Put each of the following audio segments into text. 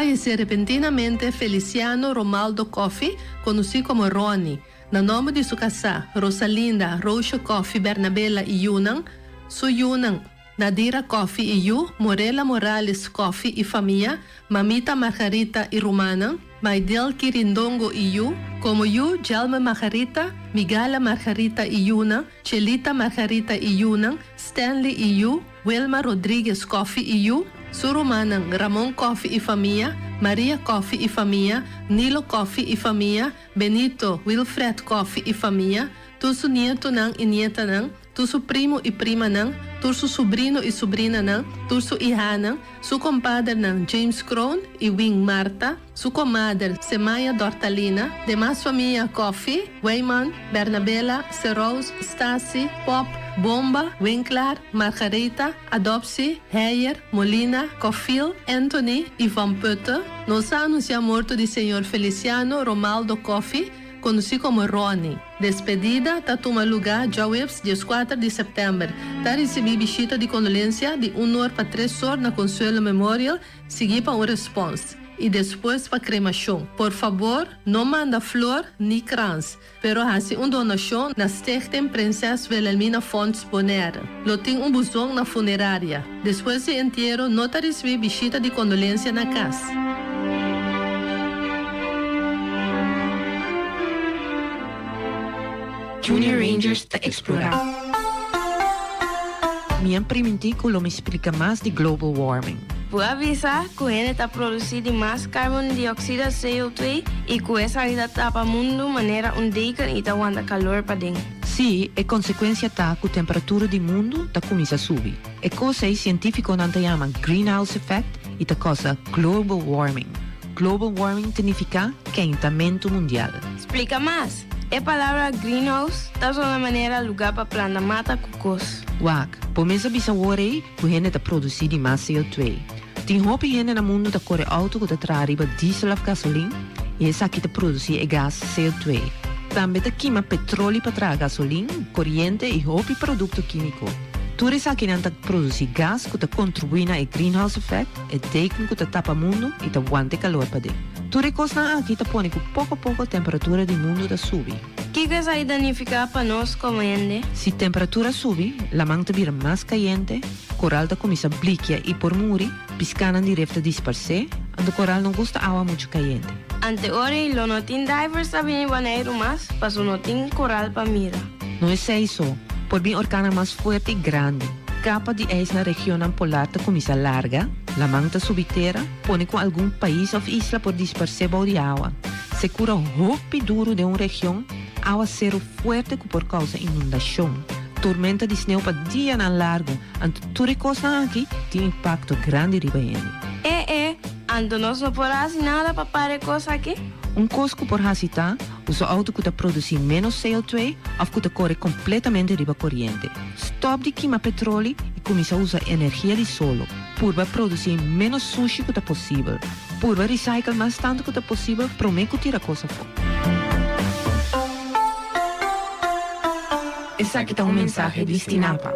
fayesé repentinamente Feliciano Romaldo Coffie, konosí komo Ronnie. Na nòmber di su kasá, Rosalinda, Roosje Coffie Bernabela i yunan, su yunan, Nadira Coffie i yu, Morela Morales Coffie i famia, Mamita Margarita i rumannan, Maidel Kirindongo i yu, komo yu, Jelme Margarita, Migala Margarita i yunan, Chelita Margarita i yunan, Stanley i yu, Wilma Rodriguez Coffie i yu, su rumannan, Ramon Coffie i famia, Maria Coffie i famia, Nilo Coffie i famia, Benito, Wilfred Coffie i famia, tur su nietonan i nietanan, tur su primo i primanan, tur su subrino i subrinanan, tur su ihanan, su kompadernan James Kroon i Wing Martha, su komader Semaya Dortalina, demas famia Coffie, Weyman, Bernabela, Serous, Stasi, Pop, Bomba, Winklaar, Margaretha, Adoptie, Heyer, Molina, Coffiel, Anthony i Van Putte. Nos a anunsiá morto di señor Feliciano Romaldo Coffie, konosí komo Ronnie. Despedida ta tuma lugá djaweps dieskuater di sèptèmber. Ta risibí bishita di kondolensia di un or pa tres or na Consuelo Memorial, siguí pa un respòns, i despues pa kremashon. Por fabor no manda flor ni krans. Pero hasi un donashon na Stichting Prinses Wilhelmina Fonds Bonaire. Lo tin un buzon na funeraria. Despues di entiero no ta risibí bishita di kondolensia na kas. Junior Rangers ta explora. Mi a primintí ku lo mi splika mas di global warming. Bo a bisa ku hende ta produsí di mas karbon dioksida, CO2, i ku esaki ta tapa mundu manera un deken i ta wanta kalor paden. Sí, e konsekuensia ta ku temperatura di mundu ta kuminsá subi. E kos ei sientífikonan ta yama greenhouse effect i ta kousa global warming. Global warming ta nifiká keintamentu mundial. Splika mas! E palabra greenhouse ta sona manera lugá pa planta mata ku kos. Wak, bo mes a bisa wor ei ku hende ta produsí di mas CO2. Tin hopi hende na mundu ta kore outo ku ta traha riba diesel òf gasolin i esaki ta produsí e gas CO2. Tambe ta kima petroli pa traha gasolin, koriente i hopi produkto kímiko. Tur esakinan ta produsí gas ku ta kontribuí na e greenhouse effect, e deken ku ta tapa mundu i ta wanta e kalor paden. Tur e kosnan aki ta pone ku poko poko temperatura di mundu ta subi. Kiko esaki ta nifiká pa nos komo hende? Si temperatura subi, laman ta bira mas kayente, koral ta kuminsá blikia i por muri, piskánan di ref ta disparsé, anto koral no gusta awa muchu kayente. Ante ora ei lo no tin divers ta bini Boneiru mas, paso no tin koral pa mira. No esei so, por bin orkannan mas fuerte i grandi. Kapa di ijs na regionnan polar ta kuminsá larga, laman ta subi tera, pone ku algun pais òf isla por disparsé bou di awa. Sekura hopi duru den un region, awaseru fuerte ku por kousa inundashon, tormenta di sneu pa dianan largu, anto tur e kosnan aki tin impakto grandi riba hende. E e, anto nos no por hasi nada pa para e kos aki? Un kos ku por hasi ta usa outo ku ta produsí ménos CO2 òf ku ta kore kompletamente riba koriente. Stòp di kima petroli i kuminsá usa energia di solo. Purba produsí ménos sushi ku ta posibel. Purba recycle mas tantu ku ta posibel promé ku tira kos afó. Esaki ta un mensahe di Stinapa.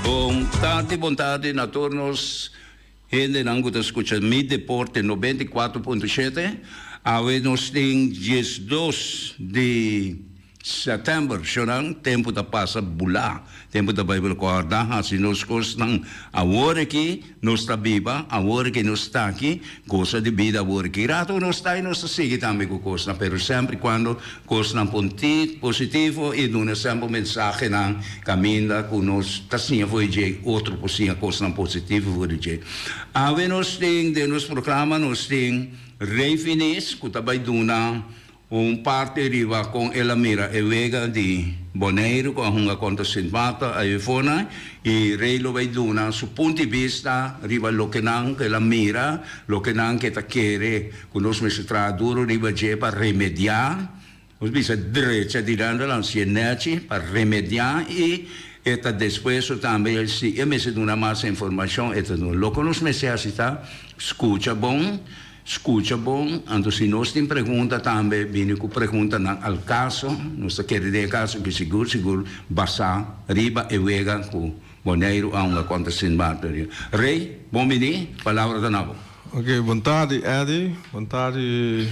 Bon tardi, bon tardi na tur nos hendenan ku ta skucha Mi Deporte 94.7. Awe nos tin 12 di. Sètèmber, Shonnan, tempu ta pasa bulá. Tempu ta bai bula. Kòrda hasi nos kosnan awor aki nos ta biba, awor aki nos ta aki, gosa di bida awor aki. Rato nos ta i nos ta sigui tambe ku kosnan, pero semper i kuando kosnan positivo i duna semper mensahenan kaminda ku nos ta siña for di dje, otro por siña kosnan positivo for di dje. Awe nos tin den nos programa nos tin Rey Finis ku ta bai duna Un parti riba kon el a mira e wega di Boneiru ku a hunga kontra Sint Maarten ayefona i Rey lo bai duna su punto di bista riba loke nan ku el a mira, loke nan ke ta kere ku nos mester traha duru riba dje pa remediá, nos bisa drecha di Nederland si e nèchi pa remediá i e ta despuesto tambe si e mester duna mas informashon e ta duna. Loke nos mester hasi ta skucha bon. Skucha bon, anto si nos tin pregunta tambe bini ku preguntanan al kaso, nos ta kere den e kaso ki sigur sigur basá riba e wega ku Boneiru a hunga kontra Sint Maarten. Rey, bon bini, palabra ta na bo. Ok, bon tardi Eddy, bon tardi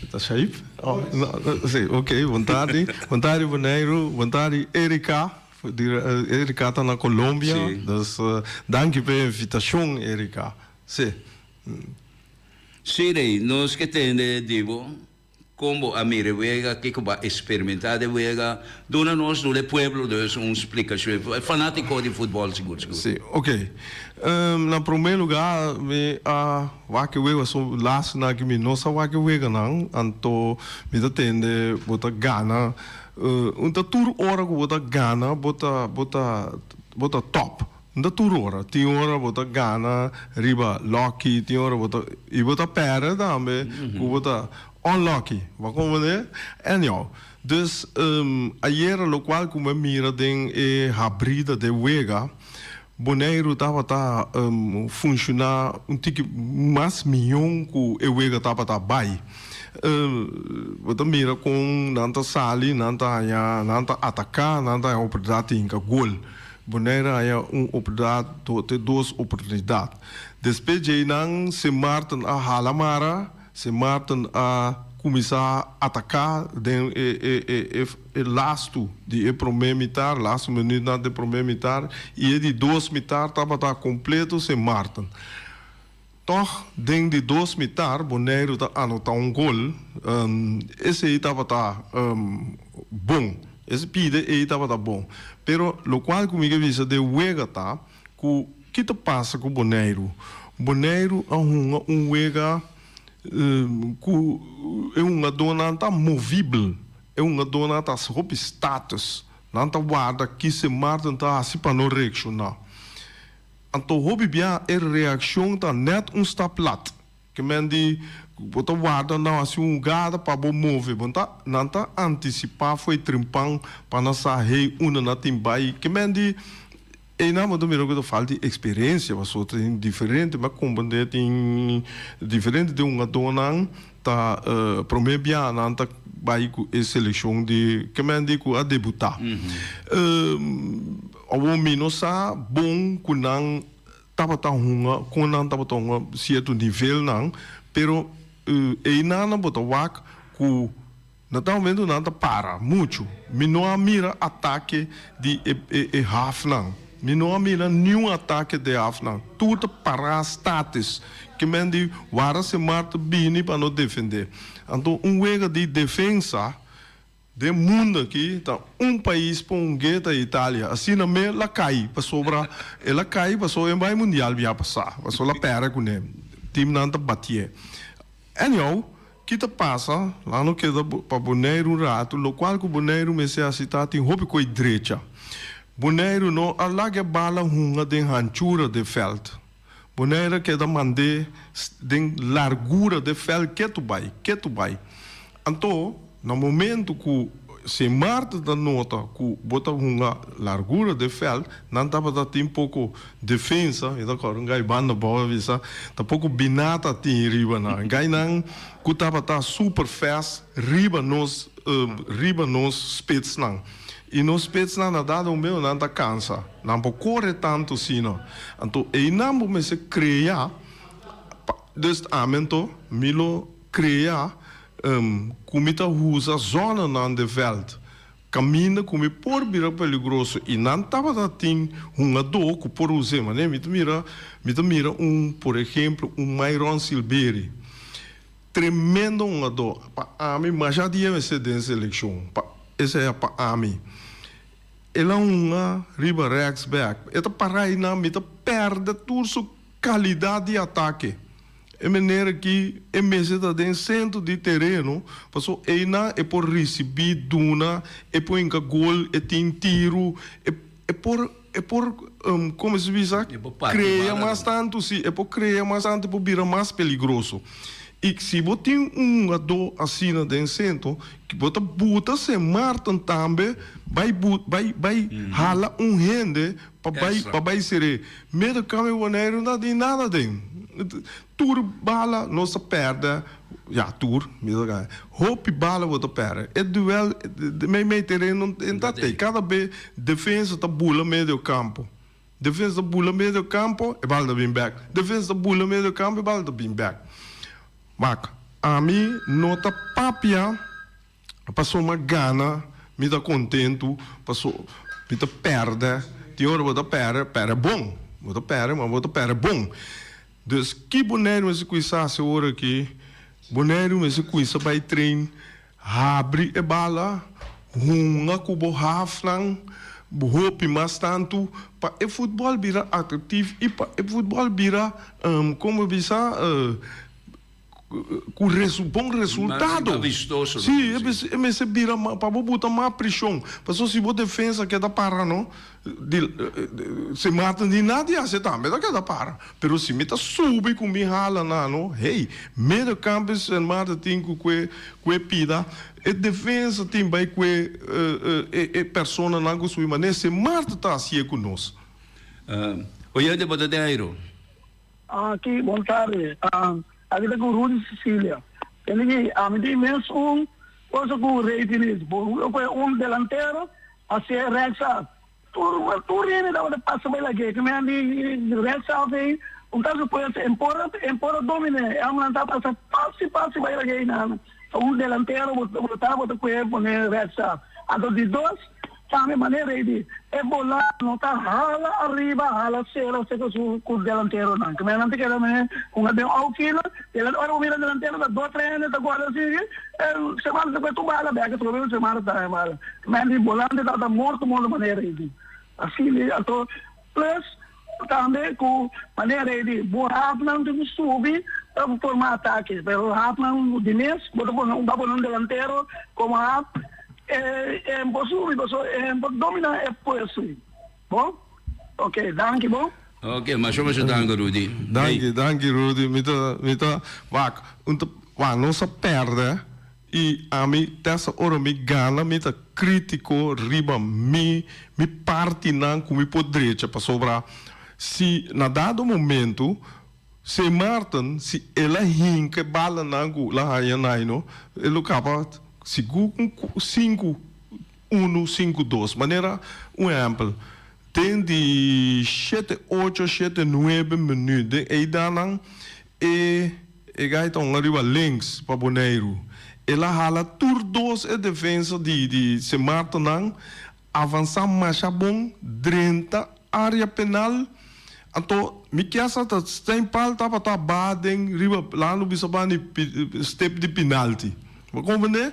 ta Shaib? Oh, no, si, ok, bon tardi, bon tardi Boneiru, bon tardi Erika, Erika ta na Colombia, dus danki p'e invitashon Erika, si. Sí, Rey, nos ke tende di bo kon bo a mira e wega, kiko bo a eksperimentá den wega. Duna nos, duna e pueblo dus un splikashon, e fanátiko di futbòl sigur sigur. Sí, oke. Na promé lugá mi a wak e wega, so lástima ku mi no sa wak e weganan, anto mi ta tende bo ta gana, un ta tur ora ku bo ta gana bo ta bo ta bo ta tòp. No ta tur ora. Tin ora bo ta gana riba lucky, tin ora bo ta, y bo ta perde tambe cu bo ta unlucky. Bo a comprende? Anyhow, dus ayera locual cu mi a mira den e habrida de wega, Boneiru tabata funciona un tiki mas miyon cu e wega tabata bay. Bo ta mira con nan ta sali, nan ta haña, nan ta ataca, nan ta haña oportunidad di hinca gol. Bonaire haña un oportunidat te dos oportunidat. Despues djeinan Sint Maarten a hala mara, Sint Maarten a kuminsá ataká den e e lastu di e promé mitar, lastu minütnan di e promé mitar i e di dos mitar tabata kompleto Sint Maarten. Tòg den di dos mitar Boneiru ta anotá un gol. Esei tabata bon. Ese pida ei tabata bon. Pero lokual ku mi ke bisa den wega ta ku ki ta pasa ku Boneiru? Boneiru a hunga un wega ku e hungadónan ta movibel. E hungadónan ta hasi hopi status. Nan ta warda ki Sint Maarten ta hasi pa no reakshoná. Anto hopi bia e reakshon ta nèt un stap lat. Ke men di bo ta warda nan hasi un hugada pa bo move. Bo ta nan ta antisipá for e trimpan pa nan sa hey unda nan tin bai. Ke men di einan bo ta mira ku ta falta di eksperensia pasobra tin diferente mi a komprendé tin diferente di hungadónan ta promé bia nan ta bai ku e selekshon di ke men di ku a debutá. Awor mi no sa bon ku nan tabata hunga, kon nan tabata hunga sierto nivelnan, pero einan nan bo ta wak ku na tal momento nan ta para muchu. Mi no a mira atake di e e hafnan. Mi no a mira niun atake di e hafnan. Tur ta pará statis. Ke men di wara Semar ta bini pa no defendé. Anto un wega di defensa. Den mundo aki ta un pais pa un ge ta Italia. Asina me la cay pasobra el a cay pasobra e bay mundial bia pasa pasobra la perde cune. Teamnan ta batié. Anyhow, ki ta pasa? Laat no keda pa Boneiru un rato, locual cu Boneiru mester haci ta tin hopi coy drecha. Boneiru no a laga e bala hunga den hanchura den veld. Boneiru a keda mand'é den largura de vèlt ketu bai, ketu bai. Anto, na momentu ku Sint Maarten ta nota ku bo ta hunga largura de vèlt, nan tabata tin poko defensa, mi ta kòrda un gai banda bou a bisa, ta poko binata tin riba nan. Gainan ku tabata super fast riba nos, riba nos spitsnan. I nos spetsnan na dado momento nan ta cansa, nan por core tanto sino. Anto eynan bo mester crea, pa, dus ami anto mi lo crea cu mi ta usa zonanan den veld. Kaminda ku mi por bira peligroso i nan tabata tin hungadó ku por us'é. Manera mi ta mira, mi ta mira un, por ehemplo, un Myron Silbery. Tremendo hungadó. Pa ami, masha dia mester den selekshon. Pa, esei a pa ami. El a hunga riba rechtsback. E ta para einan, mi ta pèrdè tur su kalidat di atake. E manera ki e mester ta den sentro di tereno, paso einan e por risibí, duna, e por hinka gol, e tin tiru, e e por e por como se bisa E por parti krea bala mas tambe. tantu, si, e por krea mas tantu, e por bira mas peligroso. I si bo tin un hungadó asina den sentro, bo ta buta Sint Maarten tambe bai bu bai bai hala un hende pa bai Extra. pa bai ser'é. Middelkamp i Boneiru no ta tin nada den. Tur bala nos ta pèrdè, ya tur, mi ta gana. Hopi bala bo ta pèrdè. E duèl meimei tereno no ta tei. Kada be defensa ta bula medio kampo. Defensa ta bula medio kampo, e bala ta bin bèk. Defensa ta bula medio kampo, e bala ta bin bèk. Wak, ami no ta papia pasobra gana mi ta kontentu, paso mi ta pèrdè. Tin ora bo ta pèrdè, pèrdè bon. Bo ta pèrdè, ma bo ta pèrdè bon. Dus ki Boneiru mester kuinsa hasi ora aki? Boneiru mester kuinsa bai train, habri e bala, hunga ku bo hafnan hopi mas tantu pa e futbòl bira atraktif i pa e futbòl bira, komo bisa, ku bon resultado. Sí, e mester bira pa bo buta mas preshon. Pasobra si bo defensa keda para no, di Sint Maarten di nadie hasi tambe ta keda para. Pero si mi ta subi ku mi hala nan no, hey, middenkamp di Sint Maarten tin ku kue kue pida, e defensa tin bai kue e personanan ku subi manera Sint Maarten ta hasié ku nos. Oyente bo ta den airo. Aki, bon tarde. Aki ta ku Rudy Cecilia. Tende ki ami tin mes un cosa ku Rey Feliz. Bo kohe un delantero hacié rechtsaf. Tur tur hende tabata pasa bai lag'é. Ki men di rechtsaf ei un ta supuesto en por en por a dominé. E hombernan ta pasa fácil fácil bai lag'é einan. Ta un delantero bo bo ta bo ta kohe pone rechtsaf. Anto di dos. Tambe manera ei di e bola no ta hala ariba, hala sera seka su ku delanteronan. Ku nan ta keda mene hunga den outfielder, i ora bo mira delantero ta dos tres hende ta guarda sigui, e semana ta kue tur bala bek atrobe semana ta bala. Men di bolante tabata morto morto manera ei di. Asina ei anto plus tambe ku manera ei di bo hapnan tin ku subi pa forma atake, pero hapnan di mes bo ta pone un ba pone un delantero komo hap. E e por subi paso e por domina e puesto ei. Bo? Ok, danki bo. Ok, masha masha danki Rudy. Danki, danki Rudy. Mi ta, mi ta, wak, un ta, wak, nos a pèrdè i ami te hasta ora mi gana mi ta krítiko riba mi, mi partinan ku mi por drecha pasobra si na dado momento Sint Maarten, si el a hinka e balanan ku el a haña naino, e lo kaba sigur ku sinku unu, sinku dos. Manera un ehèmpel, den di shete ocho, shete nuebe minüt, den eidanan e e gai ta un ariba links pa Boneiru. El a hala tur dos e defensa di di Sint Maartennan Avansá masha bon, drenta área penal. Anto mi kier sa ta Stijn Paal tabata baha den riba laga no bisa bani step di pinalti. Bo comprende?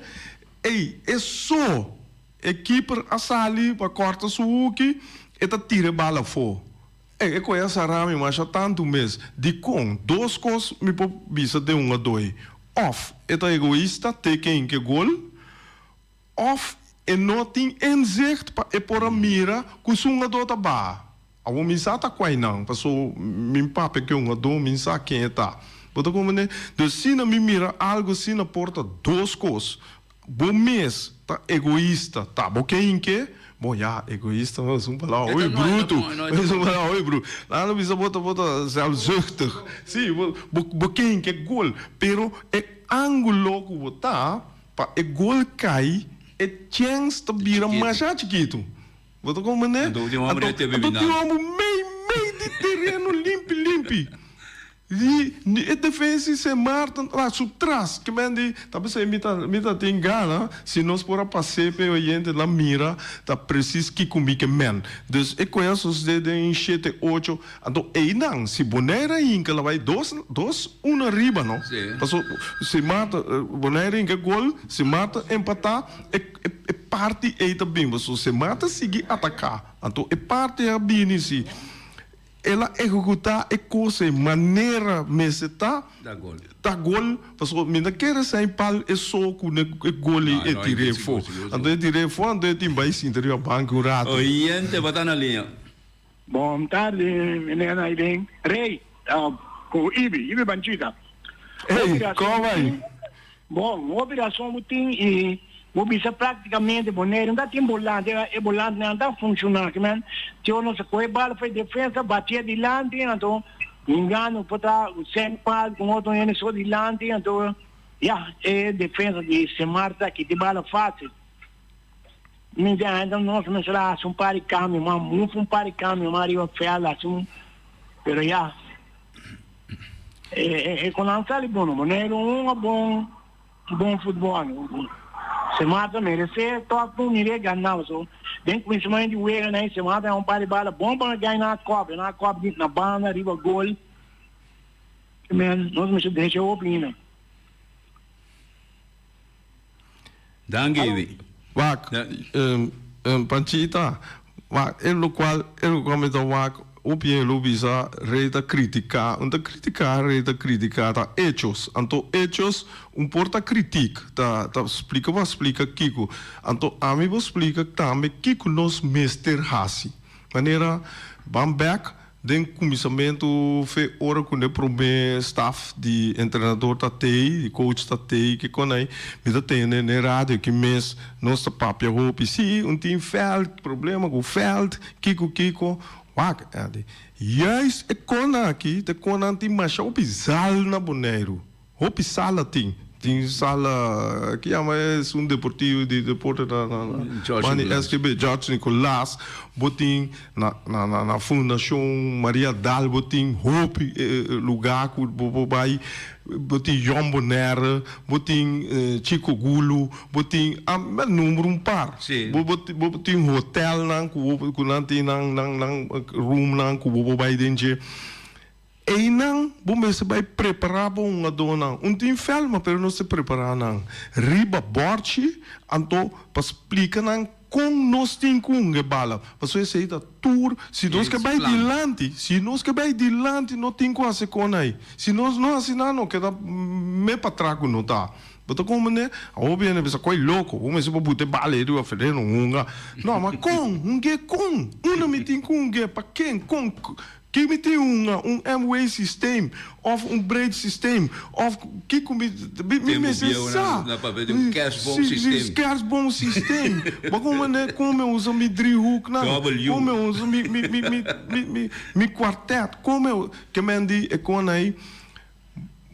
Ey, e so e keeper a sali pa corta su huki, e ta tira e bala afo. Ey, e koe a sara mi masha tantu mes. Dikon? Dos kos mi por bisa den un adoy. Of e ta egoista, teken ke gol. Of e no tin inzicht pa e por a mira ku su hungadó ta baha. Awor mi sa ta kuai nan, paso mi papia ku e hungadó, mi sa ken e ta. Bo ta komprendé? Dus si na mi mira algu asina por ta dos kos, bo mes ta egoista, ta bo ke hinke, bon ya, egoista no es un palabra hopi brutu, es un palabra hopi brutu. Nan lo bisa bo ta bo ta zelfzuchtig, si, bo bo ke hinke gol, pero e angulo ku bo ta, Pa e gol kai, e chèns ta bira masha chikitu. Bo ta komprendé? Anto tin homber Anto tin homber mei mei di tereno limpi limpi. Di e defensa di Sint Maarten ta su tras ke men di ta pesey mi ta mi ta tin gana si nos por a pas'é p'e oyentenan mira ta precies kiko mi ke men. Dus e koe a sosodé den shete ocho anto einan si Bonaire a hinka la bai dos dos uno ariba no paso Sint Maarten Bonaire hinka gol Sint Maarten empatá e e parti ei ta bin paso Sint Maarten sigui ataká anto e parti a bini si. El a ehekutá e kos ei manera mester ta, ta gol, pasobra mi ta kere sa pal e so ku e gol ei e tir'é afó. Anto e tir'é afó, anto e tin bai sinta riba banki un ratu. Oyente bo ta na liña. Bon tardi meneer Naiden Rey ku Ibi, Ibi Banchita. Ey, kon bai? Bon, hopi rason bo tin y bo bisa practicamente Boneiru no ta tin bolante, e bolantenan ta funciona, ki men tio nos a coge bal for e defensa bati adilanti anto hungando por ta Sen Paal con otro hende so dilanti anto ya e defensa di Sint Maarten ta kita e bala facil. Mi ta hende nos mester a haci un par di cambio mas move un par di cambio mas riba veld haci un pero ya. E con nan sali bon no. Boneiru hunga bon bon futbol. Sint Maarten merece toch un mire gana paso den cuminsamentu di wega nan Sint Maarten un par di bala bon pa nan gana kop. Nan a kop na banda riba gol. Men nos mester drecha hopi hina. Danki Evi. Wak, Panchita, wak, e lokual, e lokual mi ta wak, hopi hende lo bisa Rey ta kritiká, un ta kritiká, Rey ta kritiká, ta hechos. Anto hechos un por ta kritik, ta ta splika bo a splika kiko. Anto ami bo splika tambe kiko nos mester hasi. Manera ban bek Den kuminsamentu fe ora ku ne promé staf di entrenador ta tei, di coach ta tei, ke kon ei, mi ta tende ne radio ki mes nos ta papia hopi, si un tin vèlt, problema ku vèlt, kiko kiko, wak Andy, juist e kon aki ta e konnan tin masha hopi zal na Boneiru. Hopi sala tin. Tin sala ki yama esun deportivo di deporte na na banda di SGB, George Nicolaas. Bo tin na na na Fundacion Maria Daal bo tin hopi lugar ku bo por bai. Bo tin Jong Bonaire, bo tin Chico Gulu, bo tin a nombra un par. Bo bo tin hotelnan ku bo ku nan tin nan nan nan roomnan ku bo por bai den dje. Einan bo mester bai prepará bo hungadónan. Un tin fèlma pero nos ta prepará nan riba bòrchi anto pa splika nan kon nos tin ku hunga e bala. Pasobra esei ta tur si nos ke bai dilanti, si nos ke bai dilanti no tin ku hasi kon ei. Si nos no hasi nan no keda me patras ku no ta. Bo ta komprendé? Awor bo hende bisa koi loko, bo mester por buta e bala ei riba freno hunga. No, ma kon? Hung'é kon? Unda mi tin ku hung'é? Pa ken? Kon? Ki mi tin un un Amway systeem of un breed systeem of kiko mi mi mester sa. Na papia di un kerstboom systeem. Kerstboom systeem. Bo kon mane kon mi usa mi driehoeknan. W. Kon mi usa mi mi mi mi mi mi mi kwartet. Kon mi ke men di e kon ei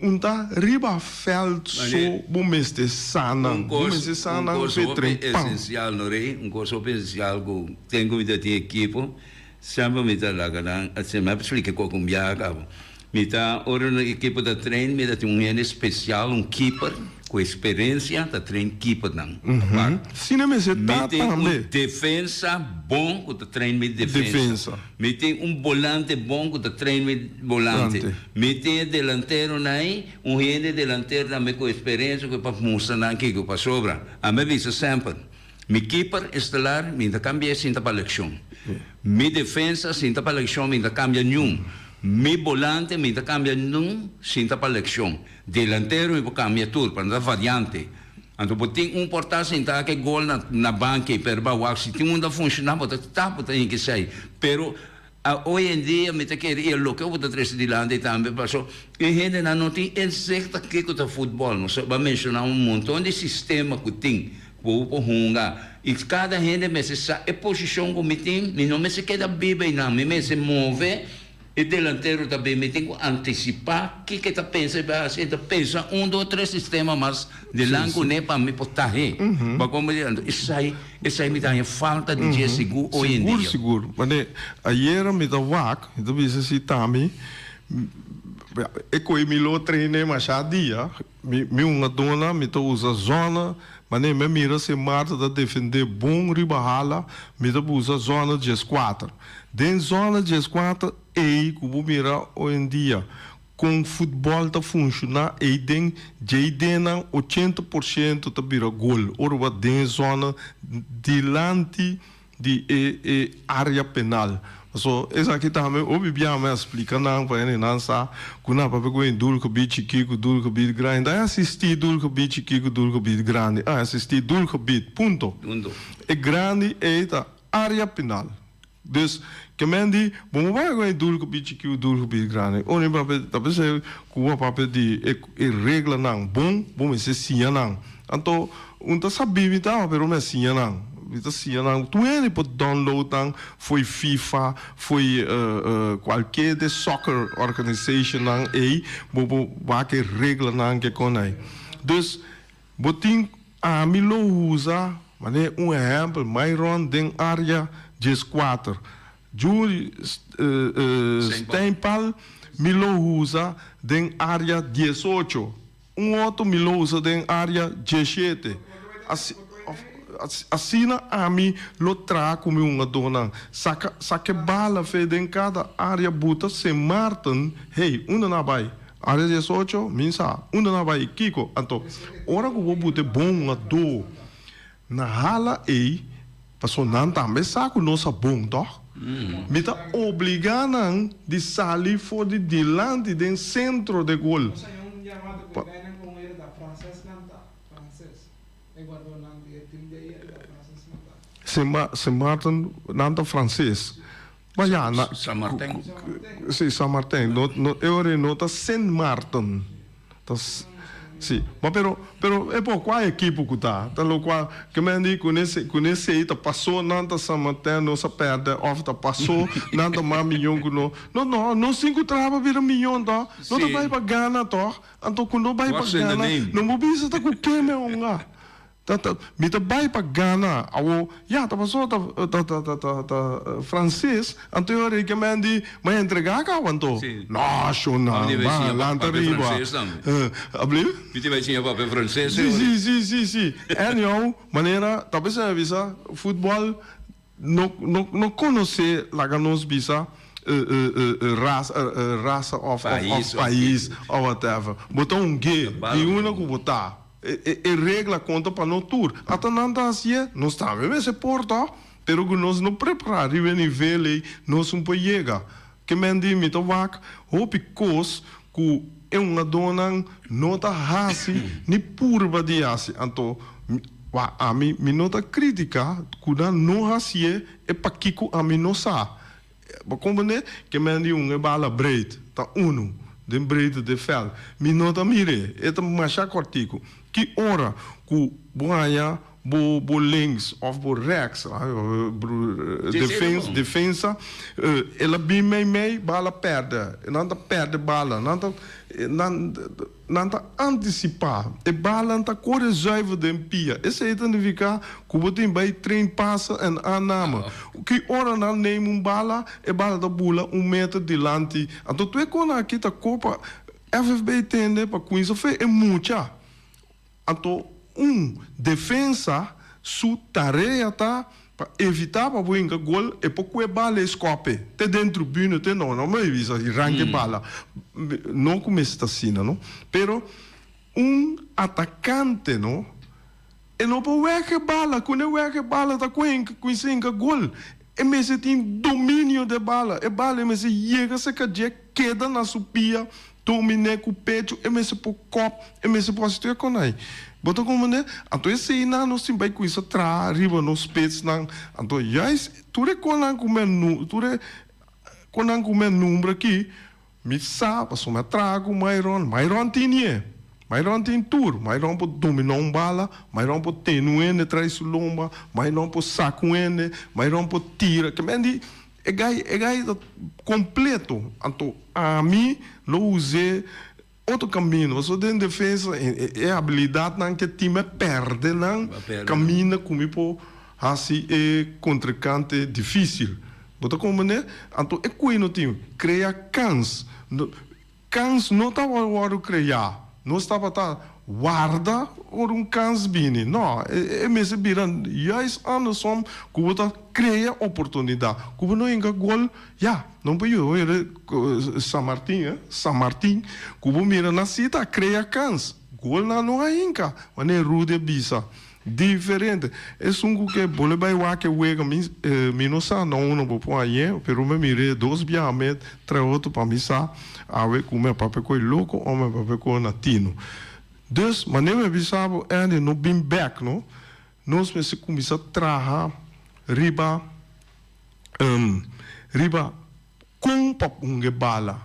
un ta riba veld so bo mester sa nan. Bo mester sa nan Un kos fe hopi tren pan. esensial no rey, un kos hopi esensial ku ten ku mi ta tin ekipo. Semper mi ta laga nan asina, mi a splika ku un biaha kaba. Mi ta, ora un ekipo ta train, mi ta tin un hende spesial, un keeper ku eksperensia ta train keepernan apart. Asina mester Mi ta tin un tambe. defensa bon ku ta train mi defensa. Defensa. Mi tin un bolante bon ku ta train mi bolante. Bolante. Mi tin e delanteronan ei, un hende delantero tambe ku eksperensia ku e pa mustra nan kiko pasobra. Ami a bisa semper. Mi keeper estelar mi ta cambia e sinta pa leccion. Mi defensa sinta pa leccion mi ta cambia niun. Mi bolante mi ta cambia niun sinta pa leccion. Delantero mi por cambia tur pa no ta variante. Anto bo tin un por ta sinta ke gol na na banki pero ba wak si tin un ta funciona bo ta ta bo ta hinki esey. Pero a hoy en dia mi ta kere y e loke bo ta trece dilanti tambe paso e hendenan no tin inzicht kiko ta futbol. Nos a menciona un monton di sistema cu tin. Bo por hunga. I kada hende mester sa e posishon ku mi tin, mi no mester keda biba einan, mi mester move, e delantero ta bin, mi tin ku antisipá kiko e ta pensa i bai hasi, e ta pensa un, dos, tres sistema mas delan kuné pa mi por tah'é. Bo a komprendé? Anto esei, esei mi ta haña falta di dje sigur oy en Sigur, dia. sigur. Mane, ayera mi ta wak, mi ta bisa si Tami. E koe mi lo traine masha dia, mi mi hungadónan mi ta usa zona, manera mi a mira Sint Maarten ta defendé bon riba hala, mi ta usa zona dieskuater. Den zona dieskuater ei ku bo mira oyendia kon futbòl ta funshoná ei den djei dennan 80% ta bira gol ora bo a den e zona dilanti di e e area penal. Paso esaki tambe hopi bia mi a splica nan pa hende nan sa cu nan papia cu e doelgebied chiki cu doelgebied grandi. Ta existi doelgebied chiki cu doelgebied grandi. A existi doelgebied, punto. E grandi ey ta area penal. Dus ke men di bo no papia cu e doelgebied chiki cu doelgebied grandi. Ora mi papia ta pens'e cu bo a papia di e e reglanan bon bo mester siña nan. Anto un ta sabí mi ta pero mi a siña nan. Mi ta siña nan tur hende por download nan fo'i FIFA, fo'i cualke de soccer organization nan ey bo por wak e reglanan ke kon ey. Dus bo tin ami lo usa manera un ehempel Myron den area 14, Juri Steinpal mi lo usa den area 18. Un otro mi lo usa den area 17. Asina ami lo traha ku mi hungadónan. Saka saka e bala fe den kada area buta Sint Maarten, hey, unda nan a bai? Area 18? Mi sa. Unda nan a bai? Kiko? Anto, ora ku bo buta e bon hungadó na hala ei, pasobra nan tambe sa ku nos a bon, tòg? Mi ta obligá nan di sali for di dilanti den sentro de gol. Sint Maarten nan ta franses. Ma ya na San Martin. Si San Martin no no e ora no ta Sint Maarten ta si ma pero pero e por kua ekipo ku ta ta lokua ke men di ku nese ku nesei ta paso nan ta San Martin nos a pèrdè òf ta paso nan ta mas miyon ku no no no nos tin ku traha pa bira miyon tòg no ta bai pa gana tòg anto ku no bai pa gana no bo bisa ta ku keme hunga. Ta ta mi ta bai pa Ghana awo ya ta paso ta ta ta ta ta ta frances anto e ora ke men di ma entrega caba anto Sí. no shona Mi ta bai ba siña lanta papia riba frances tambe. Abli? Mi ta bai siña papia frances e Sí ora. sí sí sí sí anyhow manera ta bisa mi bisa futbol no no no conoce laga nos bisa rasa rasa of of Pais of pais kiko. of whatever bo ta un ge Ta bala di una bo. ku bo ta. E regla konta pa no tur. Ata nan ta hasié, nos tambe mester por tò, pero ku nos no prepará riba e nivel ei, nos un por yega. Ke men di mi ta wak hopi kos ku e hungadónan no ta hasi ni purba di hasi. Anto, wak, ami mi no ta kritiká ku nan no hasié e pakiko ami no sa. Bo comprende? Ke men di un e bala breed ta unu den breedte de veld. Mi no ta mir'é, e ta masha kortiku. Ki ora ku bo haña bo bo links òf bo rèks, defensa, defensa, el a bin meimei, bala pèrdè. Nan ta pèrdè bala. Nan ta nan. Nan ta antisipá. E balanan ta kore zuiver den pia. Esei ta nifiká ku bo tin bai train pasa en aanname. Ki ora nan neem un bala, e bala ta bula un meter dilanti. Anto tur e konan aki ta kopa FFB tende pa kuinsa fe e mucha. Anto un defensa su tarea ta pa evita pa bo hinka gol, e por kue bala e skope te den tribune te no, no me bisa si ranka e bala, no ku mester ta asina no, pero un atakante no e no por wek e bala, ku ne wek e bala ta kue hinka kuinsa hinka gol, e mester tin dominio de bala, e bala e mester yega serka dje keda na su pia Dominé ku pechu, e mester por kòp, e mester por hasi tur e konai. Bo ta komprendé? Anto eseinan nos tin bai kuminsá traha riba nos spitsnan. Anto juist tur e konan ku mi a nu, tur e konan ku mi a numbra aki, mi sa pasobra mi a traha ku Myron. Myron tin nie. Myron tin tur. Myron por dominá un bala, Myron por tene un hende tras di su lomba, Myron por saka un hende, Myron por tira. Ke men di E gai e gai ta completo anto ami lo us'e otro camino pasobra den defensa e habilidadnan ke tin mi a perde nan caminda cu mi por haci e contrincante dificil bo ta comprende anto e cuey no tin crea cans. Kans no tabata wòrdu kreá. Nos tabata warda ora un kans bini. No, e mester bira juist andersom ku bo ta krea oportunidat. Ku bo no hinka gol, ya, no por yuda. Bo mira San Martin, eh, San Martin, ku bo mira nan si ta krea kans. Golnan no a hinka, manera Rudy a bisa. Diferente. Esun ku ke bole bai wak e wega mi mi no sa na unda bo por hañ'é, pero mi a mir'é dos biaha met trae otro pa mi sa awe ku mi a papia ku e loko o mi a papia ku e natino. Dus manera mi a bisa bo Andy no bin bek no, nos mester kuminsá traha riba riba kon pa hunga e bala.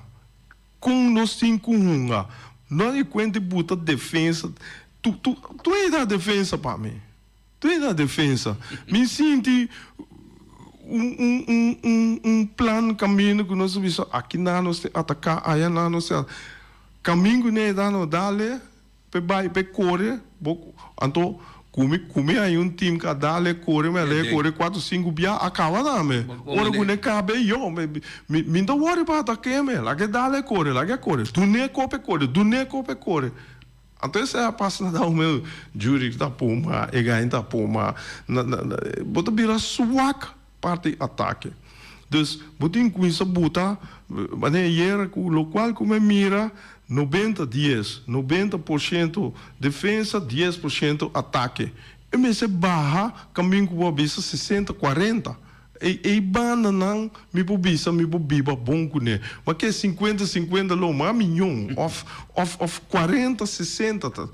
Kon nos tin ku hunga? No di kuenta e buta defensa. Tu tu tu e da defensa pa mi. Tu e da defensa. Mi sinti un un un un un plan kaminda ku nos ta bisa aki nan nos tin ataká, aya nan nos tin ataká. Kamin ku ne da no dale. P'e bai, p'e kore, bo anto ku mi ku mi haña un tim ka dale kore mi ale kore kuatro sinku bia a kaba tambe. Ora ku ne kabe yo mi mi mi ta wòri pa atak'é me, laga e dale kore, laga e kore, dun'é ko p'e kore, dun'é ko p'e kore. Anto esei a pasa na dau meu, Jurick ta puma, Egain ta puma, na na bo ta bira swak parti atake. Dus bo tin cuminsa buta manera ayera cu locual cu mi a mira 90 dies, 90% defensa, 10% atake. E mester baha camin cu bo a bisa 60, 40. Ey ey bandanan mi por bisa mi por biba bon cune. Ma ke 50, 50 lo mas miñon of of of 40, 60 ta.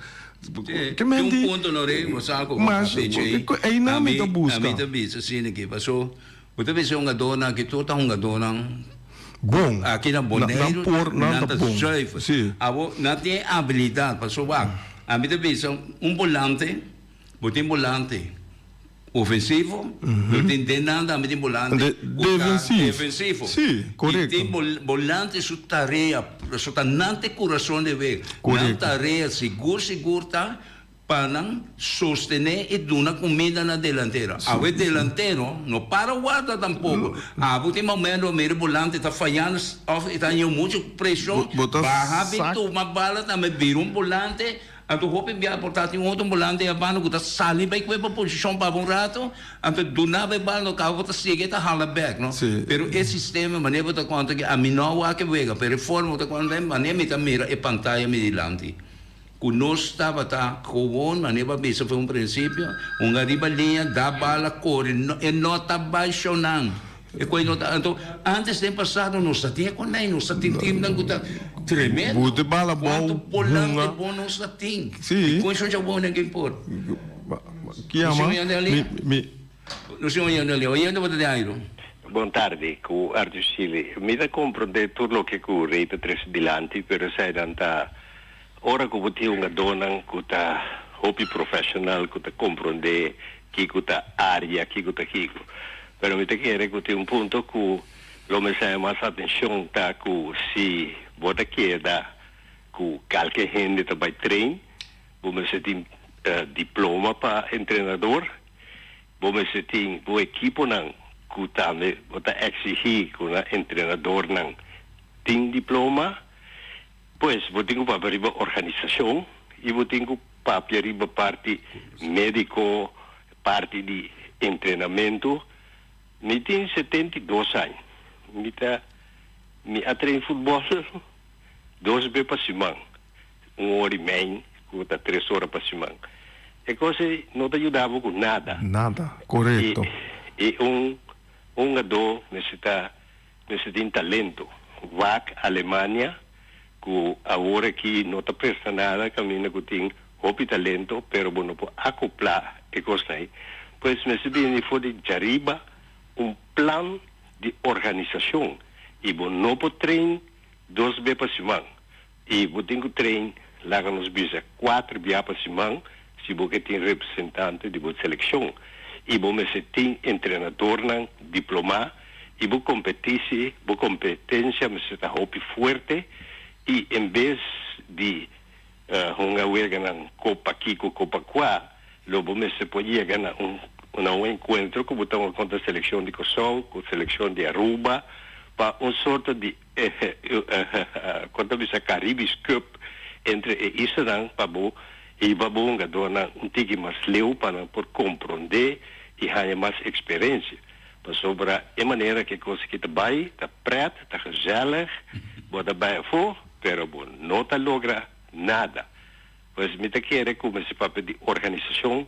Ke men di. Tin un punto no rey bo sa cu Mas eynan mi ta busca. Ami ta bisa asina aki paso bo ta bisa e hungadornan aki tur ta hungadornan Bon. Aki na Boneiru Nan por nan ta bon. zuiver. Si. Abo nan tin e abilidad paso wak ami ta bisa un bolante bo tin bolante Ofensivo, no tin den nan tambe tin bolante ku ta defensivo. Sí, korekto. I tin bolante su tarea, pasobra ta nan ta e kurason di wega. Nan tarea sigur sigur ta pa nan sostené i duna kuminda na delantero. Awe delantero no para warda tampoko. Abo tin momento mira e bolante ta fayando òf e ta haña muchu preshon, baha bin tuma bala tambe bira un bolante. Anto hopi bia por ta tin un otro ambulante e abano ku ta sali bai kue pa posishon pa un rato, anto duna bai bal no kaba bo ta sigui e ta hala bek no. Pero e sistema manera bo ta konta ki ami no a wak e wega pero e forma bo ta konta manera mi ta mira e pantaya mi dilanti ku nos tabata gewoon manera bo a bisa for un prinsipio hunga riba liña da bala kore e no ta bai shonan. E koe no ta anto antes den pasado nos ta tin e konai nos ta tin teamnan ku ta tremendo. Bo te bala bou Kuantu bolante hunga. bon nos ta tin. Si. I kon shon dja bon den ken por. Ki No yama? si oyendo Mi ali? mi. No si oyendo ali. Oyendo bo ta den airo. Bon tardi ku Arthur Shirley. Mi ta komprondé tur loke ku Rey ta trese dilanti, pero eseinan ta ora ku bo tin hungadónan ku ta hopi profeshonal ku ta komprondé kiko ta área, kiko ta kiko. Pero mi ta kere ku tin un punto ku lo mester haña mas atenshon ta ku si bo ta keda ku kalke hende ta bai train, bo mester tin diploma pa entrenador, bo mester tin bo ekiponan ku tambe bo ta eksihí ku nan entrenadornan tin diploma. Pues bo tin ku papia riba organisashon i bo tin ku papia riba parti médiko, parti di entrenamentu. Mi tin 72 aña. Mi ta mi a train futbòl dos be pa siman, un ora i mei ku ta tres ora pa siman. E kos ei no ta yuda bo ku nada. Nada, korekto. I un hungadó mester ta Mester tin talento. Wak Alemania cu awor aki no ta presta nada caminda cu tin hopi talento pero bo no por acopla e cosnan ey. Pues mester bini for di djariba un plan di organisacion y bo no por train dos be pa siman y bo tin cu train laga nos bisa cuater bia pa siman si bo ke tin representante di bo seleccion y bo mester tin entrenadornan diploma y bo competici, bo competencia mester ta hopi fuerte y en bes di hunga weganan copa kico copa cua lo bo mester por yega na un na un encuentro cu bo ta hunga contra seleccion di Corsou cu seleccion di Aruba pa un sorto di. nan ta bisa Caribisch Cup entre e islanan pa bo hiba bo hungadornan un tiki mas leu pa nan por komprondé i haña mas eksperensia. Pasobra e manera ku e kos aki ta bai ta prèt, ta gezellig, bo ta bai afó, pero bo no ta logra nada. Pues mi ta kere ku mester papia di organisashon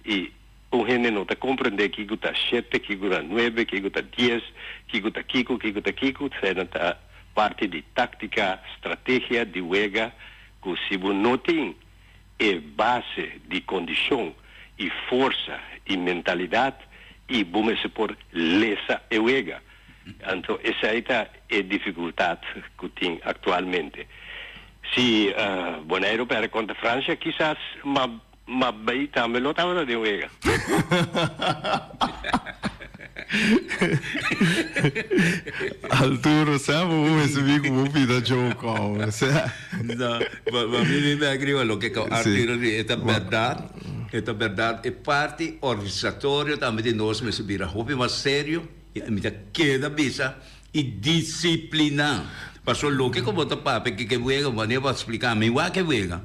i un hende no ta komprendé kiko ta shete, kiko ta nuebe, kiko ta dies, kiko ta kiko, kiko ta kiko. Eseinan ta parti di táktika, strategia di wega ku si bo no tin e base di kondishon i forsa i mentalidat i bo mester por lesa e wega. Anto esei ta e difikultat ku tin aktualmente. Si Boneiru pèrdè kontra Fransia kisas ma ma bay tambe lo tabata den wega. Arturo, sa bo bo mester bin ku bo pida joke awe, sa. No, pa mi mi bek riba loke ku Arturo di, e ta bèrdat, e ta bèrdat, e parti organisatorio tambe di nos mester bira hopi mas serio, i mi ta keda bisa i disipliná. Pasobra loke ku bo ta papia ke ke wega, wanneer bo a splika mi wak e wega.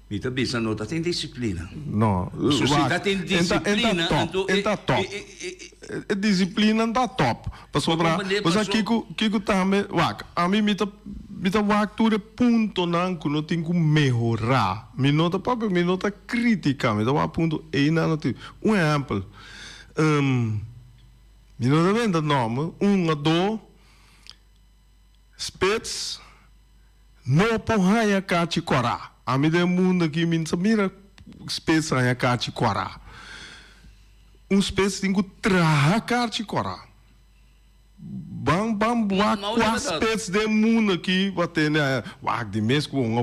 Mi ta bisa no ta tin disiplina. No, So si wak, ta tin en ta, en ta disiplina, top, anto en e, ta top. e, e, e, E disiplina ta top. Pasobra, Bo comprende? bo sa Paso- kiko, kiko tambe, wak, ami mi ta, mi ta wak tur e puntonan ku no tin ku mehorá. Mi no ta papia, mi no ta kritiká, mi ta wak punto einan no tin. Un ehèmpel, mi no ta benta nòmber, un a do. Spits no por haña kachi kòrá. Ami den mundu aki mi no sa mira spits haña kachi kòrá. Un spits tin ku traha kachi kòrá. Ban ban wak kua spits den mundu aki bo a tende haña wak di mes ku hunga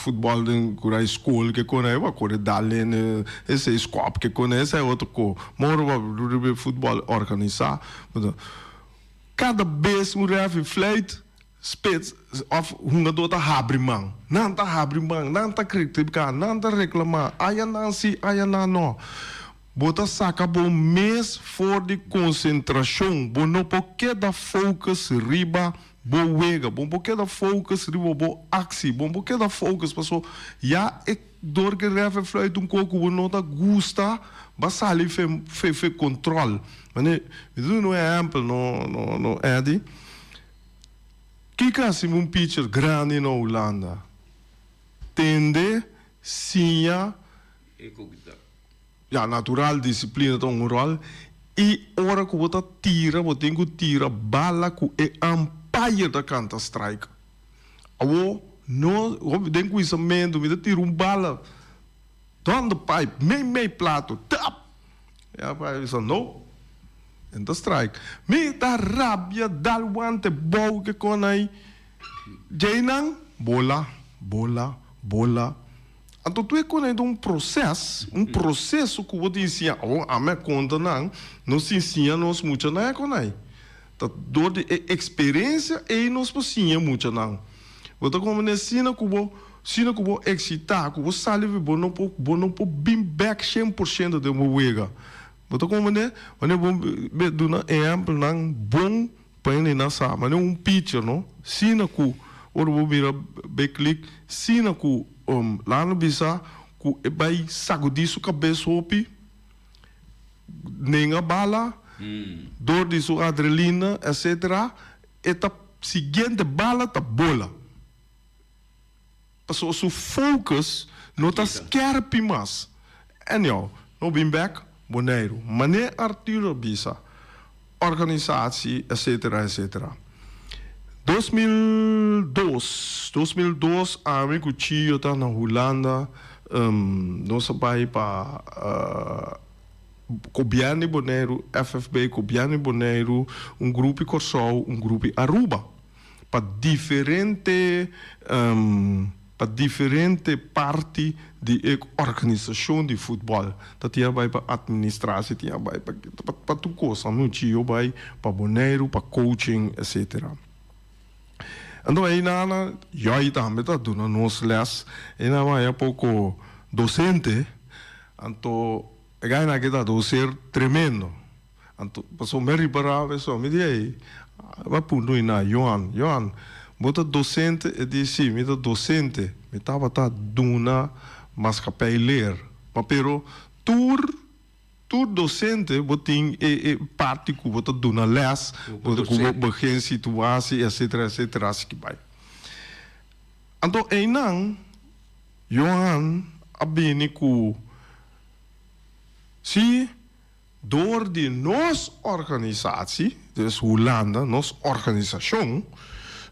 futbòl den kura e skol ke kona bo a kore dal hende esei skòp ke kona esei otro ko. Moro bo riba e futbòl organisá. Kada bes un refi fluit, spits of hungadó ta habri man. Nan ta habri man, nan ta kritiká, nan ta reklamá, aya nan si, aya nan no. Bo ta saka bo mes for di konsentrashon. Bo no por keda focus riba bo wega, bo no por keda focus riba bo aksi, bo no por keda focus paso ya e dor ku e refi fluit un kos ku bo no ta gusta, bo a sali fe fe kontrol. Mane, mi ta duna un ehèmpel no, no, no Eddy. Kiko hasi un pitcher grandi na Hulanda? Tende, siña, ya natural disiplina ta un ròl, i ora ku bo ta tira bo tin ku tira bala ku e umpire ta kanta strike. Awor no, hopi den kuisamentu mi ta tira un bala down the pipe, mei mei plato, tap! E pai a bisa, No, e no ta strike. Mi ta rabia dal wante bou ke kon ai. Djeinan, bola, bola, bola. Anto tur e kon ai ta un proses, un proseso ku bo tin siña. Awor ami a konta nan, nos tin siña nos muchanan e kon ai. Ta dor di e eksperensia ei nos por siña e muchanan. Bo ta komprende asina ku bo. Sino ku bo eksitá, ku bo sali fi bo no por bo no por bin bèk 100% den bo wega. Bo ta komprendé? Wanneer bo be duna ehèmpelnan bon pa hende nan sa. Manera un pitcher no, sina ku ora bo mira Big League, sina ku laga no bisa ku e bai sagudí su kabes hopi, nenga bala, dor di su adrelina etcetera, e ta siguiente bala ta bola. Pasobra su focus no ta skerpi mas. Anyhow, no bin bek Boneiru. Mane Arturo a bisa, organisatie etcetera etcetera. 2002, 2002 ami ku Chio ta na Hulanda, nos a bai pa Gobièrnu di Boneiru, FFB, Gobièrnu di Boneiru, un grupo Kòrsou, un grupo Aruba. pa diferente pa diferente parti di e organisashon di futbòl. Ta tin a bai pa atministrasie, tin a bai pa pa tur kos. Anochi yo bai pa Boneiru pa coaching etcetera. Anto einan Joy tambe ta duna nos lès. Einan a haña poko dosente, anto e gainan aki ta doser tremendo. Anto pasobra mi a ripará eso, mi di ey, a punto i na Johan, Johan, Bo ta docente? E di, Si, mi ta docente. Mi tabata duna maatschappij leer. Ma pero tur tur docente bo tin e e parti cu bo ta duna les, bo ta cu bo begin situatie etcetera etcetera así ki bai. Anto eynan Johan a bini cu si Door di nos organisatie, dus Hulanda, nos organisacion,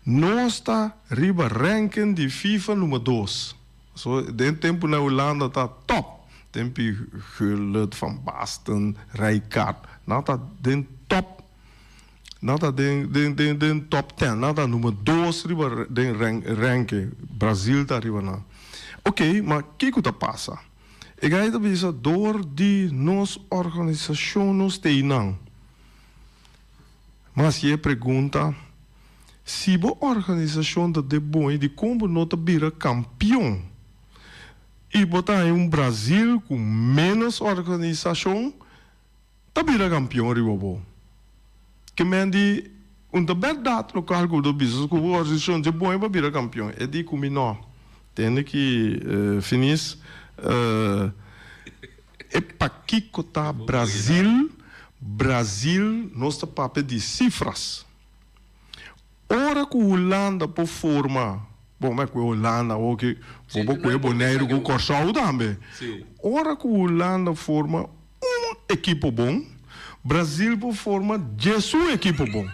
nos ta riba ranking di FIFA number dos. So den tempo na Hulanda ta top, tempi Gullit, Van Basten, Rijkaard, nan ta den top, nan ta den den den den top ten, nan ta number dos riba den ranking, Brazil ta riba nan. Ok, ma kico ta pasa? E gai ta bisa door di nos organisashon nos ta einan. Mas si e pregunta, si bo organisashon ta de bon i dikon bo no ta bira kampion? I bo ta haña un Brazil ku ménos organisashon ta bira kampion riba bo. Ke men di un ta bèrdat lokal ku bo ta bisa ku bo organisashon dje bon pa bira kampion. E di ku mi no. Tende ki finis e pakiko ta Brazil, Brazil nos ta papia di sifras. Ora ku Hulanda por forma, bon mei ku e Hulanda awor ki bo por kohe Boneiru ku Kòrsou tambe. Ora ku Hulanda forma un ekipo bon, Brazil por forma diesun ekipo bon.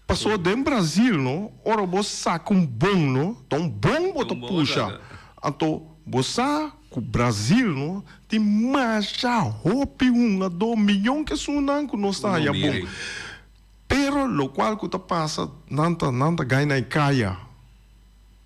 Pasobra den Brazil no, ora bo saka un bon no, ta un bon bo ta pusha. Anto bo sa ku Brazil no tin masha hopi hungadó miyon ke esunnan ku nos ta haña bon. Pero lokual ku ta pasa nan ta nan ta gai nan e kaya.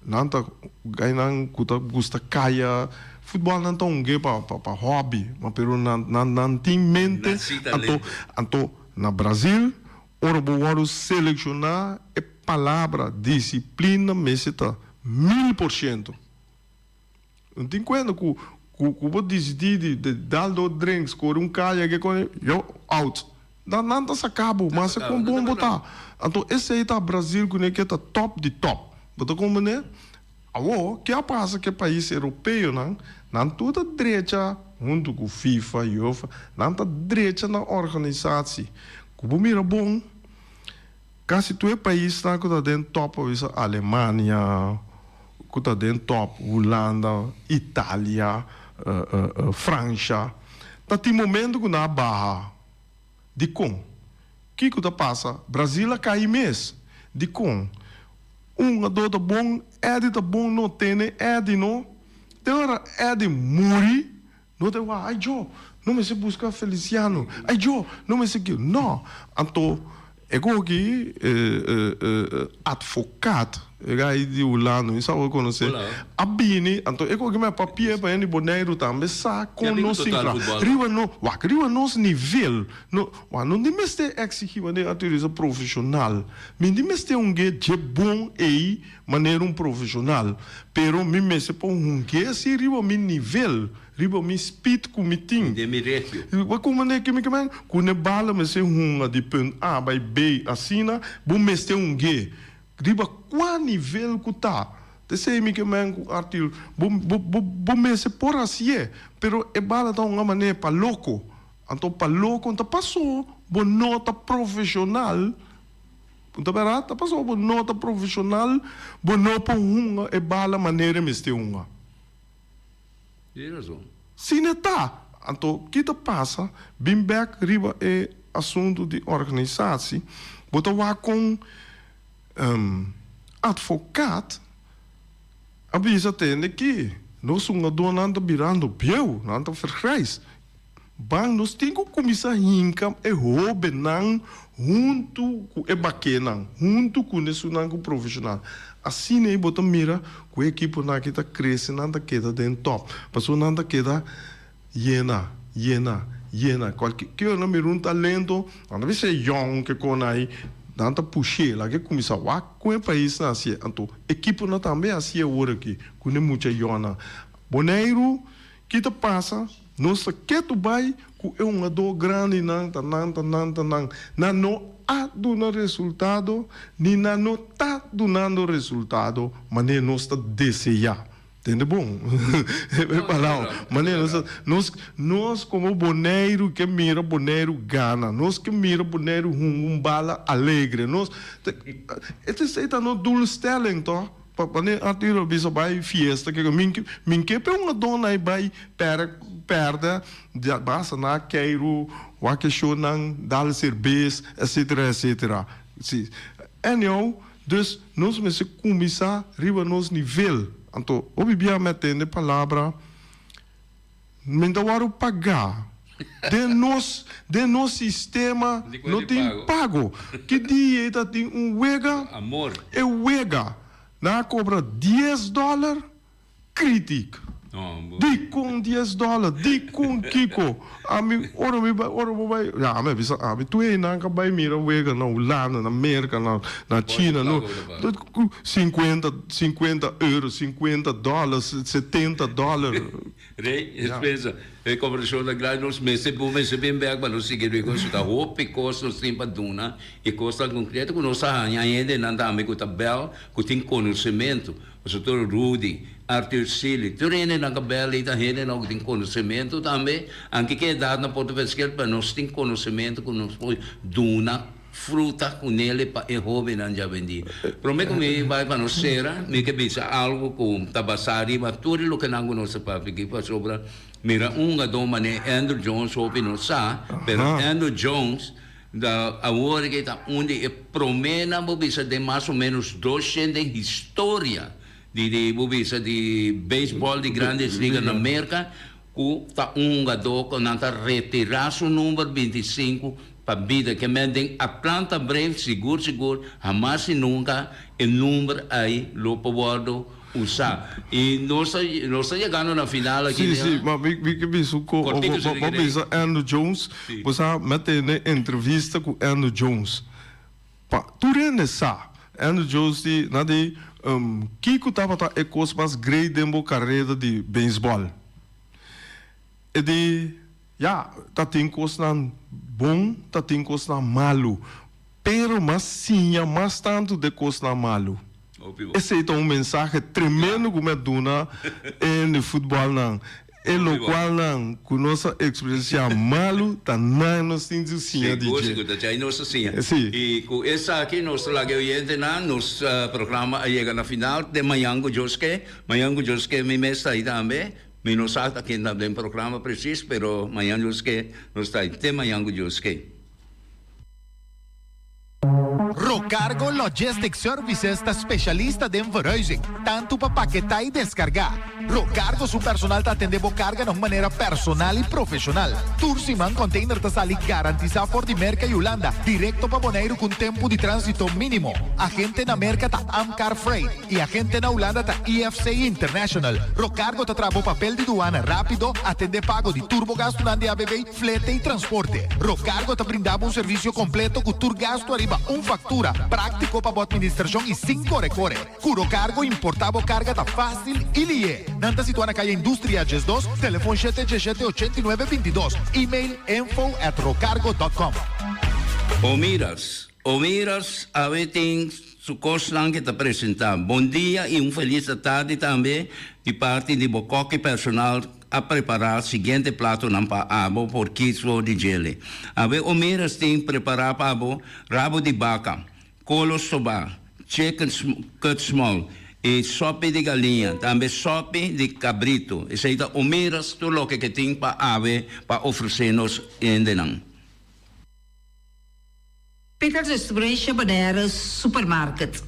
Nan ta gainan ku ta gusta kaya futbòl nan ta hungu'é pa pa hòbi ma pero nan nan nan tin mente anto anto na Brazil Ora bo wòrdu selekshoná e palabra disiplina mester ta 1000%. No tin kuenta ku ku bo disidí di dal dos drinks, kore un kaya ke kone, yo out. Nan nan ta saka bo, mas kon bon bo ta. Anto esei ta Brazil ku ne ke ta top di top. Bo ta komprendé? Awor, ke a pasa ku e pais europeonan? Nan tur ta drecha huntu ku FIFA, UEFA, nan ta drecha nan organisatie. Ku bo mira bon, kasi tur e paisnan ku ta den top, a bisa Alemania, ku ta den top, Hulanda, Italia, Fransha, ta tin momento ku nan a baha. Dikon? Kiko ta pasa? Brazil a kai mes. Dikon? Un adó ta bon, Eddie ta bon, no tene Eddie no. Te ora Eddie muri, no ta wak, ay Djo, no mester buska Feliciano, ay Djo, no mester ki. No. Anto e koki advocaat, e gai di Hulanda, mi sa bo konosé, a bini, anto e koki mi a papia pa hende di Boneiru tambe sa kon nos tin kla. Riba no, wak, riba nos nivel, no, wak, no tin mester exigí manera naturesa profeshonal. Mi di mester hung'é dje bon ei manera un profeshonal, pero mi mester por hung'é si riba mi nivel, riba mi speed ku mi tin. Den mi regio. Bo komprendé ke mi ke men? Ku ne bala mester hunga di punt A bai B asina, bo mester hung'é riba kua nivel ku ta. T'esei mi ke men ku Arthur, bo bo bo mester por hasié, pero e bala ta hunga manera pa loko. Anto pa loko ta paso bo no ta profesional, ta berdad? Ta paso bo no ta profesional, bo no por hunga e bala manera e mester hunga. Tin razon. Si ne ta, anto ki ta pasa? Bin bek riba e asunto di organisatie, bo ta wak kon advocaat a bisa tende ki nos hungadornan ta birando bieu, nan ta vergrijs. Ban nos tin ku kuminsá hinka e hóbennan huntu ku e bakénan, huntu ku esunnan ku profeshonal. Asina ei bo ta mira ku e ekiponan aki ta krese, nan ta keda den tòp, pasobra nan ta keda yena, yena, yena. Kualke ke ora nan mira un talento, nan ta bisa e yòn ke kon ai, nan ta push'é, laga e kuminsá wak kon e paisnan hasié. Anto ekiponan tambe hasié awor aki ku e mucha yònnan. Boneiru, ki ta pasa? Nos ta ketu bai ku e hungadó grandinan ta nan ta nan ta nan. Nan no. a duna resultado ni nan no ta dunando resultado manera nos ta deseá. Tende bon e palabra. Manera nos ta, nos, nos komo Boneiru ke mira Boneiru gana, nos ke mira Boneiru hunga un bala alegre, nos ta, esei ta nos doelstelling tòg? Pa manera Arthur a bisa bai fiesta ke min ke min ke pe un adorno ai bai perde perde basta na keiru wak e shownan dal serbes etcetera etcetera si anyhow dus nos mester cuminsa riba nos nivel anto hopi bia mi a tende palabra Mi ta wòrdu pagá. Den nos, den nos sistema no tin pago. Ki dia e ta tin un wega? E wega nan a kobra dies dòler, kritik. Dikon dies dòler? Dikon kiko? Ami ora mi bai, ora bo bai, ya ami a bisa ami tur einan ka bai mira wega na Hulanda, na Merka, na na China, no. Sinkuenta, sinkuenta euro, sinkuenta dòler, setenta dòler. Rey, es pensa, e conversacion ta grandi, nos mester bo mester bin bek pa nos sigui rico, su ta hopi cos nos tin pa duna y cosnan concreto cu nos a haña hendenan tambe cu ta bel, cu tin conocemento, pasobra tur Rudy, Arthur Sealy, tur hendenan cu bel ey ta hendenan cu tin conocemento tambe, anke ki edadnan por ta verschil, pero nos tin conocemento cu nos por duna. Fruta ku nele pa e hóbennan djawendia. Promé ku mi bai pa nos sera, mi ke bisa algu ku ta basá riba tur e lokenan ku nos ta papia aki, pasobra mira un hungadó manera Andruw Jones hopi no sa, pero Andruw Jones ta awor ke ta un di e proménan bo bisa den mas o ménos doshent den historia di di bo bisa di beisbòl di Grandes Ligas na Merka ku ta un hungadó ku nan ta retirá su number 25 pa bida. Ke men den Atlanta Braves sigur sigur hamas i nunka e number ei lo por wòrdu usá. I nos ta nos ta yegando na final aki Sí, sí, ma mi mi ke bisa un ko Kortiko si bo riba bisa Andruw Jones, bo sa mi a tene entrevista ku Andruw Jones. Pa tur hende sa, Andruw Jones di na di kiko tabata e kos mas great den bo kareda di beisbòl? E di, Ya, ta tin kosnan bon, ta tin kosnan malu, pero mas siña mas tantu de kosnan malu. Esei ta un mensahe tremendo ku mi a duna e di futbòlnan. E lokualnan ku nos a eksperensiá malu ta nan nos tin su siña di Sigur, dje. sigur, ta djai nos a siña. Sí. I ku esaki nos ta laga e oyentenan, nos programa a yega na final. Te mañan ku Dios ke. Mañan ku Dios ke mi mes ta ei tambe. Mi no sa ta ken ta den programa presis, pero mañan Dios ke nos ta ei. Te mañan ku Dios ke. Rocargo Logistic Services ta specialista den verhuizing, tanto pa paketá y descargá. Rocargo su personal ta atendé bo carga na un manera personal y profesional. Tur siman container ta sali garantisa for di Merca y Hulanda directo pa Boneiru cu un tempo di transito minimo. Agente na Merca ta Amcar Freight. Y agente na Hulanda ta IFC International. Rocargo ta traha bo papel di duana rapido, atende pago di tur bo gastunan di ABV, flete y transporte. Rocargo ta brinda bo un servicio completo cu tur gastu ariba un factura, practico pa bo administracion y sin core core. Cu Rocargo importa bo carga ta facil y lihe. Nan ta situa na Caya Industria 12, telefon shete diesshete 89 22, email info at rocargo dot com. Omiras, Omiras awe tin Su kosnan ke ta presentá. Bon dia i un felis atardi tambe di parti di bo kòki personal a prepará siguiente platonan pa abo por kies for di djele. Awe Omiras tin prepará pa bo rabo di baka, kolo stobá, chicken cut small i sòpi di galiña, tambe sòpi di kabritu. Esei ta Omiras tur loke ke tin pa awe pa ofresé nos hendenan. Peters Distribution Bonaire Supermarket.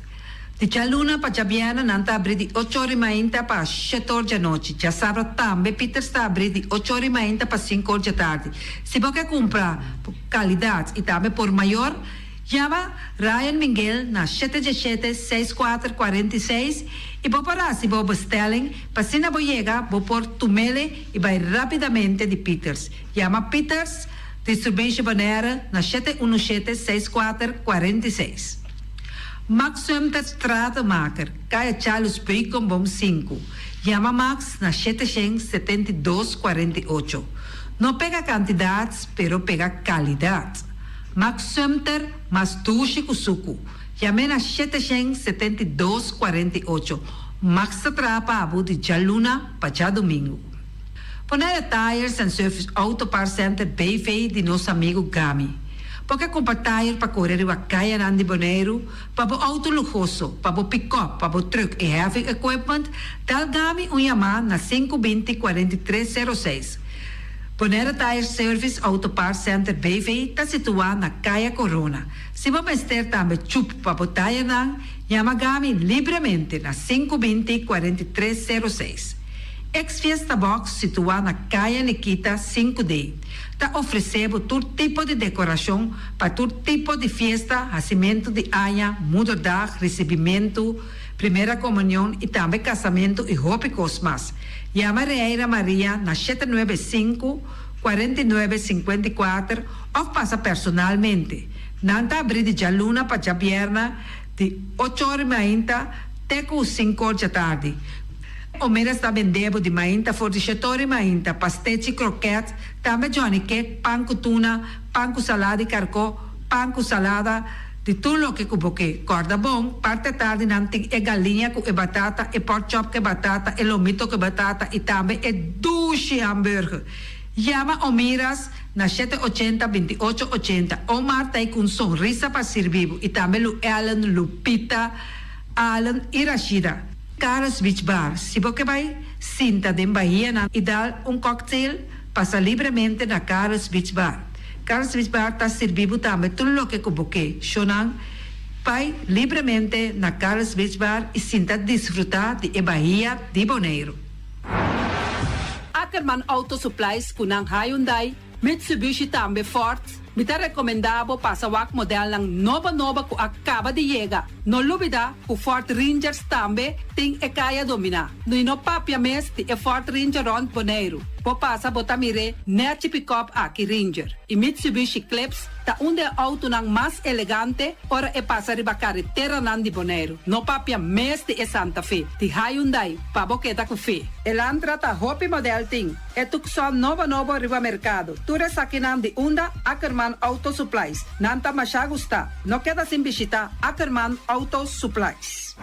Di djaluna pa djabièrnè nan ta abrí di ocho or i mainta pa shete or djanochi. Djasabra tambe Peters ta abrí di ocho or i mainta pa sinku or djatardi. Si bo ke kumpra kalidat i tambe por mayor, yama Ryan Minguel na shete djeshete seis kuater 46 i bo por hasi bo bestelling pa asina bo yega bo por tumele i bai rapidamente di Peters. Yama Peters Distribution Bonaire na shete unu shete seis kuater 46. Max Sumter Stratenmaker, Kaya Charles Beukenboom sinku. Yama Max na 772 48. No pega kantidat, pero pega kalidat. Max Sumter mas dushi ku suku. Yam'é na 772 48. Max ta traha pa bo di djaluna pa djadumingu. Bonaire Tires and Service Auto Parts Center BV di nos amigu Gami. Bo ke kumpra tire pa kore riba kayanan di Boneiru, pa bo outo luhoso, pa bo pikòp, pa bo trùk i heavy equipment, dal Gami un yamá na 5 20 43 06. Bonaire Tire Service Auto Parts Center BV ta situá na Kaya Corona. Si bo mester tambe chup pa bo tayernan, yama Gami libremente na 5 20 43 06. Ex Fiesta Box situá na Kaya Nikita sinku D ta ofresé bo tur tipo di dekorashon pa tur tipo di fiesta, hasimentu di aña, moederdag, risibimentu, primera komunion i tambe kasamentu i hopi kos mas. Yama Reira Maria na 795, 49, 54 òf pasa personalmente. Nan ta abrí di djaluna pa djabièrnè di ocho or mainta te ku sinku or djatardi. Omeras ta bende bo di mainta for di shetori mainta, pastechi, kroket, tambe johnny cake, pan ku tuna, pan ku salada di karkó, pan ku salada, di tur loke ku bo ke. Kòrda bon, parti atardi nan tin e galiña ku e batata, e pork chop ku e batata, e lomito ku e batata i tambe e dushi hamburger. Yama Omiras na shete ochenta, 28 ochenta. Omar ta ei ku un sonrisa pa sirbi bo i tambe Lu Ellen, Lupita, Allen i Rashida. Carlos Beach Bar, Si bo ke bai sinta den bahianan i dal un cocktail, pasa libremente na Carlos Beach Bar. Carlos Beach Bar ta sirbi bo tambe tur loke ku bo ke. Shownan, Bai libremente na Carlos Beach Bar i sinta disfrutá di e bahia di Boneiru. Ackerman Auto Supplies ku nan Hyundai, Mitsubishi tambe Ford, mi ta recomenda bo pasa wak modelnan nobo nobo cu a caba di yega. No lubida cu Ford Rangers tambe tin e caya domina. Y no papia mes di e Ford Ranger rond Boneiru. Bo pasa bo ta mir'e nechi pick-up aki Ranger. Y Mitsubishi Eclipse ta un di e autonan mas elegante ora e pasa riba careteranan di Boneiru. No papia mes di e Santa Fe di Hyundai pa bo keda cu fe. Elantra ta hopi model tin. E Tucson nobo nobo riba merkado. Tur esakinan di unda Ackerman Auto Supplies. Nan ta masha gusta. No keda sin bishita Ackerman Auto Supplies.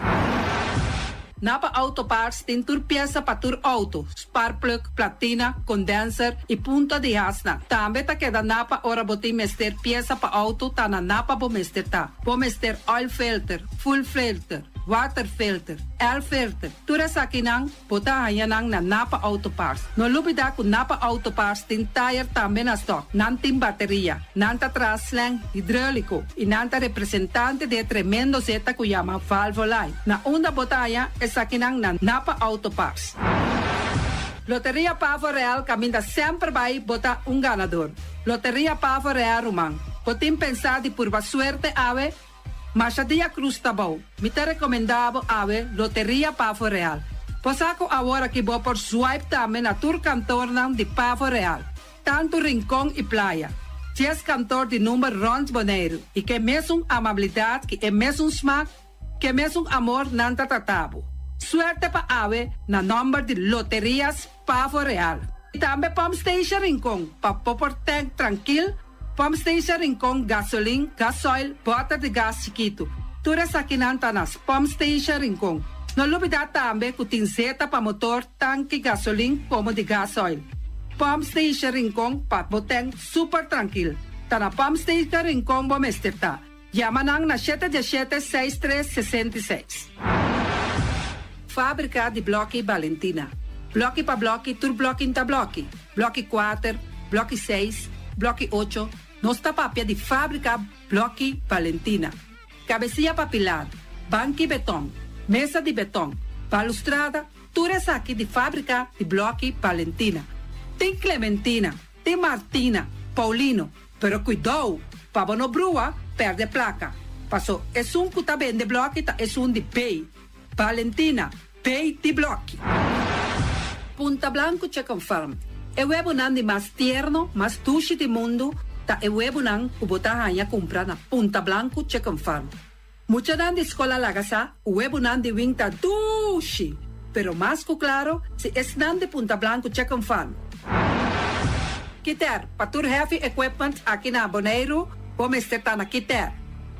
Napa Auto Parts tin tur piesa pa tur auto, sparkplug, platina, condenser y punta di hasnan. Tambe ta keda Napa ora bo tin mester piesa pa auto ta na Napa bo mester ta. Bo mester oil filter, fuel filter, water filter, air filter, tur esakinan Bo ta haña nan na Napa Auto Parts. No lubidá ku Napa Auto Parts tin tayer tambe na stòk. Nan tin bateria. Nan ta traha slang hidróliko i nan ta representante di e tremendo zeta ku yama Valvoline. Na unda bo ta haña esakinan na Napa Auto Parts. Loteria Pavo Real kaminda semper bai bo ta un ganador. Loteria Pavo Real ruman. Bo tin pensá di purba suerte awe? Masha dia Cruz ta bou. Mi ta recomenda bo awe Loteria Pavo Real. Bo sa cu awor aki bo por swipe tambe na tur kantornan di Pavo Real, tanto Rincon y Playa. Dies kantor di number rond Boneiru y ke mesun amabilidad ki e mesun smaak, ke mesun amor nan ta trata bo. Suerte pa awe na nomber di Loterias Pavo Real. Y tambe Pump Station Rincon pa bo por tank trankil. Pump Station Rincon, gasolin, gasoil, bòter di gas chikitu. Tur esakinan ta na Pump Station Rincon. No lubidá tambe ku tin zeta pa motor, tanki gasolin komo di gasoil. Pump Station Rincon pa bo tèn super trankil. Ta na Pump Station Rincon bo mester ta. Yama nan na shete diesshete seis tres 66. Fábrika di blòki Balentina. Blòki pa blòki tur blòki n'ta blòki. Blòki kuater, blòki seis, blòki ocho, nos ta papia di fábrika blòki Balentina. Kabesia pa pilar, banki beton, mesa di beton, balustrada, tur esaki di fábrika di blòki Balentina. Tin Clementina, tin Martina, Paulino, Pero kuidou, pa bo no brua, pèrdè plaka. Paso esun ku ta bende blòki ta esun di Bay. Valentina, Bay di blòki. Punta Blanco Chicken Farm, E webonan di mas tierno, mas dushi di mundu ta e webonan ku bo ta haña kumpra na Punta Blanco Chicken Farm. Muchanan di skol a laga sa ku webonan di wing ta dushi, pero mas ku klaro si esnan di Punta Blanco Chicken Farm. Kiter pa tur heavy equipment aki na Boneiru. Bo mester ta na Kiter.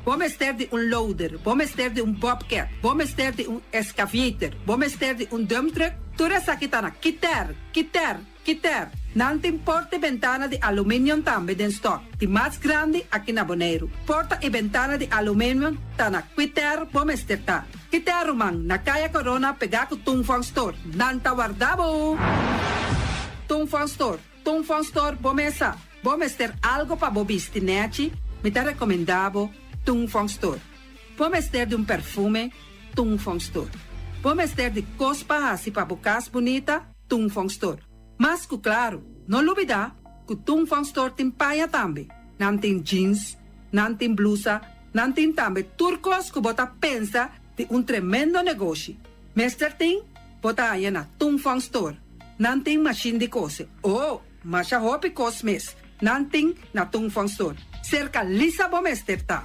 Bo mester di un loader, bo mester di un bobcat, bo mester di un excavator, bo mester di un dump truck, tur esaki ta na Kiter, Kiter, Kiter. Nan tin porta i bentana di aluminium tambe den stock, di mas grandi aki na Boneiru. Porta i bentana di aluminium ta na Kiter bo mester ta. Kiter ruman, na Kaya Corona pegá ku Tung Fong Store. Nan ta warda bo! Tung Fong Store. Tung Fong Store bo mesa. Bo mester algo pa bo bisti nechi, mi ta recomenda bo Tung Fong Store. Bo mester di un perfume, Tung Fong Store. Bo mester di cos pa haci pa bo cas bunita, Tung Fong Store. Mas cu claro, no lubida cu Tung Fong Store tin paña tambe. Nan tin jeans, nan tin blusa, nan tin tambe tur cos cu bo ta pensa di un tremendo negoshi. Mester tin, bo ta haña na Tung Fong Store. Nan tin mashin di kose. Oh, masha hopi kos mes nan tin na Tung Fong Store. Serka Lisa bo mester ta.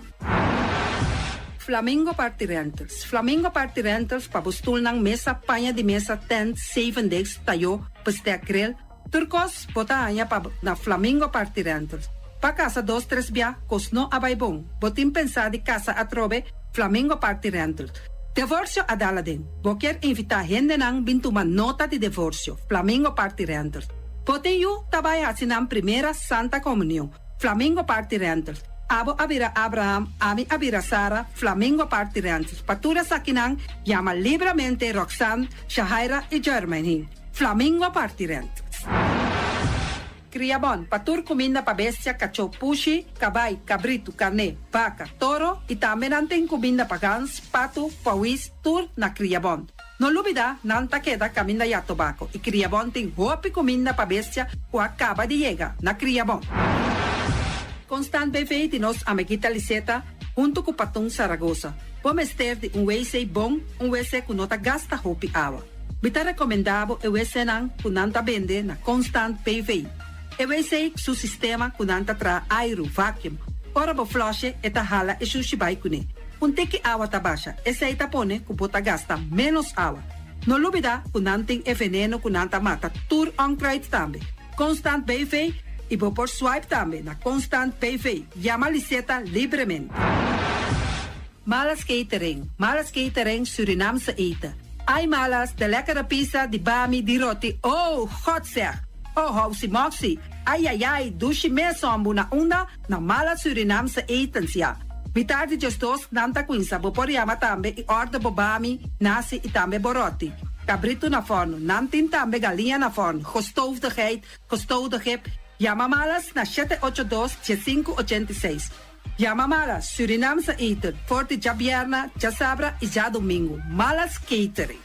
Flamingo Party Rentals Flamingo Party Rentals pa bo stulnan, mesa, paña di mesa, tent, zevendegs, tayó, bestek, grill, tur kos bo ta haña pa na Flamingo Party Rentals. Pa kasa dos tres bia kos no a bai bon. Bo tin pensá di kasa atrobe? Flamingo Party Rentals. Devorsio a dal aden. Bo kier invitá hendenan bin tuma nota di devorsio? Flamingo Party Rentals. Bo tin yu ta bai haci nan primera Santa Comunion? Flamingo Party Rentals. Abo a bira Abraham, ami a bira Sara, Flamingo Party Rentals. Pa tur esakinan, yama libramente Roxanne, Shahaira y Jermaine. Flamingo Party Rentals. Kriabon, pa tur kuminda pa bestia, kachó, pushi, kabai, kabritu, karné, baka, toro i tambe nan tin kuminda pa gans, patu, pawis, tur na Kriabon. No lubida, nan ta keda kaminda ya tobako i Kriabon tin hopi kuminda pa bestia ku a kaba di yega na Kriabon. Constant BV di nos amiguita Liseta huntu ku Patun Saragosa. Bo mester di un wc bon, un wc ku no ta gasta hopi awa. Mi ta rekomendá bo e wcnan ku nan ta bende na Constant BV. E wc su sistema ku nan ta traha airu, vacuum. Ora bo flush'e e ta hala e shushi bai kuné. Un tiki awa ta basha, esei ta pone ku bo ta gasta ménos awa. No lubidá ku nan tin e veneno ku nan ta mata tur onkruid tambe. Constant BV i bo por swipe tambe na Constant BV. Yama Liseta libremente. Malas Catering, Malas Catering Surinaamse eten. Ai Malas, de lekkere pizza, di bami, di roti, oh, God zeg! Oh, housi moxi, ai ai ai, dushi mes hombu na unda? Na Malas Surinaamse etens, ya. Mitar di djesdos nan ta cuinsa, bo por yama tambe y order bo bami, nasi y tambe bo roti. Cabrito na forno, nan tin tambe galiña na forno, gestoofde geit, gestoofde kip. Yama Malas na shete ocho dos, diesinku ochenta i seis. Yama Malas Surinaamse eten for di djabierna, djasabra y djadomingo. Malas Catering.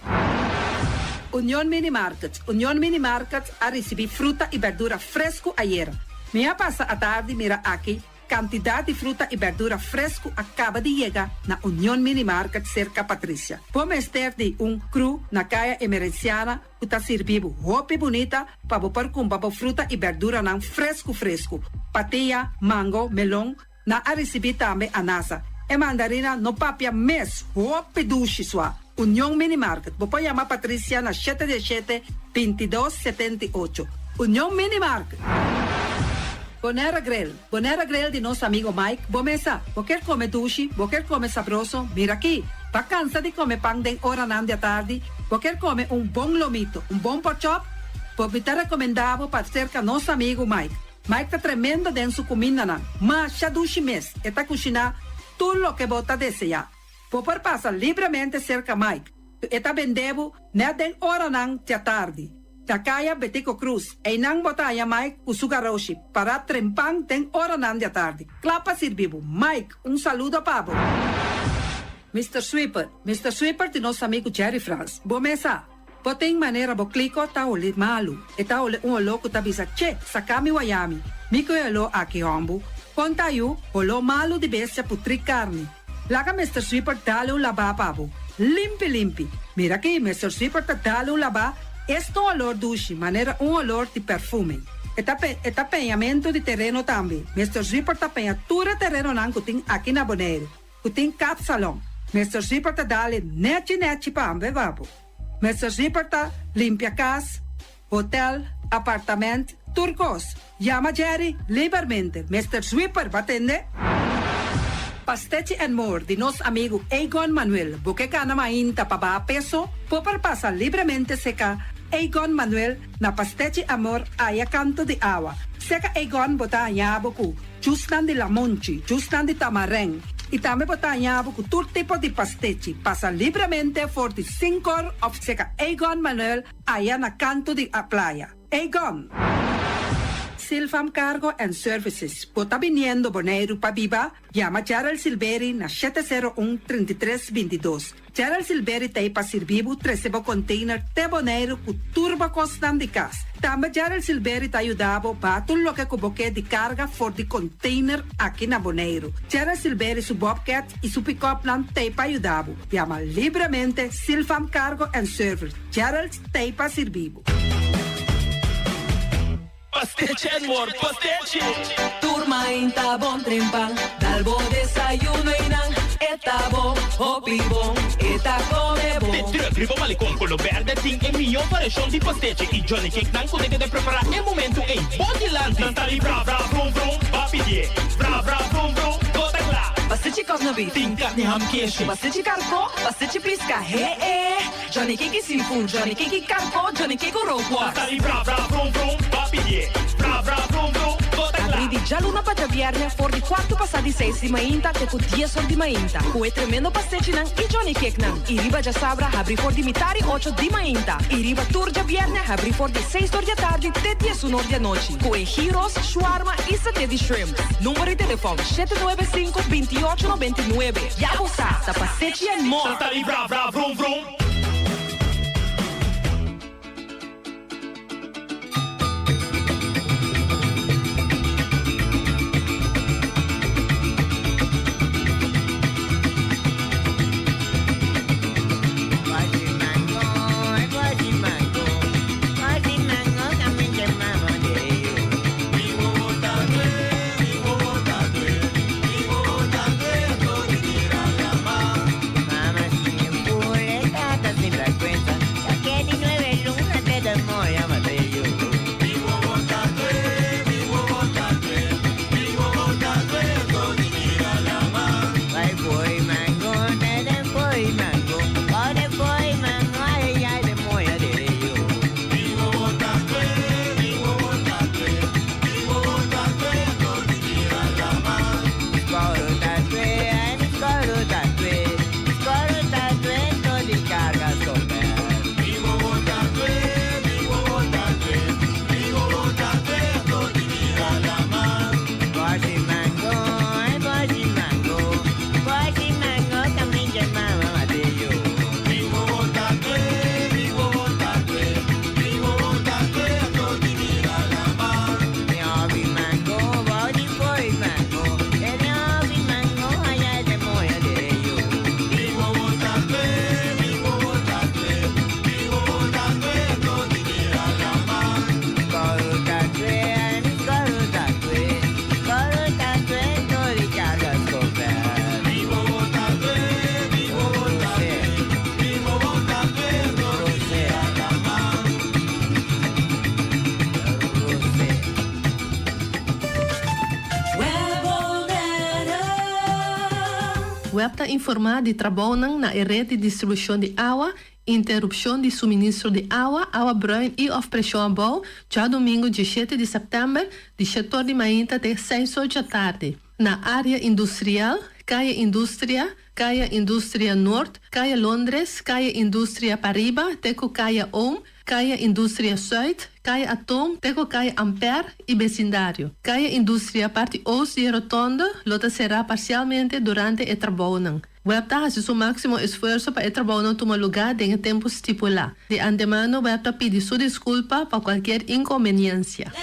Union Mini Market Union Mini Market a ricibi fruta y berdura fresco ayera. Mi a pasa atardi mira aki cantidad di fruta y berdura fresco a caba di yega na Union Mini Market cerca Patricia. Bo mester di un cru na Caya Emerenciana ku ta sirbi bo hopi bunita pa bo por kumpra bo fruta i berduranan fresku fresku. Patia, mango, melon, nan a risibí tambe anasa. E mandarina no papia mes, hopi dushi sua. Union Mini Market, bo por yama Patricia na shete dieshete, bintidos, setenta i ocho. Union Mini Market! Bonera Grill, Bonera Grill di nos amigo Mike, bo mesa, bo kier come dushi, bo kier come sabroso, mira aki! Bo a cansa di come pan den oranan di atardi, bo kier come un bon lomito, un bon porkchop? Bo mi ta recomenda bo pa cerca nos amigo Mike. Mike ta tremendo den su cumindanan, masha dushi mes, e ta cushina tur loke bo ta desea. Bo por pasa libremente cerca Mike, e ta bende bo net den oranan di atardi. Na Kaya Betico Cruz, einan bo ta haña Mike ku su garoshi, pará trempan den oranan di atardi, kla pa sirbi bo. Mike, un saludo pa bo. Mister Sweeper, Mister Sweeper di nos amigu Jerry Frans. Bo mes sa, bo tin manera bo kliko ta holi malu. E ta holi un oló ku ta bisa, Che, saka mi wayami. Mi ku e oló aki hòmbu. Kon ta yu, holó malu di bestia putrí karni. Laga Mister Sweeper dale un labá pa bo. Limpi limpi. Mira aki, Mister Sweeper ta dale un labá, esta un olor dushi, manera un olor di perfume. E ta pe, e ta peñamentu di tereno tambe. Mister Sweeper ta peña tur e terenonan ku tin aki na Boneiru, ku tin kapsalon. Mister Sweeper ta dale nechi nechi pa pa bo. Mister Sweeper ta limpia kas, hotel, apartament, tur kos. Yama Jerry libermente. Mister Sweeper, bo a tende? Pastechi and More di nos amigu Egon Manuel Bo ke gana mainta pa baha peso? Bo por pasa libremente seka Egon Manuel na Pastechi Amor aya kanto di awa. Seka Egon bo ta haña bo ku jusnan di lamonchi, jusnan di tamarèn i tambe bo ta haña bo ku tur tipo di pastechi. Pasa libremente for di sinkor òf seka Egon Manuel aya na kanto di playa. Egon! Silvam Cargo and Services, bo ta biniendo Boneiru pa biba? Yama Gerald Silberi na 701 33 22. Gerald Silberi ta ei pa sirbi bo trese bo container te Boneiru ku tur bo kosnan di kas. Tambe Gerald Silberi ta yuda bo baha tur loke ku bo ke di karga for di container aki na Boneiru. Gerald Silberi su bobcat i su pick-upnan ta ei pa yuda bo. Yama libremente Silvam Cargo and Service. Gerald ta ei pa sirbi bo. Pastechi and more pastechi! Tur mainta bon trempan, dal bo desayuno y nan e ta bon, hopi bon, e ta come bon. De truck riba Malecon Colo Berde tin e mihó variashon di pastechi y Johnny Cake nan ku ta keda prepará e momentu ei bo dilanti. Nan ta di bra bra vrum vrum, ba pidié bra bra vrum vrum, bo ta kla. Pastechi kòsna beef. Tin karni ham keshi. Pastechi karkó, pastechi piska, he e. Johnny Cake seafood, Johnny Cake karko, Johnny Cake rookworst. Ta di bra bra vrum vrum, ba pidié bra bra vrum vrum, bo ta kla. Abrí di djaluna pa djabièrnè for di kuartu pasá di seis di mainta te ku dies or di mainta ku e tremendo pastechinan i Johnny Cakenan. I riba djasabra habrí for di mitar i ocho di mainta i riba tur djabièrnè habrí for di seis or di atardi te diesun or di anochi ku e gyros, shawarma i saté di shrimp. Number di telefòn, 795 28 99. Ya bo sa, ta pastechi and more! Ta di bra bra vrum vrum. Web ta informá di trabounan na e ret di distribushon di awa, interupshon di suministro di awa, awa bruin i òf preshon abou, djadumingu diesshete di sèptèmber, di shetor di mainta te seis or djatardi, na área industrial, Kaya Industria, Kaya Industria Noord, Kaya Londres, Kaya Industria Pariba te ku Kaya Oom, Kaya Industria Zuid, Kaya Atoom te ku Kaya Ampère i besindario. Kaya Industria parti oost di e rotonde lo ta será parsialmente durante e trabounan. Web ta hasi su máksimo esfuerso pa e trabounan tuma lugá den e tempu stipulá. Di antemano web ta pidi su diskulpa pa kualkier inkonbeniensia.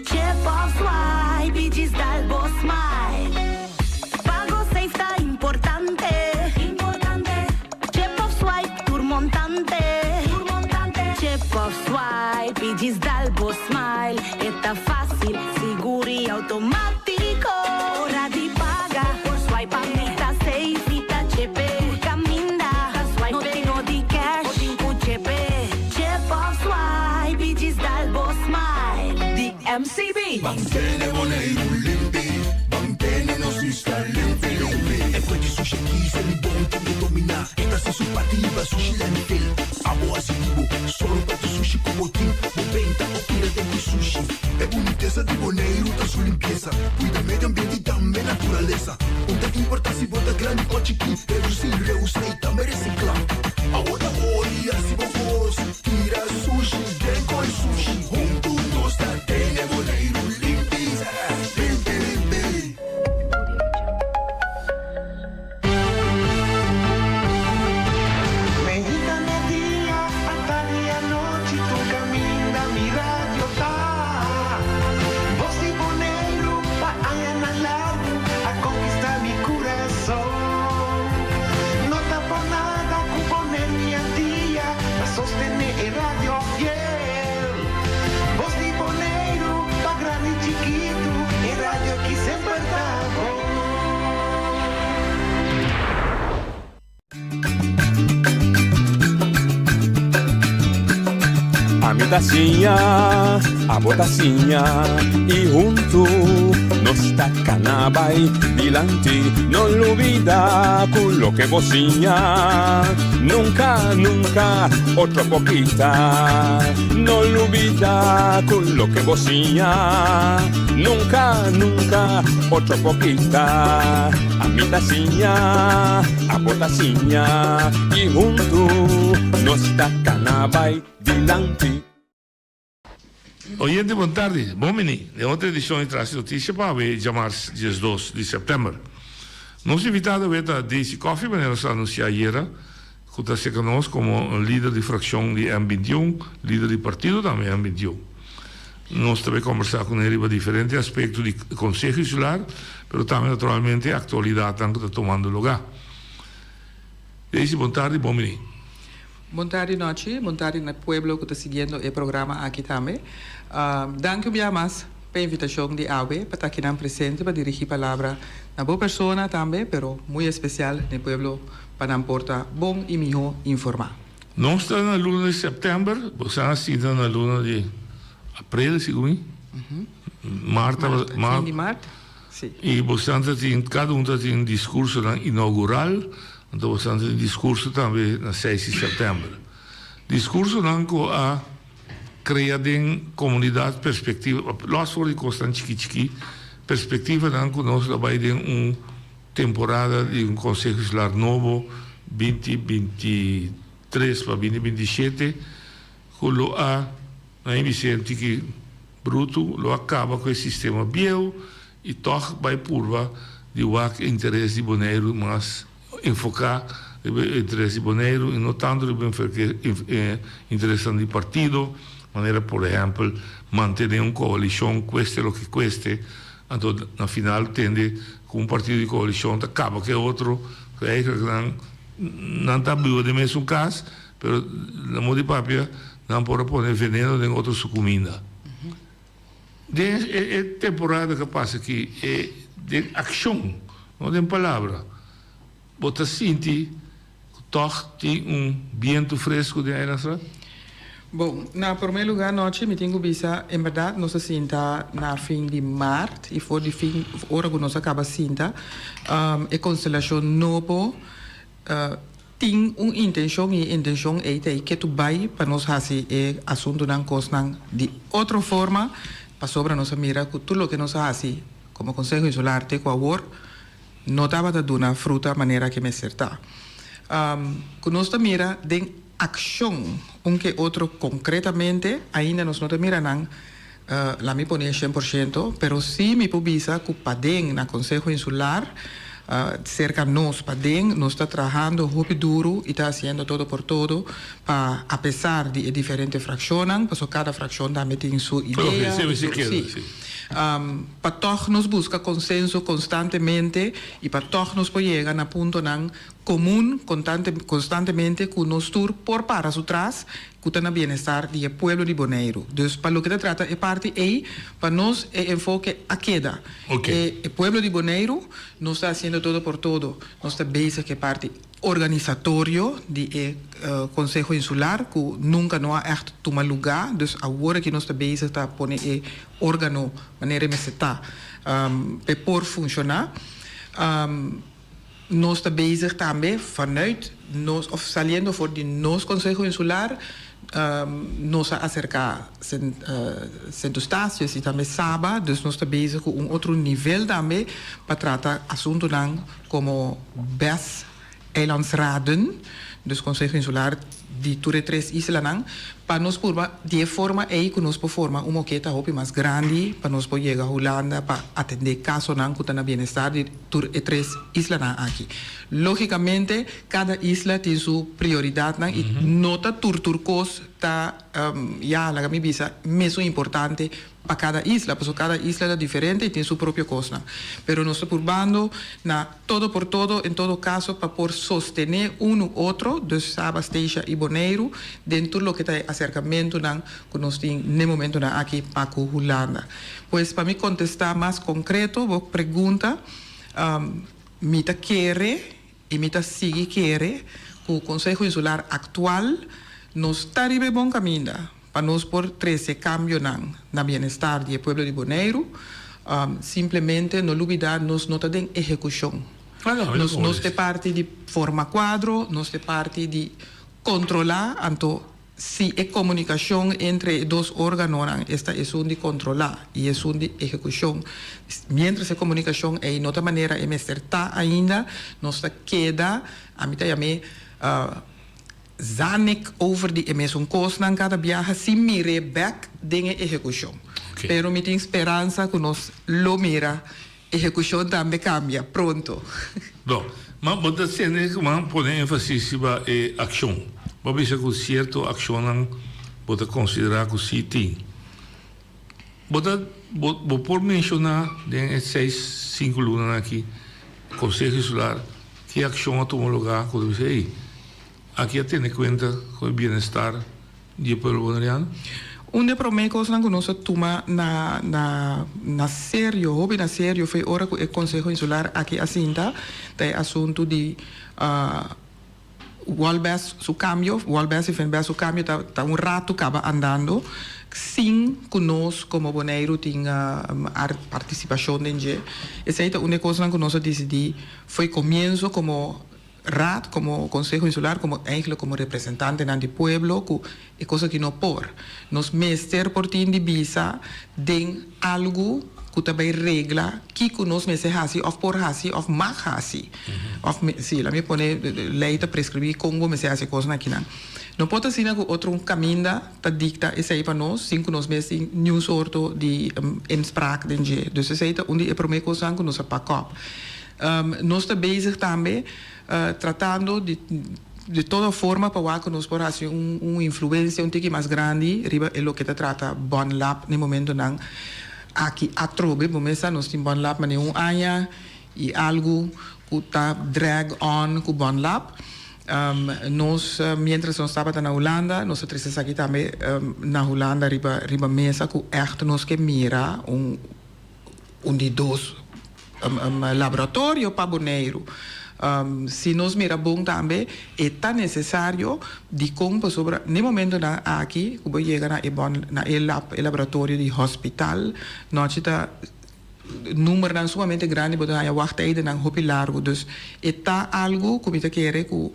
Chip of swipe y djis dal bo smile. Pago safe ta importante. Chip of swipe tur montante. Chip of swipe y djis dal bo smile. E ta facil, sigur y automatico. Ora di paga por swipe pa mi ta safe. Mi ta chepe tur caminda. Ban tene Boneiru limpi, ban tene nos isla limpi limpi. E kue di sushi aki Selibon tin ku dominá. E ta hasi su parti riba sushi landfill. Abo hasi di bo, sòru pa tur sushi ku bo tin. Bo benta o tira den ku sushi. E bunitesa di Boneiru ta su limpiesa. Kuida medio ambiente i tambe naturalesa. Un ta importá si bo ta grandi o chikí. Redusí, reusá i tambe resiklá. Awor ta ora di hasi bo kos. Tira sushi den koi sushi. Huntu nos ta tene Boneiru limpi, limpi, limpi. Meinta media, atardi anochi tur caminda mi radio ta. Voz di Boneiru pa añanan largu a conquista mi curason. No ta por nada cu Boneiru y Antia ta sostene e radio fiel. Voz di Boneiru pa grandi y chikitu e radio aki semper ta bon. Ami ta siña, abo ta siña y huntu nos ta cana bay dilanti. No lubida cu loke bo siña nunca, nunca otro por kita. No lubida cu loke bo siña nunca, nunca otro por kita. Ami ta siña, abo ta siña y huntu nos ta cana bay dilanti. Oyente bon tardi, bon bini den otro edicion di Tras di Noticia pa awe djamars 12 di september. Nos invitado awe ta Daisy Coffie manera nos a anuncia ayera cu ta acerca nos como lider di fraccion di M 21, lider di partido tambe M 21. Nos ta bay combersa cu ne riba diferente aspecto di Conseho Insular, pero tambe naturalmente actualidadnan cu ta tomando lugar. Daisy, bon tardi, bon bini. Bon tardi nochi, bon tardi na pueblo cu ta siguiendo e programa aki tambe. Danki un bia mas pa e invitacion di awe pa ta akinan presente pa dirigi palabra na bo persona tambe, pero muy especial na e pueblo pa nan por ta bon y miho informa. Nos ta na luna di september, bo sa a sinta na luna di april segun mi, mart tabata, Fin di mart, si. Y bo sa ta tin, cada un ta tin discursonan inaugural, anto bo sa ta tin discurso tambe na seis di september. Discursonan cu a crea den comunidad perspectiva, los for di cosnan chiki chiki, perspectivanan cu nos lo bay den un Temporada di un Konseho Insular nobo binti 23 pa binti 27 ku lo a na e bisé tiki brutu lo a kaba ku e sistema bieu i tòg bai purba di wak e interes di Boneiru mas enfoká riba e interes di Boneiru i no tantu riba e interesnan di partido manera por ehèmpel mantené un koalishon kueste loke kueste. Anto na final tende ku un partido di koalishon ta kaba ku e otro, ku eigenlijk nan nan ta biba den mesun kas, pero na modo di papia nan por a pone veneno den otro su kuminda. Den e e temporada ku a pasa aki e den akshon, no den palabra, bo ta sinti Ku tòg tin un bientu fresku den Eilandstraat? Bon, na promé lugá nochi mi tin ku bisa, en bèrdat nos a sinta na fin di mart i for di fin ora ku nos a kaba sinta e konstelashon nobo tin un intenshon i e intenshon ei ta ei ketu bai pa nos hasi e asuntunan kosnan di otro forma pasobra nos a mira ku tur loke nos a hasi komo Konseho Insular te ku awor no tabata duna fruta manera ke mester ta. Ku nos ta mira den akshon un ke otro konkretamente ainda nos no ta mira nan, la mi pone 100%, pero si mi por bisa ku paden na Konseho Insular, serka nos paden, nos ta trahando hopi duru i ta hasiendo todo por todo pa apesar di e diferente frakshonnan, pasobra kada frakshon tambe tin su idea, sí. Pa tòg nos buska konsenso konstantemente i pa tòg nos por yega na puntonan komun konstantemente ku nos tur por para su tras. ku ta na bienestar di e pueblo di Boneiru. Dus pa loke ta trata e parti ei, pa nos e enfoke a keda. E e pueblo di Boneiru, nos ta hasiendo todo por todo. Nos ta bezig ku e parti organisatorio di e Konseho Insular ku nunka no a ègt tuma lugá. Dus awor aki nos ta bezig ta pone e órgano manera e mester ta pa e por funshoná. Nos ta bezig tambe vanuit nos of saliendo for di nos Conseho Insular nos a acerca Sint Eustatius y tambe Saba, dus nos ta bezig cu un otro nivel tambe pa trata asuntonan como bes eilandsraden, dus Conseho Insular di tur e tres islanan, pa nos purba di e forma ei ku nos por forma un moketa hopi mas grandi pa nos por yega Hulanda pa atendé kasonan ku ta na bienestar di tur e tres islanan aki. Lógikamente kada isla tin su prioridatnan i no ta tur tur kos ta, ya, laga mi bisa, mesun importante pa kada isla, pasobra kada isla ta diferente i tin su propio kosnan. Pero nos ta purbando na todo por todo, en todo kaso, pa por sostené unu otro, dus Saba, Statia i Boneiru, den tur loke ta e aserkamentunan ku nos tin n'e momentunan aki pa ku Hulanda. Pues pa mi kontestá mas konkreto bo pregunta, mi ta kere i mi ta sigui kere ku Konseho Insular aktual nos ta riba e bon kaminda. Pa nos por trece cambionan na bienestar di e pueblo di Boneiru, simplemente no lubida nos no ta den ehecucion. Nos nos ta e parti di forma cuadro, nos ta e parti di controla, anto si e comunicacion entre e dos organonan, esta esun di controla y esun di ehecucion, mientras e comunicacion ey no ta manera e mester ta ainda, nos ta keda, ami ta yam'e, Zanik over di e mesun kosnan kada biaha sin mir'é bèk den e ehekushon. Pero mi tin speransa ku nos lo mira ehekushon tambe kambia pronto. Bon, ma bo ta tende ku bo pone énfasis riba e akshon. Bo a bisa ku sierto akshonnan bo ta konsiderá ku sí tin. Bo ta bo bo por menshoná den e seis sinku lunanan aki Konseho Insular ki akshon a tuma lugá ku ta bisa ey aki a tene kuenta ku e bienestar di e pueblo boneriano? Un di e promé kosnan ku nos a tuma na na na serio, hopi na serio, foi ora ku e Konseho Insular aki a sinta, ta e asuntu di Wolbes su cambio, Wolbes y Venbes su cambio ta ta un rato caba andando sin cu nos como Boneiru tin participacion den dje. Esey ta un di e cosnan cu nos a dicidi fo'i comienzo como Raad, como Conseho Insular, como eigenlijk como representantenan di pueblo cu e cos aki no por. Nos mester por tin di bisa den algu cu ta bay regla kico nos mester haci of por haci of mag haci. Of si, laat mi pone ley ta prescribi con bo mester haci e cosnan akinan. No por ta asina cu otro un caminda ta dicta esey pa nos sin cu nos mes tin niun sorto di inspraak den dje. Dus esey ta un di e prome cosnan cu nos a pak op. Nos ta bezig tambe tratando di di todo forma pa wak ku nos por hasi un un influensia un tiki mas grandi riba e loke ta trata Bon Lab na e momentonan aki atrobe. Bo mes sa nos tin Bon Lab manera un aña i algu ku ta drag on ku Bon Lab. Nos mientras nos tabata na Hulanda nos a trese esaki tambe na Hulanda riba riba mesa ku ègt nos ke mira un un di dos laboratorio pa Boneiru. Si nos mira bon tambe e ta nesesario dikon pasobra n'e momentonan aki ku bo yega na e bon na e lab e laboratorio di hospital nochi ta numbernan sumamente grandi bo ta haña wachttijdennan hopi largu dus e ta algu ku mi ta kere ku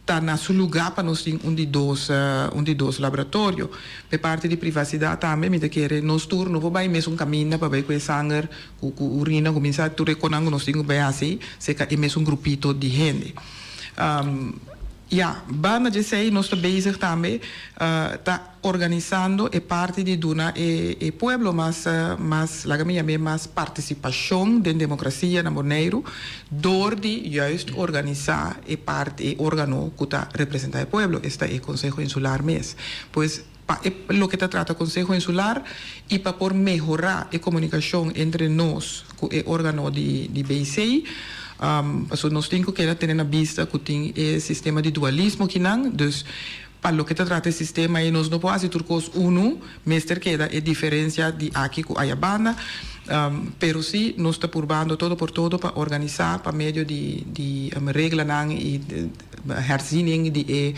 Ta na su lugá pa nos tin un di dos un di dos laboratorio. P'e parti di privasidat tambe mi ta kere nos tur no por bai mesun kaminda pa bai ku e sanger, ku ku urina, kuminsá tur e konan ku nos tin ku bai hasi serka e mesun grupito di hende. Ya, banda djesei nos ta bezig tambe ta. Organisando e parti di duna e e pueblo mas mas laga mi yam'é mas partisipashon den demokrasia na Boneiru dor di juist organisá e parti e organo ku ta representá e pueblo, esta e Konseho Insular mes. Pues pa e loke ta trata Konseho Insular i pa por mehorá e komunikashon entre nos ku e organo di di BC, pasobra nos tin ku keda tene na bista ku tin e sistema di dualismo kinan, dus. Pa loke ta trata e sistema ei nos no por hasi tur kos unu, mester keda e diferensia di aki ku aya banda. Pero si nos ta purbando todo por todo pa organisá pa medio di di reglanan i herziening di e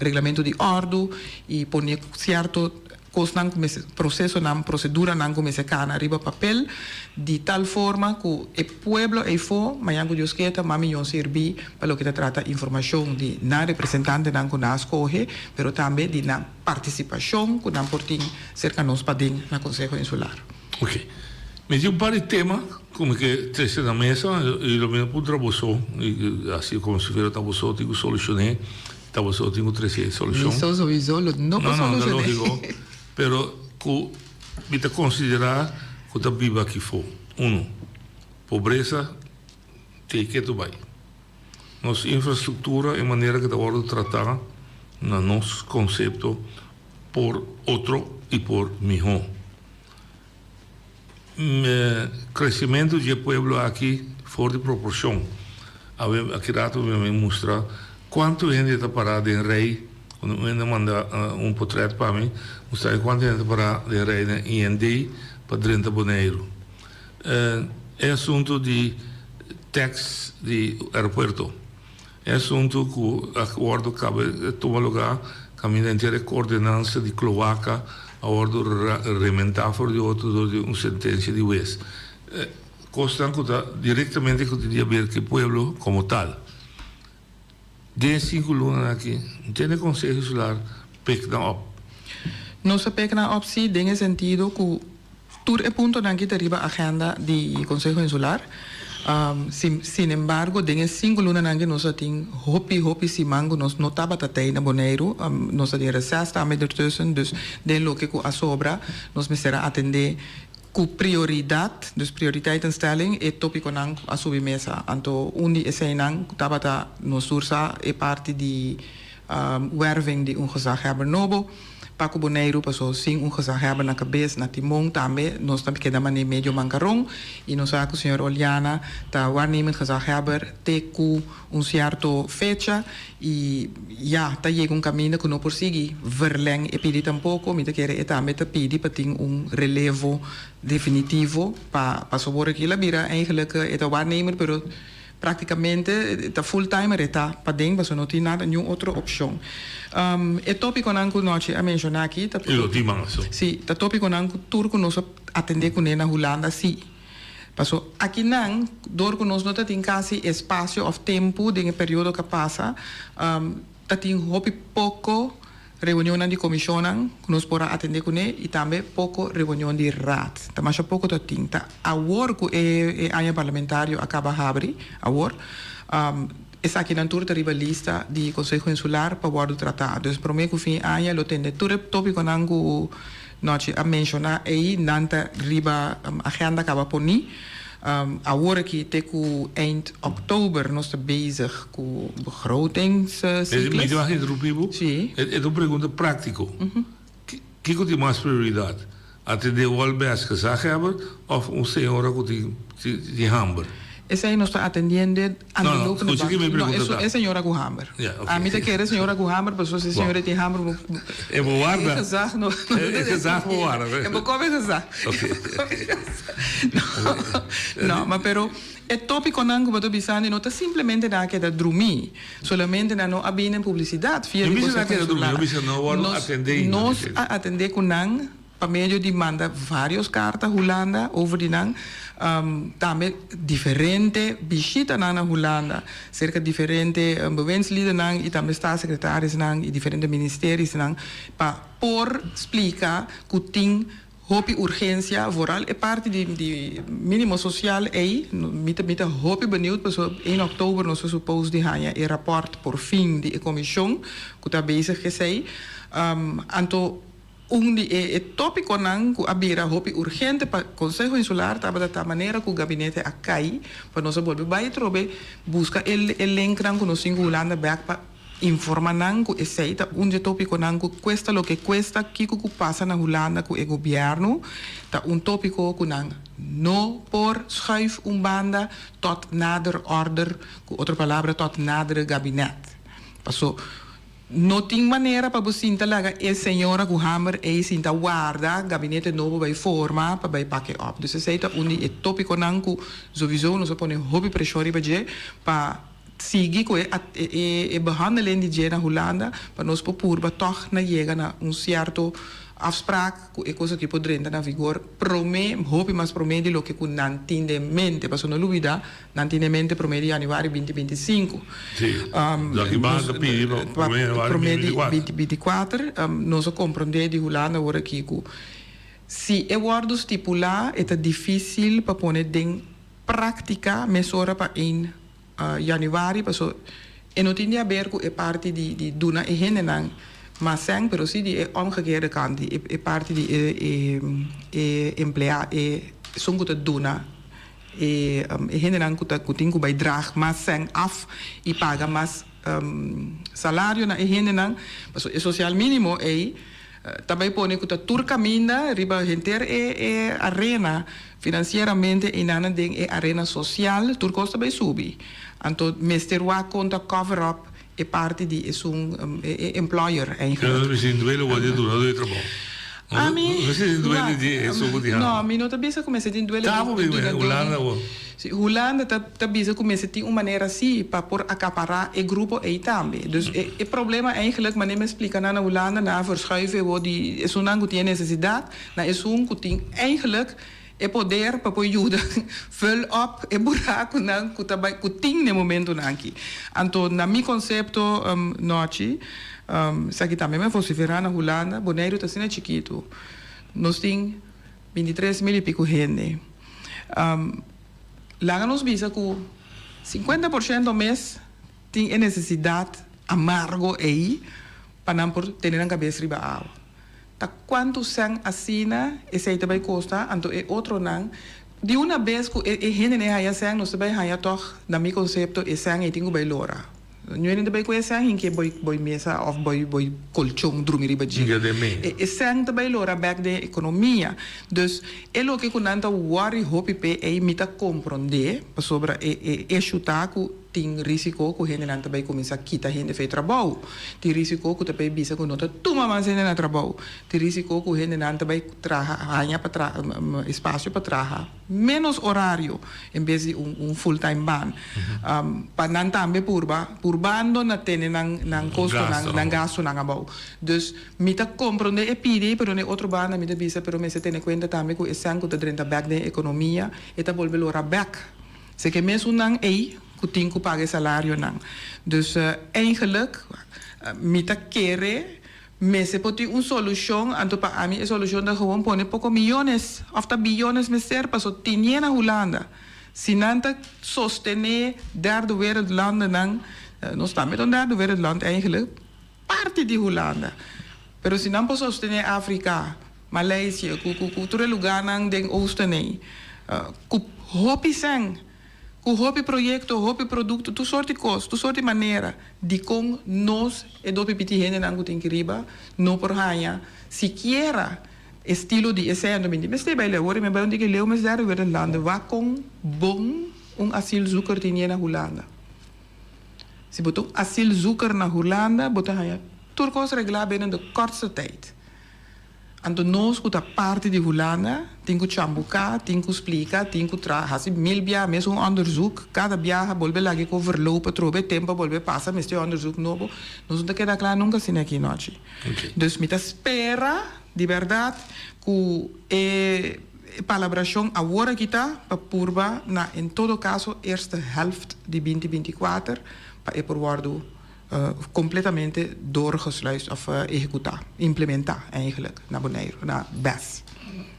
reglamento di òrdu i pone sierto Kosnan ku mester, prosesonan, proseduranan ku mester kana riba papel di tal forma ku e pueblo eifó mañan ku Dios ke ta mas miyon sirbí pa loke ta trata informashon di nan representantenan ku nan a skohe, pero tambe di nan partisipashon ku nan por tin serka nos paden na Konseho Insular. Ok. Mi tin un par di tema ku mi ke trese na mesa i lo mi a puntra boso, i hasi komo si fuera ta boso tin ku solushoné. Ta boso tin cu trece e solucion. Mi so sowieso lo no por No, no, ta solucione. logico. Pero cu mi ta considera cu ta biba aki fo. Uno, pobreza te ketu bay. Nos infrastructura, e manera cu ta wordo trata na nos concepto por otro y por miho. Crecimento dje pueblo aki for di proporcion. Awe aki rato mi a mustra cuanto hende ta para den rij, cuando un hende a manda un potret pa mi, mustra mi cuanto hende ta para den rij den IND pa drenta Boneiru. E asunto di tax di aeropuerto. E asuntu ku a wòrdu kaba tuma lugá kaminda henter e ordenansa di kloaka a wòrdu rementá for di otro dor di un sentensia di wes. Kosnan ku ta direktamente ku tin di haber ku e pueblo komo tal. Den e sinku lunanan aki no tene Konseho Insular pek nan òp. Nos a pek nan òp sí den e sentido ku Tur e puntonan ki ta riba agenda di Konseho Insular. Sin embargo, den e sinku lunanan ki nos a tin hopi, hopi siman ku nos no tabata tei na Boneiru. Nos a tin reses tambe dertussen, dus den loke ku a sobra nos mester a atendé ku prioridat, dus prioriteitenstelling, e topikonan ku a subi mesa. Anto un di eseinan ku tabata nos tur sa e parti di werving di un gezaghebber nobo. Pa ku Boneiru paso sin un gezaghebber na kabes na timon tambe nos ta keda mane medio mankaron i nos sa ku señor Oleana ta waarnemend gezaghebber te ku un sierto fecha i ya ta yega un kaminda ku no por sigui verleng e pidi tampoko mi ta kere e tambe ta pidi pa tin un relevo definitivo pa paso wor aki la bira eigenlijk e ta waarnemer pero Práktikamente ta full timer e ta paden pasobra no tin nada niun otro opshon. E tópikonan ku Nochi a menshoná aki ta I lo tin mas. Sí, ta tópikonan ku tur ku nos a atendé kuné na Hulanda sí. Paso akinan dor ku nos no ta tin kasi espasio òf tempu den e periodo ku a pasa ta tin hopi poko Reunionnan di komishonnan ku nos por a atendé kuné i tambe poko reunion di raad. Ta masha poko ta tin. Ta awor ku e e aña parlamentario a kaba habri, awor, esakinan tur ta riba lista di Konseho Insular pa wòrdu tratá. Dus promé ku fin aña lo tende tur e tópikonan ku Nochi a menshoná ei, nan ta riba agenda kaba poní. Awor aki te ku eind oktober nos ta bezig ku begrotingscyclus. Mi ta interrumpí bo? Sí. E ta un pregunta práktiko. Kiko tin mas prioridat? Atendé Wolbes gezaghebber òf un señora ku tin hamber? Esei nos ta atendiendo aan de lopende band. No, no, escucha ki mi pregunta ta. E señora ku hamber. Ja, ok. Ami ta kere e señora ku hamber, pasobra si e señora tin hamber bo. E bo warda. E gezag no. E gezag bo warda. E bo kome gezag. Ok. No, ma pero e tópikonan ku bo ta bisandi no ta simplemente nan a keda drumí. Solamente nan no a bini en publisidat via Mi di bisa nan a Konseho keda drumí, Insular. mi bisa no wòrdu atendé ainda. Nos a atendé ku nan. Pa medio di manda varios karta Hulanda over di nan, tambe diferente bishitanan na Hulanda serka diferente bewindsliedernan i tambe staatssecretarisnan i diferente ministerisnan pa por splika ku tin hopi urgensia, vooral e parti di di minimo sosial ei. Mi ta mi ta hopi beniut pasobra een oktober nos ta supos di haña e rapòrt por fin di e komishon ku ta bezig esei. Anto Un di e e tópikonan ku a bira hopi urgente pa Konseho Insular tabata ta manera ku gabinete a kai pa nos a bolbe bai atrobe buska e e linknan ku nos tin ku Hulanda bèk pa informa nan ku esei ta un di e tópikonan ku kuesta loke kuesta kiko ku pasa na Hulanda ku e gobièrnu ta un tópiko ku nan no por schuif un banda tot nader order ku otro palabra tot nadere gabinet paso. No tin manera pa bo sinta laga e señora ku hamber ei sinta warda gabinete nobo bai forma pa bai pak e op. Dus esei ta un di e topikonan ku sowiso nos a pone hopi preshon riba dje pa sigui ku e e behandeling di dje na Hulanda pa nos por purba tòg na yega na un sierto afspraak ku e kos aki por drenta na vigor promé, hopi mas promé di loke ku nan tin den mente. Pasobra no lubida Nan tin e mente promé di januari binti binti sinku. Sí, daki banda ta pidi pa promé januari Promé di binti binti kuater. Nos a komprondé di Hulanda awor aki ku si e wòrdu stipulá e ta difísil pa pone den práktika mesora pa ein januari paso e no tin di haber ku e parti di di duna e hendenan mas sèn pero si di e omgekeerde kant di e parti di e e emplea e esun ku ta duna E hendenan ku ta ku tin ku bai drag mas sèn af i paga mas salario na e hendenan, pasobra e sosial mínimo ei ta bai pone ku ta tur kaminda riba henter e e arena finansieramente einan den e arena sosial tur kos ta bai subi. Anto mester wak kon ta cover up e parti di esun e employer eigenlijk. Pero si duele word e dunador di trabou. Ami No si duele di esun ku tin No, mi no ta bisa ku mester tin duele di dunador di Hulanda awor. Si, Hulanda ta ta bisa ku mester tin un manera si pa por akapará e grupo ei tambe. Dus e e problema eigenlijk manera mi a splika nan na Hulanda nan a verschuiven awor di esunnan ku tin e nesesidat na esun ku tin eigenlijk E poder pa por yuda vul op e burakunan ku ta bai ku tin na e momentunan aki. Anto na mi konsepto nochi, esaki tambe mi a vosiferá na Hulanda, Boneiru ta asina chikitu. Nos tin bintitres mil i piku hende. Laga nos bisa ku sinkuenta por shento mes tin e nesesidat amargo ei pa nan por tene nan kabes riba awa. Ta cuantu cen asina esey ta bay costa, anto e otronan, di una bes cu e hendenan haya cen, nos ta bay haya tog, na mi concepto, e cen ey tin cu bay lora. Nu hende ta bay cu e cen hinke boy boy mesa of boy boy colchon drumi riba dje. E e cen ta bay lora bek den economia. Dus e loke cu nan ta worry hopi p'e ey mi ta compronde, pasobra e e issue ta cu. Tin risiko ku hendenan ta bai kuminsá kita hende for e trabou. Tin risiko ku ta bai bisa ku no ta tuma mas hende na trabou. Tin risiko ku hendenan ta bai traha, haña pa traha, espasio pa traha ménos orario en bes di un un full time baan. Pa nan tambe purba, purbando na tene nan nan kostonan, nan gastonan abou. Dus mi ta komprondé e pidi, pero na e otro banda mi ta bisa pero mester tene kuenta tambe ku e sèn ku ta drenta bèk den e ekonomia e ta bolbe lora bèk. Se ke mesunnan ei ku tin ku paga e salarionan. Dus eigenlijk mi ta kere mester por tin un solushon, anto pa ami e solushon ta gewoon pone poko miyones of ta biyones mester paso tinie na Hulanda. Si nan ta sostene derde wereldlandennan, nos tambe ta un derde wereldland eigenlijk, parti di Hulanda. Pero si nan por sostene Afrika, Maleisië, ku ku ku tur e lugánan den oosten ei, ku hopi sèn, ku hopi proyekto, hopi produkto, tur sort di kos, tur sort di manera, dikon nos e dopi piti hendenan ku tin ki riba no por haña sikiera estilo di e sèn? Mi di mester bai leu, ora mi bai un diki leu mes derde werelanden, wak kon bon un asielzoeker tin ye na Hulanda. Si bo ta un asielzoeker na Hulanda, bo ta haña tur kos reglá binnen de kortste tijd. Anto nos ku ta parti di Hulanda tin ku chambuká, tin ku splika, tin ku traha, hasi mil biaha mes un onderzoek, kada biaha bolbe laga e overloop atrobe, tempu a bolbe pasa mester onderzoek nobo, nos no ta keda kla nunka asina aki nochi. Dus mi ta spera di bèrdat ku e palabrashon awor aki ta pa purba na en todo kaso eerste helft di binti 24 pa e por wòrdu completamente doorgesluisd of ehecuta, implementa eigenlijk na Boneiru, na bes.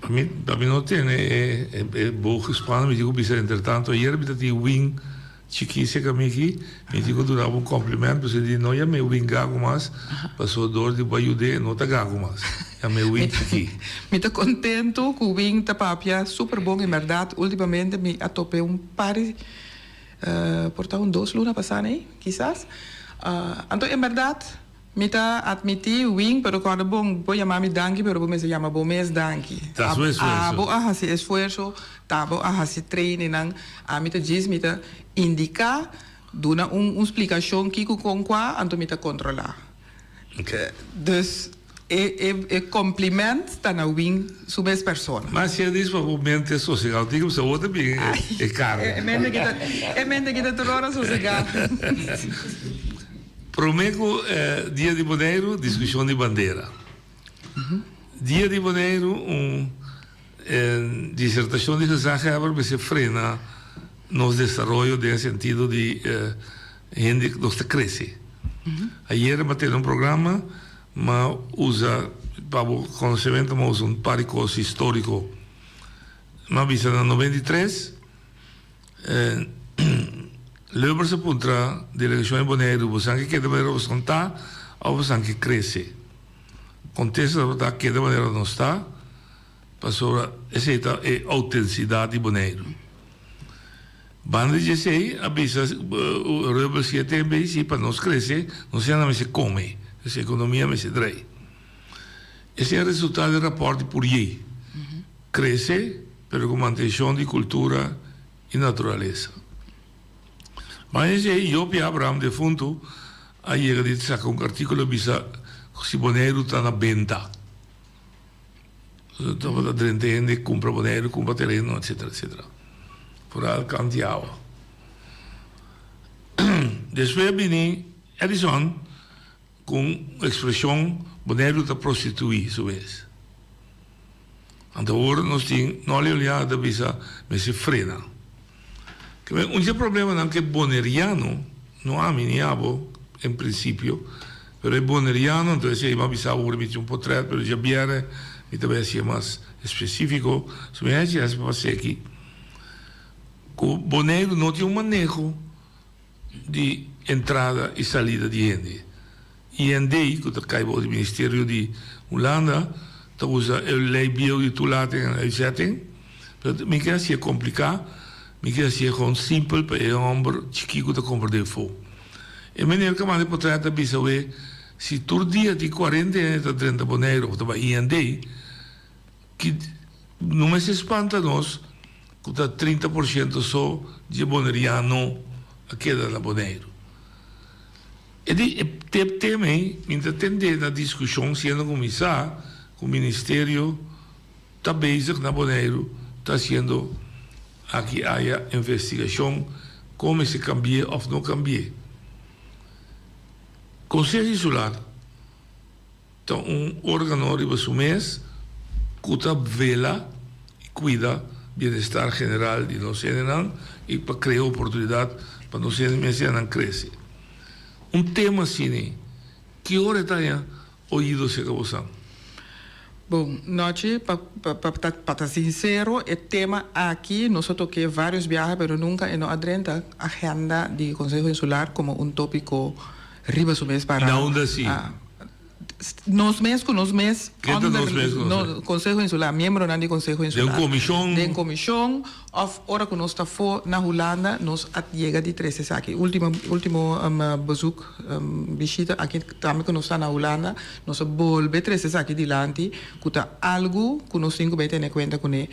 Pa mi, pa mi no tene e e boog gespannen, mi tin ku bisa entretanto ayer mi ta tin wing chikí serka mi aki, mi tin ku duna bo un compliment pasobra di no yam'é wing gagu mas, pasobra dor di bo a yud'é e no ta gagu mas, yam'é wing chikí. Mi ta contento ku wing ta papia super bon, en berdad ultimamente mi a top'é un par di. Por ta un dos luna pasá nei, kisas. Anto en bèrdat mi ta atmití, Wing, pero kòrda bon, bo yama mi danki, pero bo mester yama bo mes danki. Ta su esfuerso. Abo a hasi esfuerso, ta bo a hasi trainingnan. Ami ta djis mi ta indiká, duna un un splikashon kiko kon kua, anto mi ta kontrolá. Dus e e e compliment ta na Win su mes persona. Mas si a dis pa bo mente sosegá, tin ku bisa bo ta bin e karga. E mente kita e mente kita tur ora sosegá. Promé ku Dia di Boneiru, diskushon di bandera. Dia di Boneiru un disertashon di gezaghebber mester frena nos desaroyo den sentido di hende nos ta krese. Ayer mi a tene un programa, mi a usa, pa bo konosementu mi a usa un par di kos históriko. Mi a bisa na 93 Lubbers a puntra delegashon di Boneiru, boso ke keda manera boso ta òf boso ke krese? Kontesta tabata keda manera nos ta, pasobra esei ta e outensidat di Boneiru. Banda di esei a bisa Rubbers si e tempu ei si pa nos krese nos hende mester kome, nos ekonomia mester drai. Esei a resulta den rapòrt di Pourier, krese pero ku mantenshon di kultura i naturalesa. Banda di esei Jopie Abraham defuntu a yega di saka un artíkulo bisa ku si Boneiru ta na benta. Tabata drenta hende kumpra Boneiru, kumpra tereno etcetera etcetera. Foral kant di awa. Despues a bini Edison ku un ekspreshon Boneiru ta prostituí su mes. Anto awor nos tin Nolly Oleana ta bisa mester frena. Keme un dje problemanan ku e boneriano, no ami ni abo en prinsipio, pero e boneriano, anto esei mi a bisa awor mi tin un potret pero djabièrnè mi ta bai hasié mas espesífiko, so mi a hasi hasi pa pas'e aki, ku Boneiru no tin un maneho di entrada i salida di hende. IND, ku ta kai bou di Ministerio di Hulanda, ta usa e lei bieu di toelating en uitzetting. Pero mi ke hasié kompliká, mi ke hasié gewoon simpel pa e hòmber chikí ku ta komprendé afó. E meneer ku a manda e potrèt a bisa we, si tur dia tin kuarenta hende ta drenta Boneiru òf ta bai IND, ki no mester spanta nos ku ta 30 por shento so dje boneriano a keda na Boneiru. E di e tep tema ei mi ta tendé na diskushon siendo ku mi sa ku ministerio ta bezig na Boneiru ta hasiendo aki aya investigashon kon mester kambi'é òf no kambi'é. Konseho Insular ta un órgano riba su mes ku ta vela i kuida bienestar general di nos hendenan i pa krea oportunidat pa nos hende mes hendenan krese. Un tema asina, ki ora e ta haña oido serka bosan? Bon nochi, pa pa ta pa ta sincero e tema aki nos a toke varios biaha pero nunca e no a drenta agenda di Conseho Insular como un topico riba su mes para. Na unda si? Nos mes ku nos mes. Ken ta nos mes ku nos mes? Konseho Insular, miembronan di Konseho Insular. Den komishon? Den komishon òf ora ku nos ta afó na Hulanda nos a yega di trese esaki. Ultimo ultimo bezoek, bishita aki tambe ku nos ta na Hulanda nos a bolbe trese esaki dilanti ku ta algu ku nos tin ku bai tene kuenta kuné.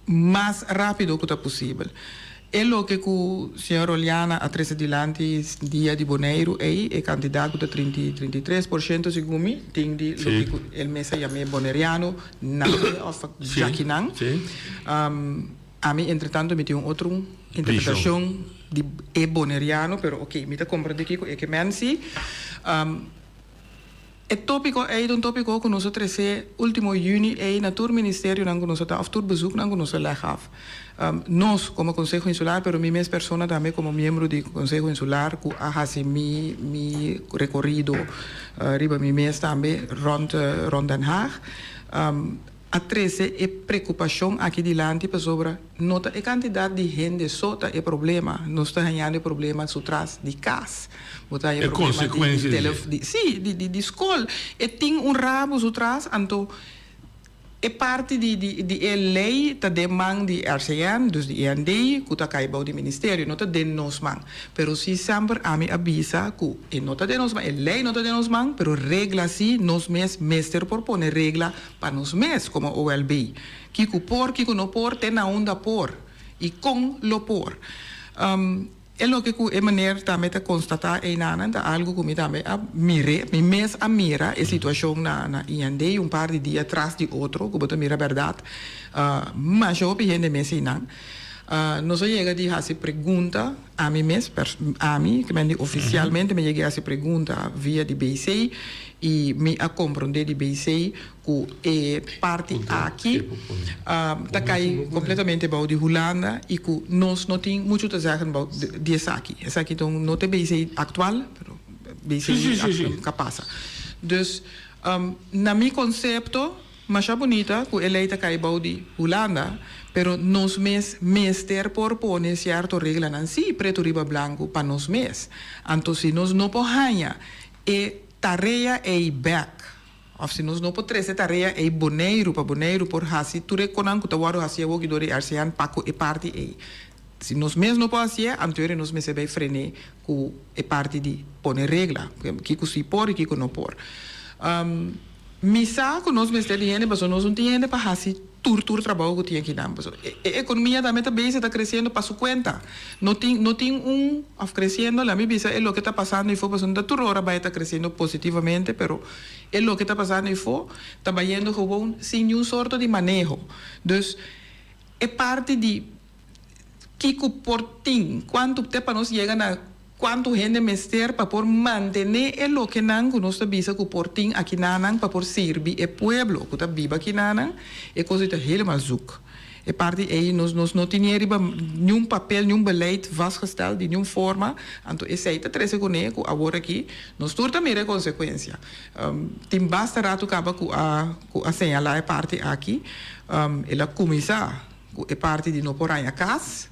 Mas rápido ku ta posibel. E loke ku señor Oleana a trese dilanti dia di Boneiru ei, e kantidat ku ta 30 i 33% segun mi, tin di loke ku el mes a yam'é boneriano, name òf djakinan. Ami entretanto mi tin un otro interpretashon di e boneriano, pero oke, mi ta komprendé kiko e ke men si. E tópiko ei ta un tópiko ku nos a trese último yüni ei na tur ministerionan ku nos a ta òf tur bezoeknan ku nos a lèg af. Nos komo Konseho Insular, pero mi mes persona tambe komo miembro di Konseho Insular ku a hasi mi mi rekorido riba mi mes tambe rònt rònt Den Haag, a trese e prekupashon aki dilanti pasobra no ta e kantidat di hende so ta e problema, nos ta hañando e problema su tras di kas, bo ta haña E problema di konsekuensia di telef di si di di skol, e tin un rabo su tras anto e parti di di di e lei ta den man di RCN, dus di END, ku ta kai bou di ministerio, no ta den nos man. Pero si semper ami a bisa ku e no ta den nos man, e lei no ta den nos man, pero regla si nos mes mester por pone regla Pa nos mes komo OLB, kiko por, kiko no por, te na unda por i kon lo por. E loke ku e meneer tambe ta konstatá einanan ta algu ku mi tambe a mir'é, mi mes a mira e situashon na na IND un par di dia tras di otro ku bo ta mira bèrdat masha hopi hende mes einan. Nos a yega di hasi pregunta, ami mes, ami, ke men di ofisialmente mi a yega di hasi pregunta via di BC i mi a komprondé di BC ku e parti aki ta kai kompletamente bou di Hulanda i ku nos no tin muchu te zeggen bou di esaki. Esaki ta un no ta e BC aktual, pero BC ka pasa. Dus na mi konsepto masha bunita ku e lei ta kai bou di Hulanda, pero nos mes mester por pone sierto reglanan si pretu riba blanku pa nos mes. Anto si nos no por haña e tarea ei bèk Of si nos no por trece tarea ey Boneiru pa Boneiru por haci tur e conan cu ta wordo haci awoki door di RCN pa cu e parti ey. Si nos mes no por hacié, anto eri nos mester bay frene cu e parti di pone regla, kico si por y kico no por. Mi sa cu nos mester di hende pasobra nos no tin hende pa haci tur tur trabou ku tin akinan. Pasobra e e ekonomia tambe ta bezig, ta kresiendo pa su kuenta. No tin no tin un òf kresiendo, laat mi bisa e loke ta pasando afó pasobra no ta tur ora bai ta kresiendo positivamente, pero e loke ta pasando afó ta bayendo gewoon sin niun sorto di maneho. Dus e parti di Kiko por tin? Kuantu te pa nos yega na kuantu hende mester pa por mantené e lokenan ku nos ta bisa ku por tin akinanan pa por sirbi e pueblo ku ta biba akinanan? E kos ei ta helemaal zoek. E parti ei nos nos no tinié riba niun papel, niun beleid vastgesteld di niun forma, anto esei ta trese kuné ku awor aki nos tur ta mira e konsekuensia. Tin basta ratu kaba ku a ku a señalá e parti aki, el a kuminsá. Ku e parti di no por haña kas,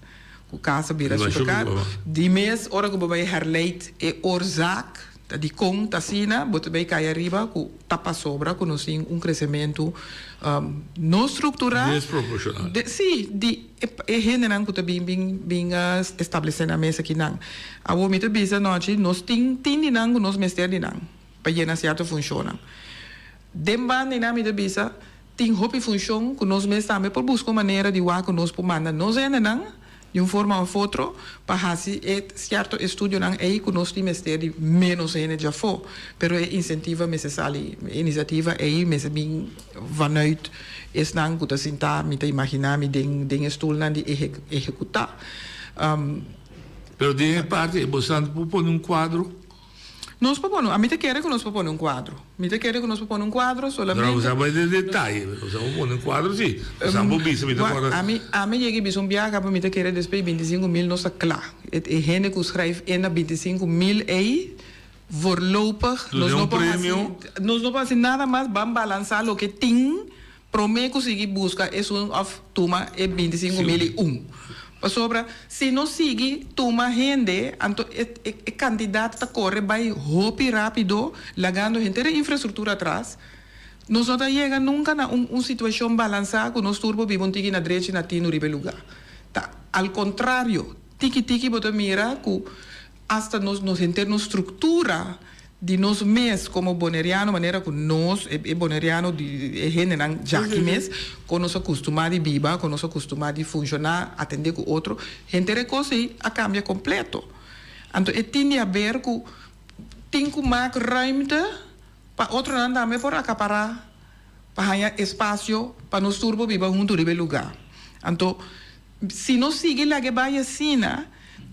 ku kas a bira super kar. Di mes ora ku bo bai herleid e oorzaak ta dikon ta asina, bo ta bai kai ariba ku ta pasobra ku nos tin un kresementu no strukturá. Desproporshonal. Sí, di e hendenan ku ta bin bin bin establesé nan mes akinan. Awor mi ta bisa anochi nos tin tin di nan ku nos mester di nan pa yena sierto funshonnan. Den banda einan mi ta bisa. Tin hopi funshon ku nos mes tambe por buska un manera di wak ku nos por manda nos hendenan di un forma òf otro pa hasi e sierto estudionan ei ku nos tin mester di ménos hende djafó. Pero e insentiva mester sali, e inisiativa ei mester bin vanuit esnan ku ta sintá, mi ta imaginá mi, den den e stulnan di ehekutá. Pero den e parti ei bosan por pone un kuadro? Nos por pone, ami ta kere ku nos por pone un kuadro. Mi ta kere ku nos por pone un kuadro solamente. Pero bo sa bai den detaye, bo sa por pone un kuadro si. Bo sa por bisa, mi ta kòrda. Ami, ami yega i bisa un biaha kaba mi ta kere despues di bintisinku mil nos ta kla. E e hende ku schrijf in na bintisinku mil ei, voorlopig nos no por hasi, nos no por hasi nada mas, ban balansá loke tin. Promé ku sigui buska esun òf tuma e bintisinku mil i un. Pasobra si nos sigui tuma hende, anto e e kantidat ta kore bai hopi rápido, lagando henter e infrastruktura atras. Nos no ta yega nunka na un un situashon balansá ku nos tur por biba un tiki na drechi na tinu riba e lugá. Ta al kontrario, tiki tiki bo ta mira ku Asta nos nos henter nos struktura di nos mes komo boneriano manera ku nos e boneriano di e hendenan djaki mes kon nos a kustumá di biba kon nos a kustumá di funshoná atendé ku otro henter e kos ei a kambia kompleto anto e tin di haber ku tin ku mak ruimte pa otronan tambe por akapará pa haña espasio pa nos tur por biba huntu riba e lugá anto Si nos sigui laga e bai asina,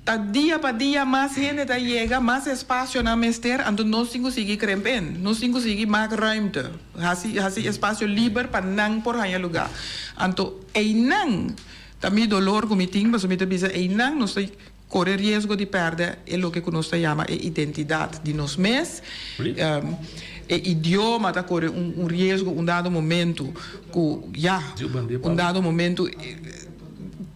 ta dia pa dia mas hende ta yega, mas espasionan mester, anto nos tin ku sigui kremp in, nos tin ku sigui mak ruimte, hasi hasi espasio liber pa nan por haña lugá. Anto einan ta mi dolor ku mi tin, pasobra mi ta bisa einan nos ta kore riesgo di pèrdè e loke ku nos ta yama e identidat di nos mes, e idioma ta kore un riesgo un dado momentu ku ya, un dado momentu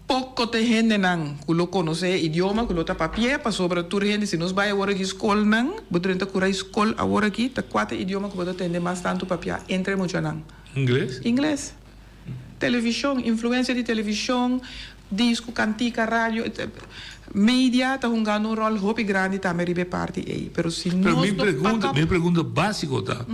poko ta e hendenan ku lo konosé e idioma ku lo ta papi'é pasobra tur hende si nos bai awor aki skolnan bo drenta kura e skol awor aki ta kua ta e idioma ku bo ta tende mas tantu papiá entre e muchanan? Ingles? Ingles. Televishon, influensia di televishon, disku, kantika, radio, media ta hungando un ròl hopi grandi tambe riba e parti ei. Pero si Pero nos mi no pregunta, pak mi op. pregunta básiko ta,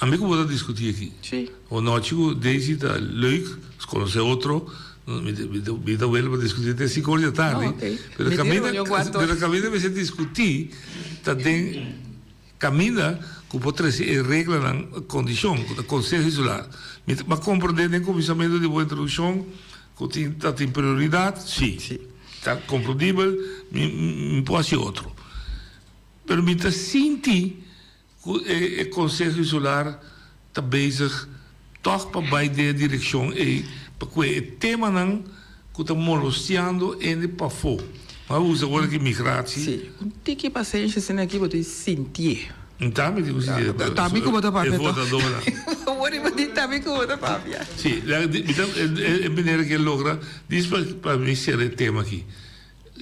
ami ku bo ta diskutí aki, Sí. anochi ku Daisy ta leuk, nos konosé otro, Mi ta wele pa diskutí te sinku or di atardi. Pero kaminda pero kaminda mester diskutí ta den kaminda ku por trese e reglanan kondishon ku ta Konseho Insular. Mi ta komprondé den kuminsamentu di bo introdukshon ku tin ta tin prioridat, si. Ta komprondibel, mi mi por hasi otro. Pero mi ta sinti Ku e Konseho Insular ta bezig tòg pa bai den e direkshon ei pa kue e temanan ku ta molostiando hende pafó. Bo a usa wòrdu aki migratie. Sí, un tiki pasenshi asina aki bo tin sintié. Ta mi tin ku sintié. Ta mi ku bo ta papia E votadónan. Awor bo tin ta mi ku bo ta papia. Sí, mi ta e manera ke logra dis pa mi sera e tema aki.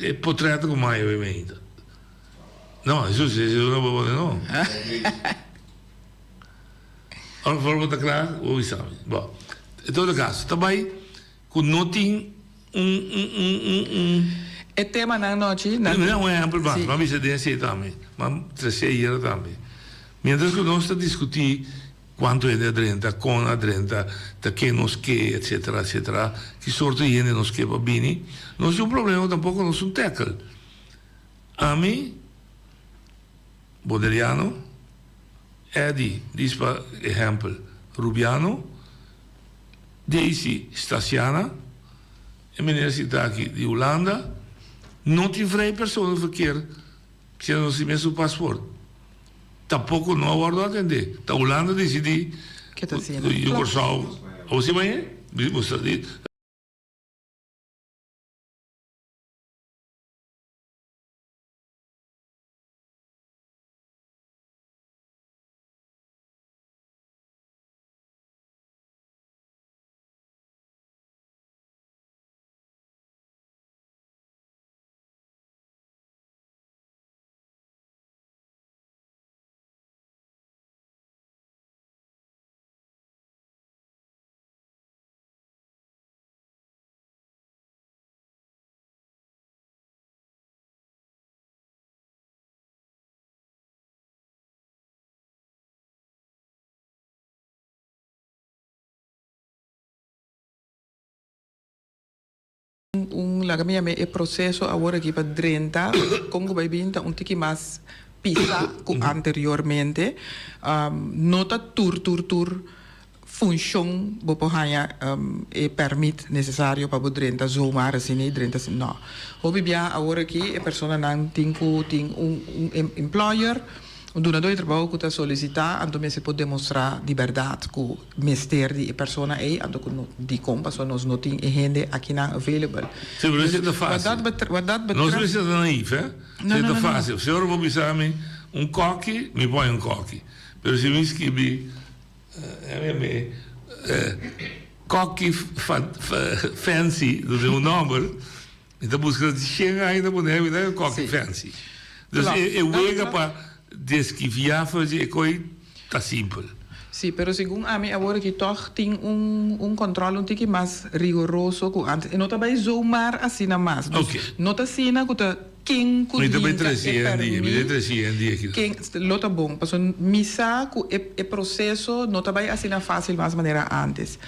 E potrèt ku maya bai meinta. No, Jesus, Jesus no por pone no. Ora for bo ta kla, bo bisa mi. Bo, en todo caso, ta bai ku no tin un, un, un, un, un. E temanan nochi, nan. Mira un ehempel mas, mi a bisa den esei tambe, mi a trese ayera tambe. Mientras ku nos ta diskutí kuantu hende a drenta, kon a drenta, ta ken nos ke, etcetera, etcetera, ki sorto di hende nos ke pa bini, nos tin un problema tampoko nos un tackle. Ami, Boneriano, Eddy, dis pa ehèmpel, Rubiano, Daisy, Stasiana, e meneer sita aki di Hulanda, no tin vrij personenverkeer si nos tin mesun paspoort. Tampoko no a wòrdu atendé. Ta Hulanda disidí ku yu Kòrsou. Abo si mañe? Un laga mi yam'é e proseso awor aki pa drenta kon ku bai bin ta un tiki mas pisa ku anteriormente. No ta tur tur tur Funshon bo por haña e pèrmit nesesario pa bo drenta zomaar asina i drenta asina. No. Hopi biaha awor aki e personanan tin ku tin un un employer, un dunadó di trabou ku ta solisitá, anto mester por demostrá di bèrdat ku mester di e persona ei, anto ku no dikon pasobra nos no tin e hende akinan available. Sí, pero esei ta fásil. Wat dat Nos betreft. mester ta naïef, hè? No, Esei no, ta no, no. fásil. Si ora bo bisa mi un kòki, mi pone un kòki. Pero si mi skibi. Kokkie Fancy, dat is un nòmber. Mi ta buska shen aña ta pone mi ta Kokkie Fancy. Dus e wega pa deskiviá for di e koi ta simpel. Sí, pero segun ami awor aki tòg tin un un kòntròl un tiki mas rigoroso ku antes. E no ta bai zomaar asina mas. Dus no ta asina ku ta. Ken ku Mi ta bai hinka trese e hende, mi ta permit, trese hende aki. ken lo ta bon. Pasobra mi sa ku e e proseso no ta bai asina fásil mas manera ántes.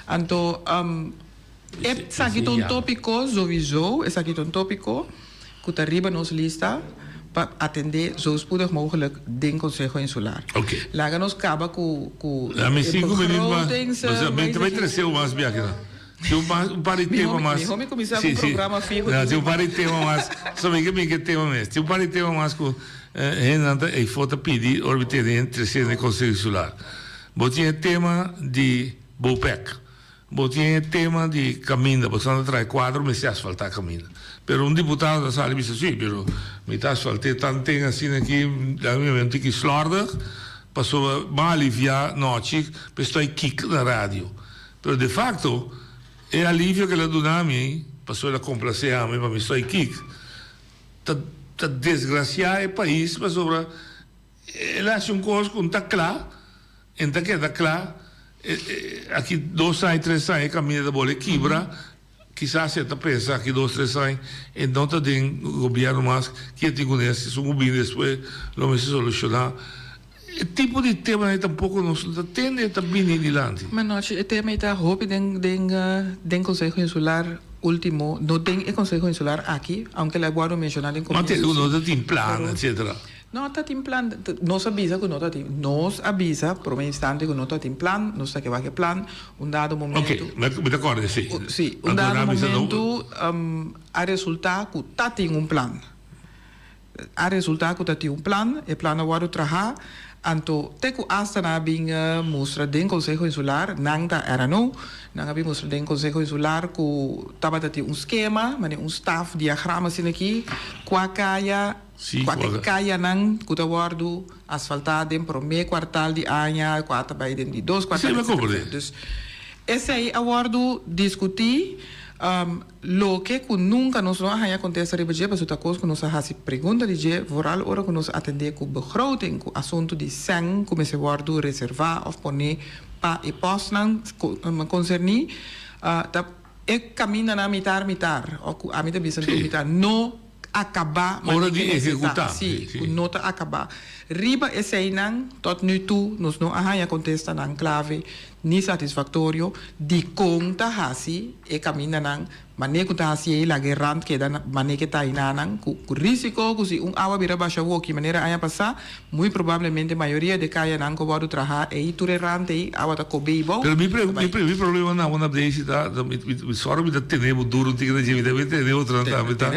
Anto esaki ta un tópiko sowieso, esaki ta un tópiko ku ta riba nos lista pa atendé zo spoedig mogelijk den Konseho Insular. Laga nos kaba ku ku A mi e sinku minüt mas, begrotingse mi ta bai trese mas biaha aki. Tin un par, un par di tema mas. Mihó mi kuminsá ku un programa fiho. No, tin un par di tema mas. So mi ke bin ke tema mes. Tin un par di tema mas ku hendenan ta eyfo ta pidi ora mi tene hende trese den Konseho Insular. Bo tin e tema di Bopec. Bo tin e tema di kaminda. Bo ta traha kuadro mester asfaltá kaminda. Pero un diputado ta sali bisa si, pero mi ta asfalt'é tanten asina aki, laga mi un tiki slòrdig pasobra ban aliviá nochi pa e stoi kik na radio. Pero de facto, e alivio cu el a duna mi, pasobra el a complace ami pa mi stoy kik, ta ta desgracia e pais pasobra el a haci un cos cu no ta cla, e no ta keda cla, aki dos aña, tres aña e caminda ta bole kibra, kisas e ta pensa aki dos, tres aña e no ta den gobierno mas, kier tin cu nes, esun cu bini despues lo mester soluciona. E tipo di temanan ei tampoko nos no ta tende ta bini dilanti. Ma nochi e tema ei ta hopi den den den Konseho Insular ultimo, no den e Konseho Insular aki, aunke la wòrdu menshoná den Ma komienso te si. no ta tin plan, etcetera. No ta tin plan, nos a bisa ku no ta tin, nos a bisa prome instante ku no ta tin plan, nos ta ke wak e plan, un dado momento. Ok, mi ta kòrda esei. Si, un dado momento a resultá ku ta tin un plan. A resultá ku ta tin un plan, e plan a wòrdu trahá, anto te ku asta nan a bin mustra den Konseho Insular, nan ta RNO, nan a bin mustra den Konseho Insular ku tabata tin un skema, manera un staf diagram asina aki, kua kaya, kua ta e kayanan ku ta wòrdu asfaltá den promé kuartal di aña, kua ta bai den di dos kuartal, etcetera. Dus esei a wòrdu diskutí. Loke ku nunka nos no a haña kontesta riba dje pasobra ta kos ku nos a hasi pregunta di dje, vooral ora ku nos atendé ku begroting, ku asuntu di sèn ku mester wòrdu reservá òf poné pa e pòstnan konserní, ta e kamindanan mitar mitar òf ku ami ta bisa mitar no akabá Ora mane di ke mester ta. ehekutá. Sí, ku no ta akabá. Riba eseinan tot nu toe nos no a haña kontestanan klave ni satisfaktorio dikon ta hasi e kamindanan mane ku ta hasi ei laga e rant keda mane ke ta ainanan ku risiko ku si un awa bira basha woki manera aña pasá muy probablemente mayoria de kayanan ku a wòrdu trahá ei tur e rant ei awa ta kobe ei bou Pero mi pre mi pre mi problema na unda Daisy ta mi mi sòru mi ta tene bo duru un tiki na dje mi ta mi tene otronan tambe ta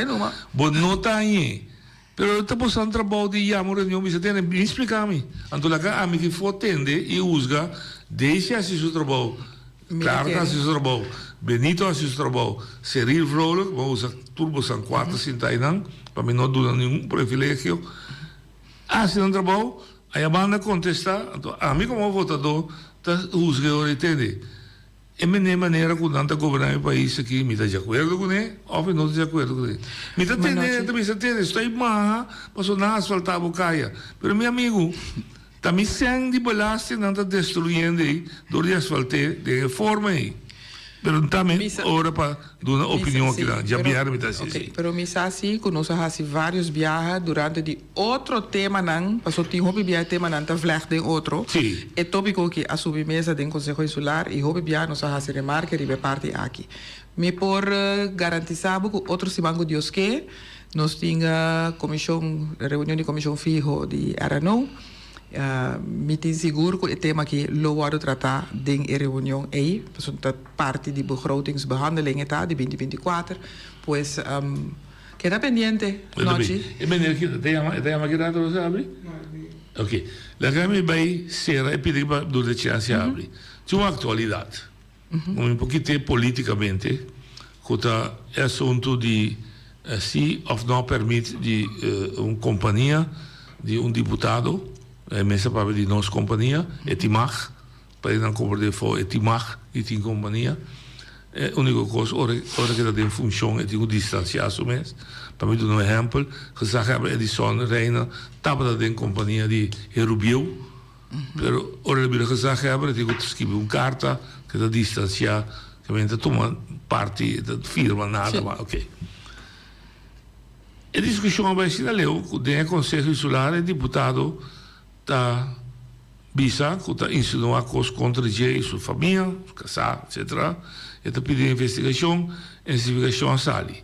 bo no ta hañ'é. Pero ta boso nan trabou di yama un reunion bisa tende bin splica mi. Anto laga ami ki for tende y huzga Daisy haci su trabou, Clara ta haci su trabou, Benito haci su trabou, Cyril Vrolijk, bo a usa tur boso cuarto sinta aynan pa mi no duna ningun privilegio, haci nan trabou, aya banda contesta, anto ami como votador ta huzga e ora y tende. E mene manera ku nan ta goberná e pais aki, mi ta di akuerdo kuné òf mi no ta di akuerdo kuné. Mi ta tende, ta bisa tende, estoy maha pasobra nan a asfaltá bo kaya. Pero mi amigu, ta mi sèn di belasting nan ta destruyendo ei dor di asfalt'é den e forma ei. Pero no ta mi ora pa duna opinion aki nan. Djabièrnè mi ta hasi esei. Pero mi sa si ku nos a hasi vários biaha durante di Otro temanan, pasobra tin hopi bia e temanan ta vlègt den otro. E tópiko aki a subi mesa den Konseho Insular i hopi bia nos a hasi remarke riba e parti aki. Mi por garantisá bo ku otro siman ku Dios ke, nos tin komishon, reunion di komishon fiho di RNO. Mi tin sigur ku e tema aki lo wòrdu tratá den e reunion ei, pasobra ta parti di begrotingsbehandeling e ta di binti 24. Pues. Keda pendiente, Nochi. E meneer ki ta yama, e ta yama ki rato lo habri? Ok. Laga mi bai sera e pidi pa duna e chance habri. Tin un actualidad. Un pokite politicamente cu ta e asunto di si of no permit di un compania di un diputado, e mes a papia di nos compania, e Timag. Pa e nan komprendé for e tin mag di tin kompania. E úniko kos ora ora ke ta den funshon e tin ku distansiá su mes. Pa mi duna un ehèmpel, gezaghebber Edison Rijna tabata den kompania di Heru Bieu, pero ora el a bira gezaghebber e tin ku skibi un karta ke ta distansiá, ke men ta tuma parti, e ta firma nada mas. Oké. E diskushon a bai asina leu ku den e Konseho Insular e diputado ta bisa ku ta insinuá kos kontra dje i su famia, su kasá, etcetera. E ta pidi investigashon, e investigashon a sali.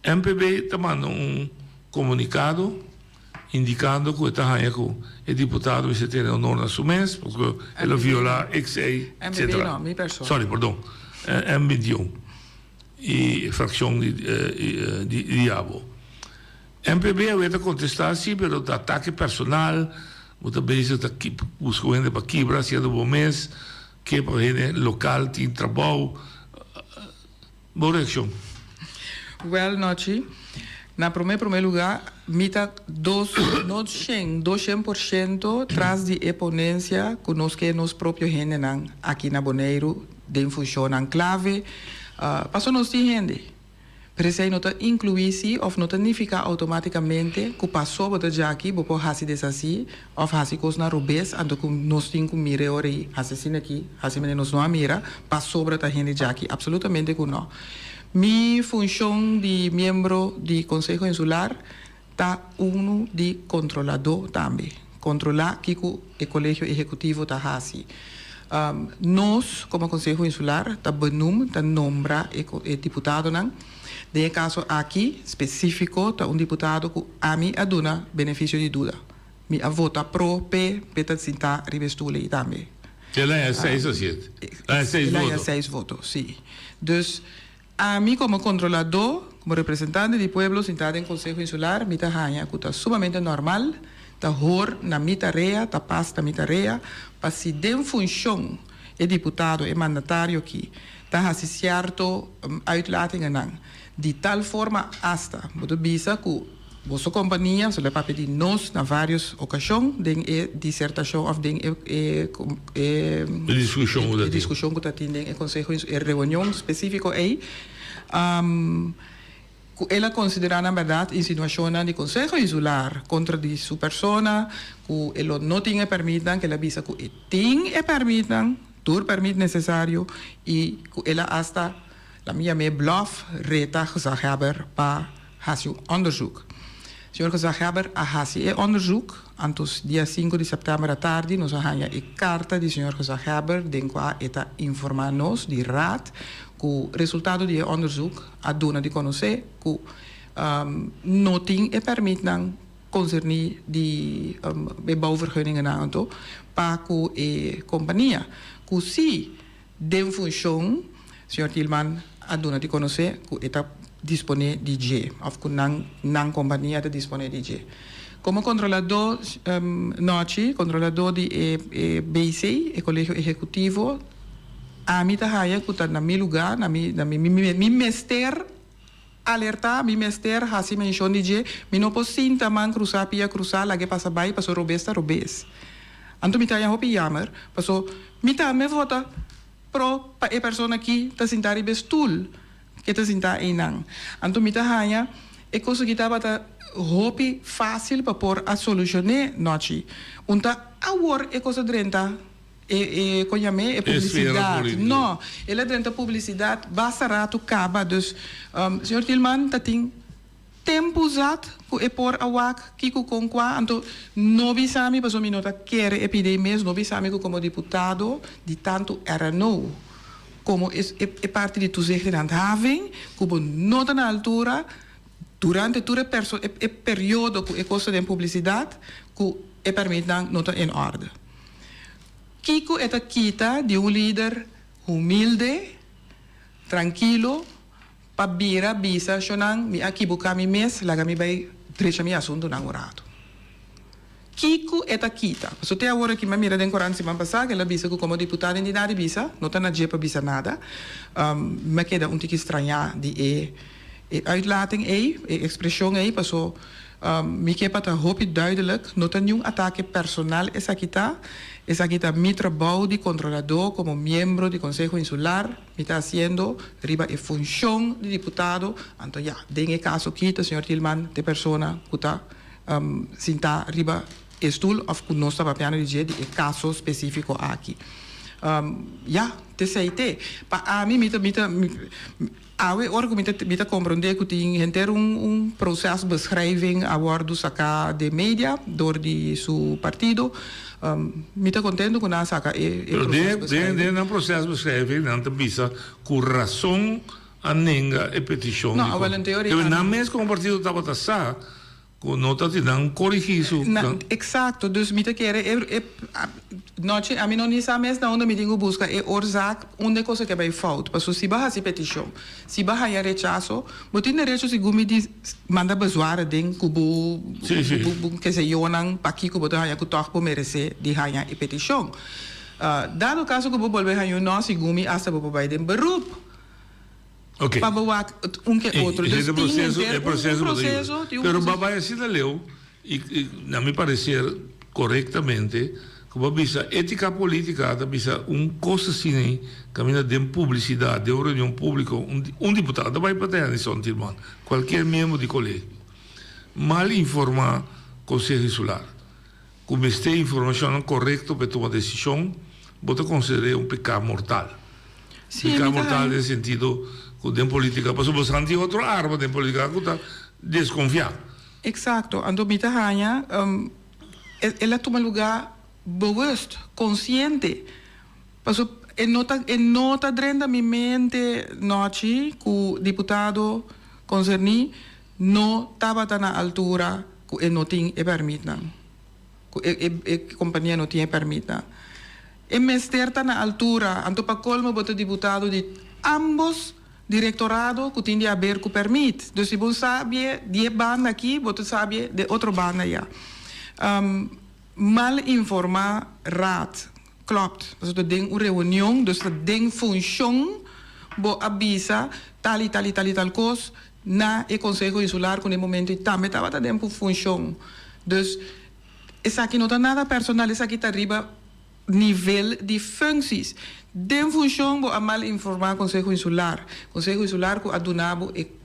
MPB ta manda un komunikado indikando ku e ta haña ku e diputado mester tene honor na su mes pasobra el a violá XA, etcetera. Sorry, perdon, M 21 i frakshon di abo. MPB awe ta contesta si pero ta atake personal, bo ta bezig ta busca un hende pa kibra haciendo bo mes, ke pa hende local tin trabou, bo reaccion? Wel Nochi, na prome prome lugar mi ta dos no shen, doshen por shento tras di e ponencia cu nos ke nos propio hendenan aki na Boneiru den funcionnan clave, paso nos tin hende. Pero esei no ta inkluí si òf no ta nifiká outomátikamente ku pasó bo ta djaki bo por hasi desasí òf hasi kosnan robes anto ku nos tin ku mira e ora ei hasi asina aki, hasi manera nos no a mira pasobra ta hende djaki. Apsolutamente ku nò. Mi funshon di miembro di Konseho Insular ta unu di kontroladó tambe. Kontrolá kiko e Kolegio Ehekutivo ta hasi. Nos komo Konseho Insular ta benoem, ta nombra e e diputadonan. Den e kaso aki spesífiko ta un diputado ku ami a duna benefisio di duda. Mi a vota pro p'e, p'e ta sintá riba e stul ei tambe. El a haña seis asiento. El a haña seis El a haña voto. seis voto, sí. Dus ami komo kontroladó, komo representante di pueblo sintá den Konseho Insular, mi ta haña ku ta sumamente normal, ta hor na mi tarea, ta pas na mi tarea, pa si den funshon e diputado, e mandatario aki, ta hasi sierto uitlatingennan di tal forma asta bo ta bisa ku Boso kompania, so lo papia di nos na vários okashon den e disertashon òf den e e E diskushon ku ta e tin. diskushon ku ta tin den e konseho e reunion spesífiko ei, ku el a konsiderá nan bèrdat insinuashonnan di Konseho Insular kontra di su persona, ku e lo no tin e pèrmitnan, ku el a bisa ku e tin e pèrmitnan, tur pèrmit nesesario i ku el a asta, la mi yam'é blòf, reta gezaghèber pa hasi un onderzoek. Señor Gezaghebber a hasi e onderzoek, anto dia sinku di sèptèmber atardi nos a haña e karta di señor Gezaghebber den kua e ta informá nos di Raad ku resultado di e onderzoek a duna di konosé ku no tin e pèrmitnan konserní di e bouwvergunningennan anto pa ku e kompania ku si Den funshon, señor Thielman a duna di konosé ku e ta disponé di dje òf ku nan nan kompania ta disponé di dje. Komo kontroladó nochi, kontroladó di e e BC, e Kolegio Ehekutivo, ami ta haya ku ta na mi lugá, na mi na mi mi mester alertá, mi mester hasi menshon di dje, mi no por sinta man krusá, pia krusá, lag'é pasa bai, paso robes ta robes. Anto mi ta haña hopi yamer, paso mi tambe vota pro pa e persona ki ta sintá riba e stul ke ta sintá einan. Anto mi ta haña e kos aki tabata hopi fásil pa por a solushoné nochi. Un ta awor e kos a drenta E e kon yam'é e publisidat. No, el a drenta publisidat basta ratu kaba. Dus señor Thielman ta tin tempu zat ku e por a wak kiko kon kua. Anto no bisa mi, pasobra mi no ta kere e pidi ei mes, no bisa mi ku komo diputado di tantu RNO komo e e parti di toezicht en handhaving ku bo no ta na altura durante tur e perso e periodo ku e kos ta den publisidat ku e pèrmitnan no ta en orde. Kiko e ta kita di un lider humilde, trankilo, pa bira bisa shonnan mi a kibuká mi mes, laga mi bai drecha mi asuntunan un ratu? Kiko e ta kita? Pasobra te awor aki mi a mira den korant siman pasá ku el a bisa ku komo diputado di nada bisa, no ta na dje pa bisa nada. Mi a keda un tiki strañá di e e uitlating ei, e ekspreshon ei, paso Mi ke pa ta hopi duidelijk, no ta niun atake personal esaki ta, esaki ta mi trabou di kontroladó komo miembro di Konseho Insular, mi ta hasiendo riba e funshon di diputado, anto ya, den e kaso aki ta señor Thielman t'e persona ku ta sintá riba e stul òf ku nos ta papiando di dje di e kaso spesífiko aki. Ya, t'esei t'e. Pa ami mi ta mi ta. Awe ora ku mi ta mi ta komprondé ku tin henter un un procesbeschrijving a wòrdu saká den media dor di su partido, mi ta kontento ku nan a saka e e Pero den procesbeschrijving. den nan procesbeschrijving nan ta bisa ku rason a nenga e petishon No, di awel en teoria Kende nan mes komo partido tabata sa Ku no ta tin nan korigí su. Na, eksakto. Dus mi ta kere e, e, nochi ami no ni sa mes na unda mi tin ku buska e oorzaak unda e kos a ke bai fout. Paso si bo hasi petishon, si bo haña rechaso, bo tin derecho segun mi di manda bezwaar aden ku bo, Sí, sí. bo, bo keseyonan pakiko bo ta haña ku tòg bo meresé di haña e petishon. Dado kaso ku bo bolbe haña un nò, segun mi hasta bo por bai den beroep. Ok. Pa bo wak un ke otro. Dus tin proceso, henter e proceso un bo ta yuda. proceso, tin un Pero proceso. ba bai asina leu y, y na mi parecer corectamente cu bo a bisa etica politica ta bisa un cos asina ey caminda den publicidad den un reunion publico un un diputado ta bai pa Tennyson Tilman cualkier miembro di colegio mal informa Conseho Insular. Ku mester informashonnan korekto pa e tuma desishon, bo ta konsider'é un piká mortal. Sí, Piká mi ta mortal haña. den sentido ku den polítika, pasobra bo san tin otro arma den polítika ku ta deskonfiá. Eksakto. Anto mi ta haña, El a tuma lugá bewust, konsiente. Paso e no ta e no ta drenta mi mente nochi ku diputado konserní no tabata na altura ku e no tin e pèrmitnan, ku e e e kompania no tin e pèrmitnan. E mester ta na altura, anto pa kolmo bo ta diputado di ámbos direktorado ku tin di haber ku pèrmit. Dus si bo sabie di e banda aki, bo ta sabie di e otro banda ya. Mal informá raad. Klopt. Pasobra ta den un reunion, dus ta den funshon bo a bisa tal i tal i tal i tal kos na e Konseho Insular ku na e momento ei tambe tabata den funshon. Dus esaki no ta nada personal, esaki ta riba nivel di functies. Den funshon bo a mal informá Konseho Insular. Konseho Insular ku a duna bo e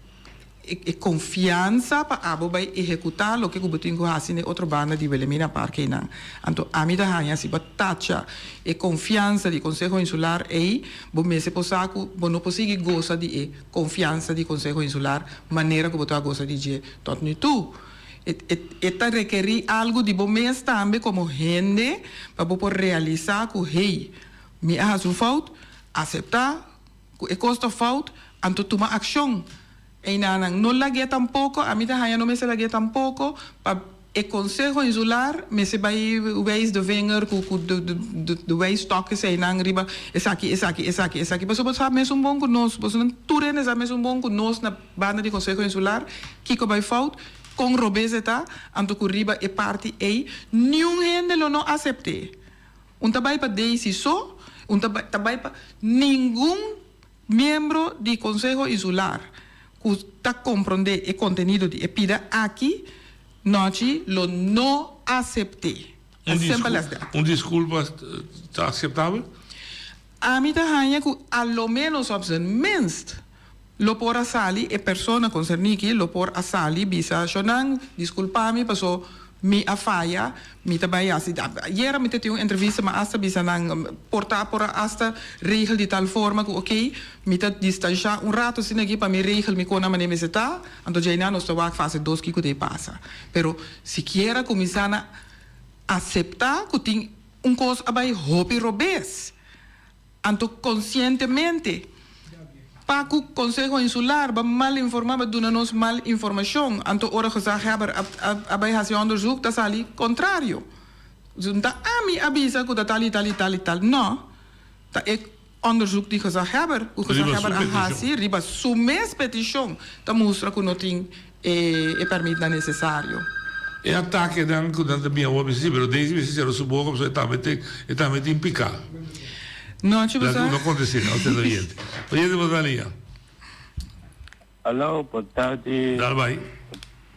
e konfiansa pa abo bai ehekutá loke ku bo tin ku hasi na e otro banda di Wilhelmina Park einan. Anto ami ta haña si bo a tacha e konfiansa di Konseho Insular ei, bo mester por sa ku bo no por sigui gosa di e konfiansa di Konseho Insular manera ku bo ta gosa di dje tot nu toe. E e ta rekerí algu di bo mes tambe komo hende pa bo por realisá ku hey, mi a hasi un fout, aseptá ku e kos ta fout, anto tuma akshon. Einanan no lag'é tampoko, ami ta haña no mester lag'é tampoko, pa e Konseho Insular mester bai wijs de vinger ku ku de de de wijstok eseinan riba esaki, esaki, esaki, esaki. Pasobra bo sa mesun bon ku nos, bosonan tur hende sa mesun bon ku nos na banda di Konseho Insular kiko bai fout, kon robes e ta, anto ku riba e parti ei niun hende lo no asept'é. Un ta bai pa Daisy so, un ta bai ta bai pa ningun miembro di Konseho Insular ku ta komprondé e kontenido di e pida aki nochi lo no asept'é. Un As simple as that. Un diskulpa ta akseptabel? Ami ta haña ku a lo ménos op z'n minst lo por a sali e persona konserní ki lo por a sali bisa Shonan diskulpa mi paso mi a faya mi ta bai hasi ayera mi ta tin un entrevista mi a asta bisa nan por ta por a asta regel di tal forma ku oke mi ta distansha un rato asina aki pa mi regel mi kona manera mester ta anto djainan nos ta wak fase dos kiko ta e pasa pero sikiera kuminsá na aseptá ku tin un kos a bai hopi robes. Anto konsientemente pa ku Konseho Insular ba mal informá, ba duna nos mal informashon. Anto ora gezaghebber a a bai hasi onderzoek ta sali kontrario. Dus no ta ami a bisa ku ta tal i tal i tal i tal. No, ta e onderzoek di gezaghebber ku gezaghebber a hasi riba su mes petishon ta mustra ku no tin e pèrmitnan nesesario. E atakenan ku nan ta bin awor mester si, pero Daisy mester sera su boka pasobra e tambe tin e tambe tin piká. Nochi bo sa. No kontest'é, no sendo oyente. Oyente bo ta liña. Alo, bon tardi. Dal bai.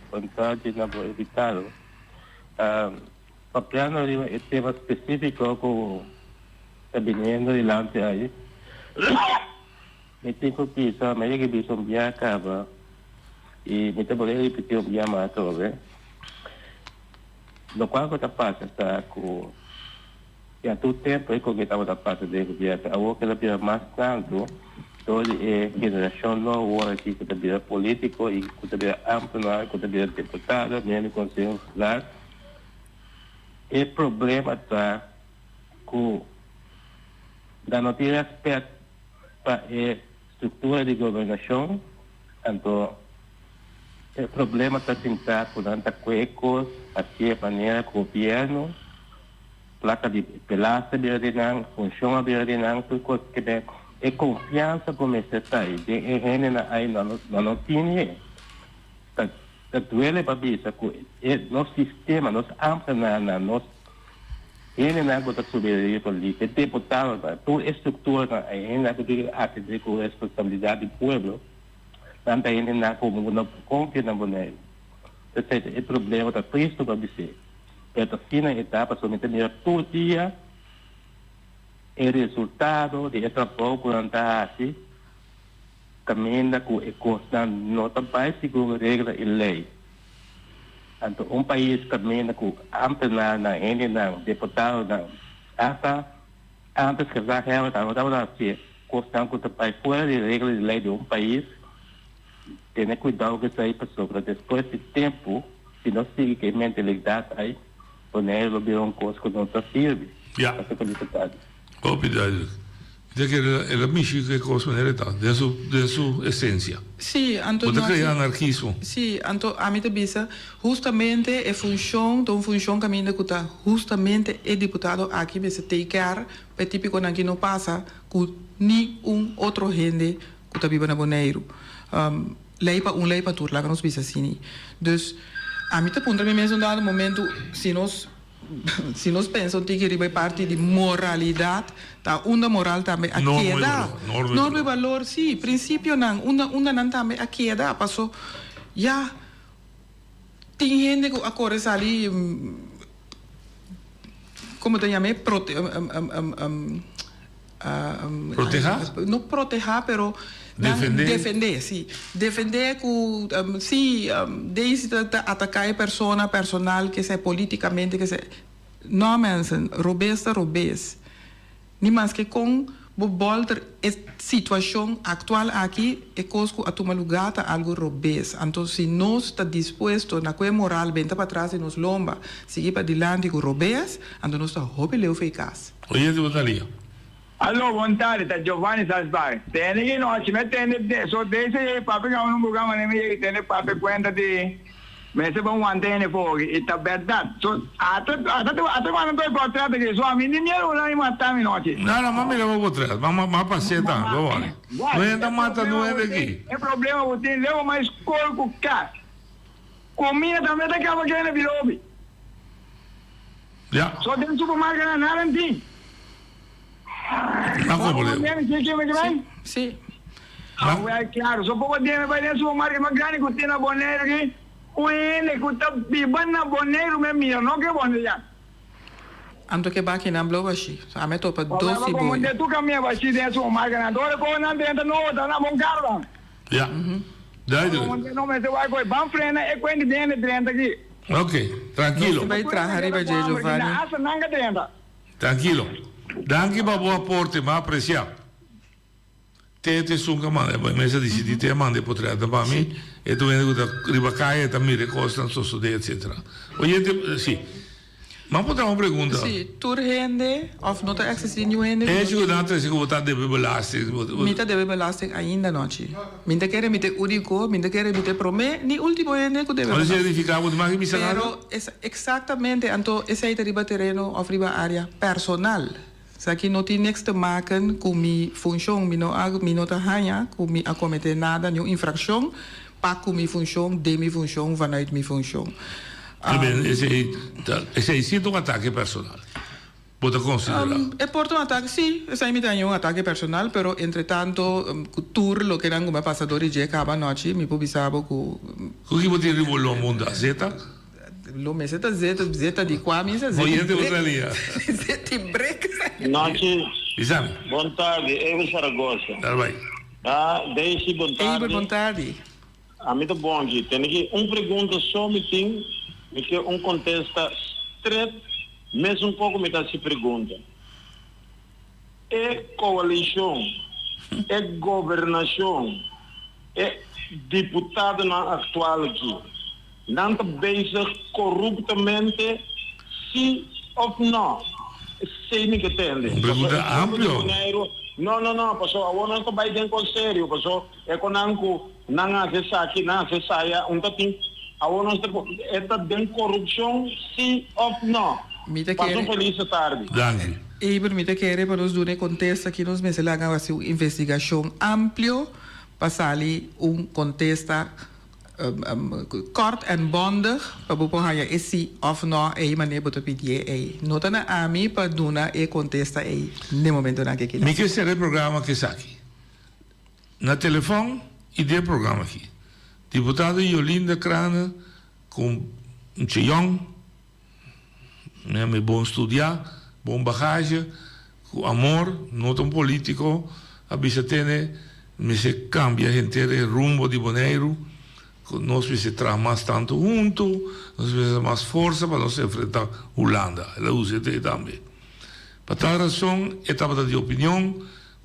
Bon tardi na bo invitado. Papiando riba e tema spesífiko ku ta biniendo dilanti ai. Mi tin ku bisa, mi a yega bisa un bia kaba i mi ta bolbe ripití un bia mas atrobe. Lokual ku ta pasa ta ku ya tur tempu e koke tabata pasa den gobièrnu, awor ke ta bira mas tantu dor di e generashon nobo awor aki ku ta bira polítiko i ku ta bira ámtenar, ku ta bira diputado, miembro di konseho insular. E problema ta ku nan no tin rèspèt. Pa e struktura di gobernashon, anto e problema ta sinta ku nan ta kue e kos hasié manera ku gobièrnu, plaka di belasting a bira di nan, funshon a bira di nan, tur kos ke den e konfiansa ku mester ta ei den e hendenan ei nan no tini e. Ta ta duele pa bisa ku e nos sistema, nos ámtenarnan, nos. Hendenan ku ta subi riba lista, e deputadonan, tur e strukturanan, e hendenan ku tin ku atendé ku responsabilidat di pueblo, nan ta hendenan ku bo no por konfia na Boneiru. P'esei ta e problema ta tristu pa bis'é, pero ta asina e ta pasobra mi ta mira tur dia e resultado di e trabou ku nan ta hasi kaminda ku e kosnan no ta bai segun regla i lei. Anto un pais kaminda ku ámtenarnan, hendenan, deputadonan, asta ántes gezaghebber tambe tabata hasié kosnan ku ta bai fuera di regla di lei di un pais, tene kuidou ku esei pasobra despues di tempu si no sigui ku e mentalidat ei. Boneiru lo bira un kos ku no ta sirbi. Ja. Pasobra ku diputado. Hopi duidelijk. Mi ta kere el a mishi ku e kos manera e ta, den su den su esensia. Sí, anto Bo ta nos krea anarkismo. Sí, anto ami ta bisa hustamente e funshon ta un funshon kaminda ku ta hustamente e diputado aki mester take care pa e tipikonan ki no pasa ku ni un otro hende ku ta biba na Boneiru. Lei pa un lei pa tur, laga nos bisa asini. Dus ami ta puntra mi mes un dado momento si nos si nos pensa un tiki riba e parti di moralidad ta unda moral tambe a keda. Norma y balor, si, principionan unda unda nan tambe a keda paso ya tin hende ku a kore sali Como ta yama e prote Proteha? No proteha pero nan Defende? defende si defende cu si Daisy ta ta ataca e persona personal kese politicamente kese no mensen robes ta robes. Ni maske kon bo bolter e situashon aktual aki, e kos ku a tuma lugá ta algu robes. Anto si nos ta dispuesto na ku e moral benta patras di nos lomba, sigui padilanti ku robes, anto nos ta hopi leu fei kas. Oyente bo ta lia. Alo, bon tardi, ta Giovanni Salzberg. Tende ki nochi mi a tende so deze yei papia ku un programa mi yei tende papia kuenta di Mester bon wanta hende fogi y ta berdad. So ata ata ata manda toi portret aki so ami ni miedo ula mi mata mi nochi. No no ma mira bo portret ma ma pas'e ta don't worry. No hende ta mata no hende aki. E problema ku tin leu mas skol ku kas. Kumida tambe ta kaba kende bilobi. Ya. So den supermarket nan nada tin. A como leu. Si si. Ah wel claro so poco deme bay den supermarket mas grandi cu tin na Boneiru aki un hende cu ta biba na Boneiru me mira no ke Boneiru. Anto ke baki nan blow bashi. So ame topa dos Como siboyo. de tu camia bashi den supermarket nan ora cu nan drenta nobo ta na bon caro dan. Ja. Duidelijk. Como no mester bay coy ban frena e cuenti den hende drenta aki. Ok, trankilo. Nos ta bay traha riba dje Giovanni. Hasta nan ka drenta. Trankilo. Danki pa bo aporte, m'a aprecia. Te te esun ka manda, e mester dicidi te a manda e potretnan pa mi, e ta un hende ku ta riba kaya e ta mira e kosnan sosode etcetera. Oyente, si. M'a puntra un pregunta. Si, tur hende of no ta existi niun hende ku E no hecho ku nan ta trese ku bo ta debe belasting, bo. Mi ta debe belasting ainda nochi. Mi ta kere mi ta e unico, mi ta kere mi ta e prome ni ultimo hende ku debe Ora belasting. significa bo ta mag bisa nada? Pero exactamente, anto esei ta riba tereno of riba area personal. Esaki no tin niks te maken ku mi funshon. Mi no a mi no ta haña ku mi a kometé nada, niun infrakshon pa ku mi funshon, den mi funshon, vanuit mi funshon. Taben esei ta esei si ta un atake personal. Bo ta konsiderá? E por ta un atake, si, esei mi ta haña un atake personal, pero entretanto ku tur loke nan ku mi a pasa dor di dje kaba anochi, mi por bisa bo ku. Ku ki bo tin riba bo lomba un da zeta? Lo mester ta zeta, zeta di kua misa? Zeta Oyente bo salia. Zeta di brek. Nochi. Bisami. Bon tardi, Eber Zaragoza. Dal bai. Ah, Daisy, bon tardi. Eber, bon tardi. Ami ta bon aki. Tene ki un pregunta so mi tin, mi ke un kontesta stret, mesun poko mi ta hasi pregunta. E koalishon, e gobernashon, e diputadonan aktual aki, Nan ta bezig corruptamente si of no? Esey mi ke tende. Un pregunta amplio. No, no, no, paso awor nos ta bay den cos serio, paso e con nan cu nan haci esaki, nan haci esaya, un ta tin, awor nos ta, e ta den corrupcion si of no? Mi ta Pasa kere. un feliz tardi. Danki. Eber, mi ta kere pa nos duna e contesta aki nos mester laga haci un investigacion amplio pa sali un contesta Kort en bondig pa bo por haña e si of no ei manera bo ta pidié ei. No ta na ami pa duna e kontesta ei n'e momentonan ke kila. Mi ke sera e programa ku esaki. Na telefòn i den e programa aki. Diputado Jolinda Craane ku un cheyòn. Mi bon studiá, bon bagaje, ku amor, no ta un polítiko, a bisa tene mester kambia henter e rumbo di Boneiru, ku nos mester traha mas tantu huntu, nos mester mas forsa pa nos enfrentá Hulanda. El a usa e tambe. Pa tal rason e tabata di opinion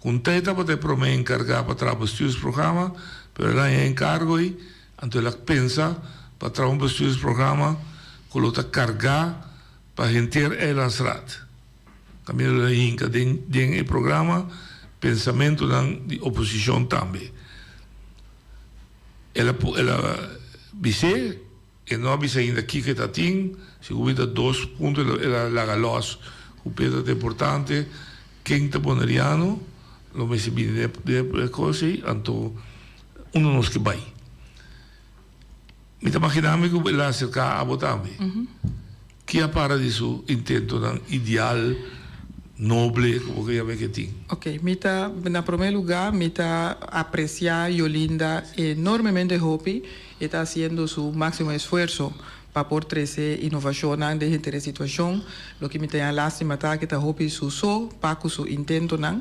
ku un tei tabata e promé enkargá pa traha bestuursprogramma, pero el a haña e enkargo ei Anto el a pensa pa traha un bestuursprogramma ku lo ta kargá. pa henter Eilandsraad. Kaminda lo hinka den den e programa pensamentunan di oposishon tambe. El a el a bis'é, e no a bisa ainda kiko e ta tin, segun mi ta dos punto el el a laga lòs ku Pedro ta importante, ken ta boneriano lo mester bini den den e kos ei, anto unda nos ke bai. Mi ta magina mi ku el a aserká abo tambe. Ki a para di su intentonan ideal, noble, ku bo ke yama e ke tin? Ok, mi ta, na promé lugá mi ta apresiá Yolinda enormemente hopi. E ta hasiendo su máksimo esfuerso pa por trese inovashonnan den henter e situashon. Loke mi ta haña lástima ta ke ta hopi su so pa ku su intentonan.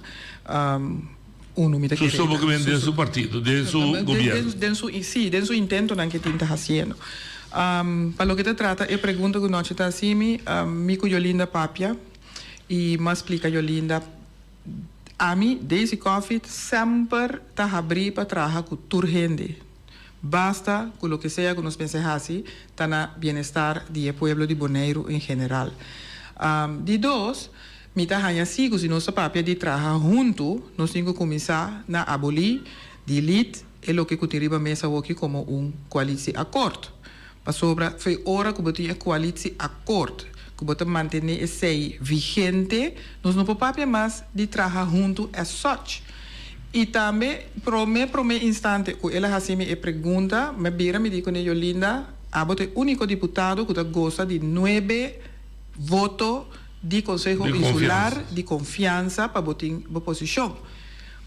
Uno mi ta kere. Su so bo den su partido, den su gobierno. Den su, si, den su intentonan ke tin ta hasiendo. Pa loke ta trata e pregunta ku nochi ta hasi mi, mi ku Yolinda papia i m'a splika Yolinda, ami, Daisy Coffie, semper ta habrí pa traha ku tur hende. Basta ku loke sea ku nos mester hasi ta na bienestar di e pueblo di Boneiru en general. Di dos, Mi ta haña si ku si nos ta papia di traha huntu, nos tin ku kuminsá na abolí, delete, e loke ku tin riba mesa awoki komo un koalitieakkoord. Pasobra fo'i ora ku bo tin e koalitieakkoord, ku bo ta mantené esei vigente, nos no por papia mas di traha huntu as such. I tambe promé promé instante ku el a hasi mi e pregunta, mi a bira mi di kuné, Yolinda, abo ta e úniko diputado ku ta gosa di nuebe voto di Konseho Insular di konfiansa pa bo tin bo posishon.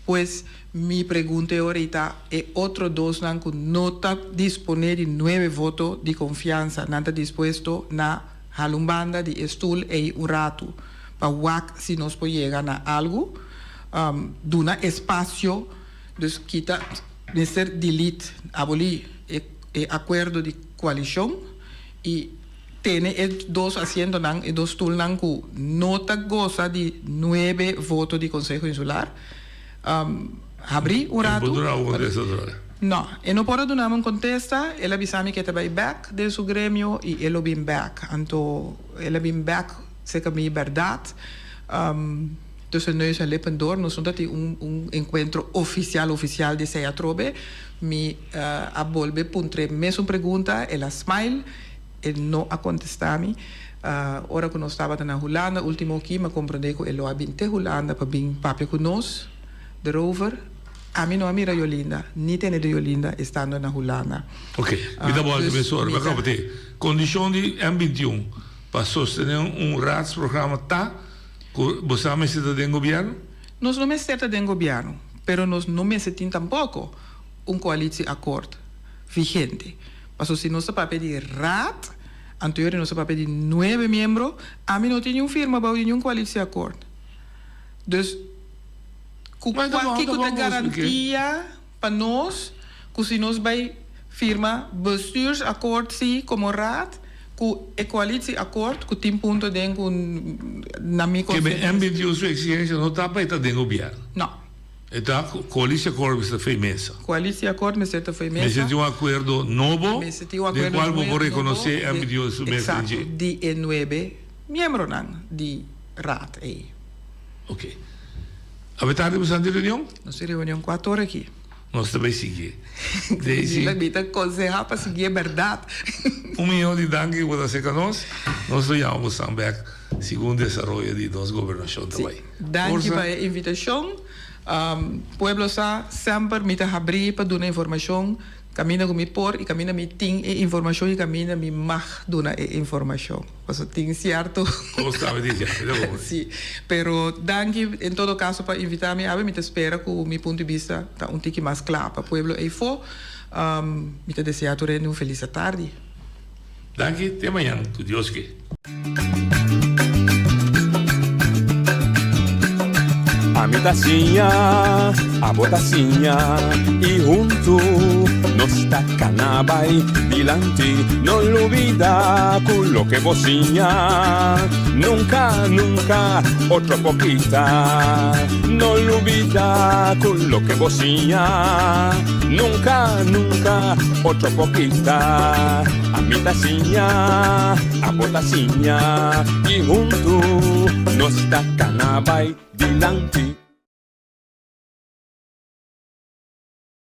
Pues mi pregunta e ora ei ta, e otro dosnan ku no ta disponé di nuebe voto di konfiansa, nan ta dispuesto na hala un banda di e stul ei un ratu pa wak si nos por yega na algu, duna espasio, dus kita mester delete, abolí e akuerdo di koalishon i. Tene e dos asientonan, e dos stulnan ku no ta gosa di nuebe voto di Konseho Insular, habrí un ratu. E por duna un kontesta otro? No, e no por a duna mi un kontesta. El a bisa mi ku e ta bai bèk den su gremio i e lo bin bèk. Anto el a bin bèk serka mi bèrdat. Tussen neus en lippen door, nos no ta tin un un enkuentro ofisial ofisial di esei atrobe. Mi a bolbe puntr'é mesun pregunta, el a smile. E no a contesta mi. Ora cu nos tabata na Hulanda ultimo aki, mi a comprende cu e lo a bin te Hulanda pa bin papia cu nos derover. Ami no a mira Yolinda, ni tene di Yolinda estando na Hulanda. Ok, mi ta bolbe mesora. Mi a caba te. Condicion di M 21 pa sostene un raadsprogramma ta cu bo sa mester ta den gobierno? Nos no mester ta den gobierno, pero nos no mester tin tampoco un coalitieakkoord vigente. Paso si nos ta papia di raad, anto yori nos ta papia di nuebe miembro, ami no tin niun firma bou di niun coalitieakkoord. Dus cu cua kico ta garantia pa nos cu si nos bay firma bestuursakkoord si como raad, cu e coalitieakkoord cu tin punto den cu na mi Ke men MBTU su exigencia no ta pa e ta den gobierno. No. E ta coalitieakkoord mester ta fei mesa. Coalitieakkoord mester ta fei mesa. Mester tin un akuerdo nobo Mester tin un akuerdo den cual bo por nobo reconoce MBTU su mes den dje. Exacto, di e nuebe miembronan di raad ei. Ok. Awe tardi bo sa di reunion? Nos tin reunion cuatro ora aki. Nos ta bay sigui. Daisy. Mi ta conseha pa sigui e berdad. Un miyon di danki ku bo ta acerca nos. Nos lo yama bo san bek segun desaroyo di nos gobernacion ta bay. Danki pa e invitacion. Pueblo sa semper mi ta habri pa duna informacion caminda cu mi por y caminda mi tin e informacion y caminda mi mag duna e informacion. Pasobra tin cierto. Cos ta di dje, mi ta hoor. Si, pero danki en todo caso pa invita mi awe. Mi ta spera cu mi punto di bista ta un tiki mas cla pa pueblo eyfo. Mi ta desea tur hende un feliz atardi. Danki, te mañan ku Dios ke. Ami ta siña, abo ta siña y huntu nos ta cana bay dilanti. No lubida cu loke bo siña nunca, nunca otro por kita. No lubida cu loke bo siña nunca, nunca. Otro por kita. Ami ta siña, abo ta siña, i huntu nos ta kana bai dilanti.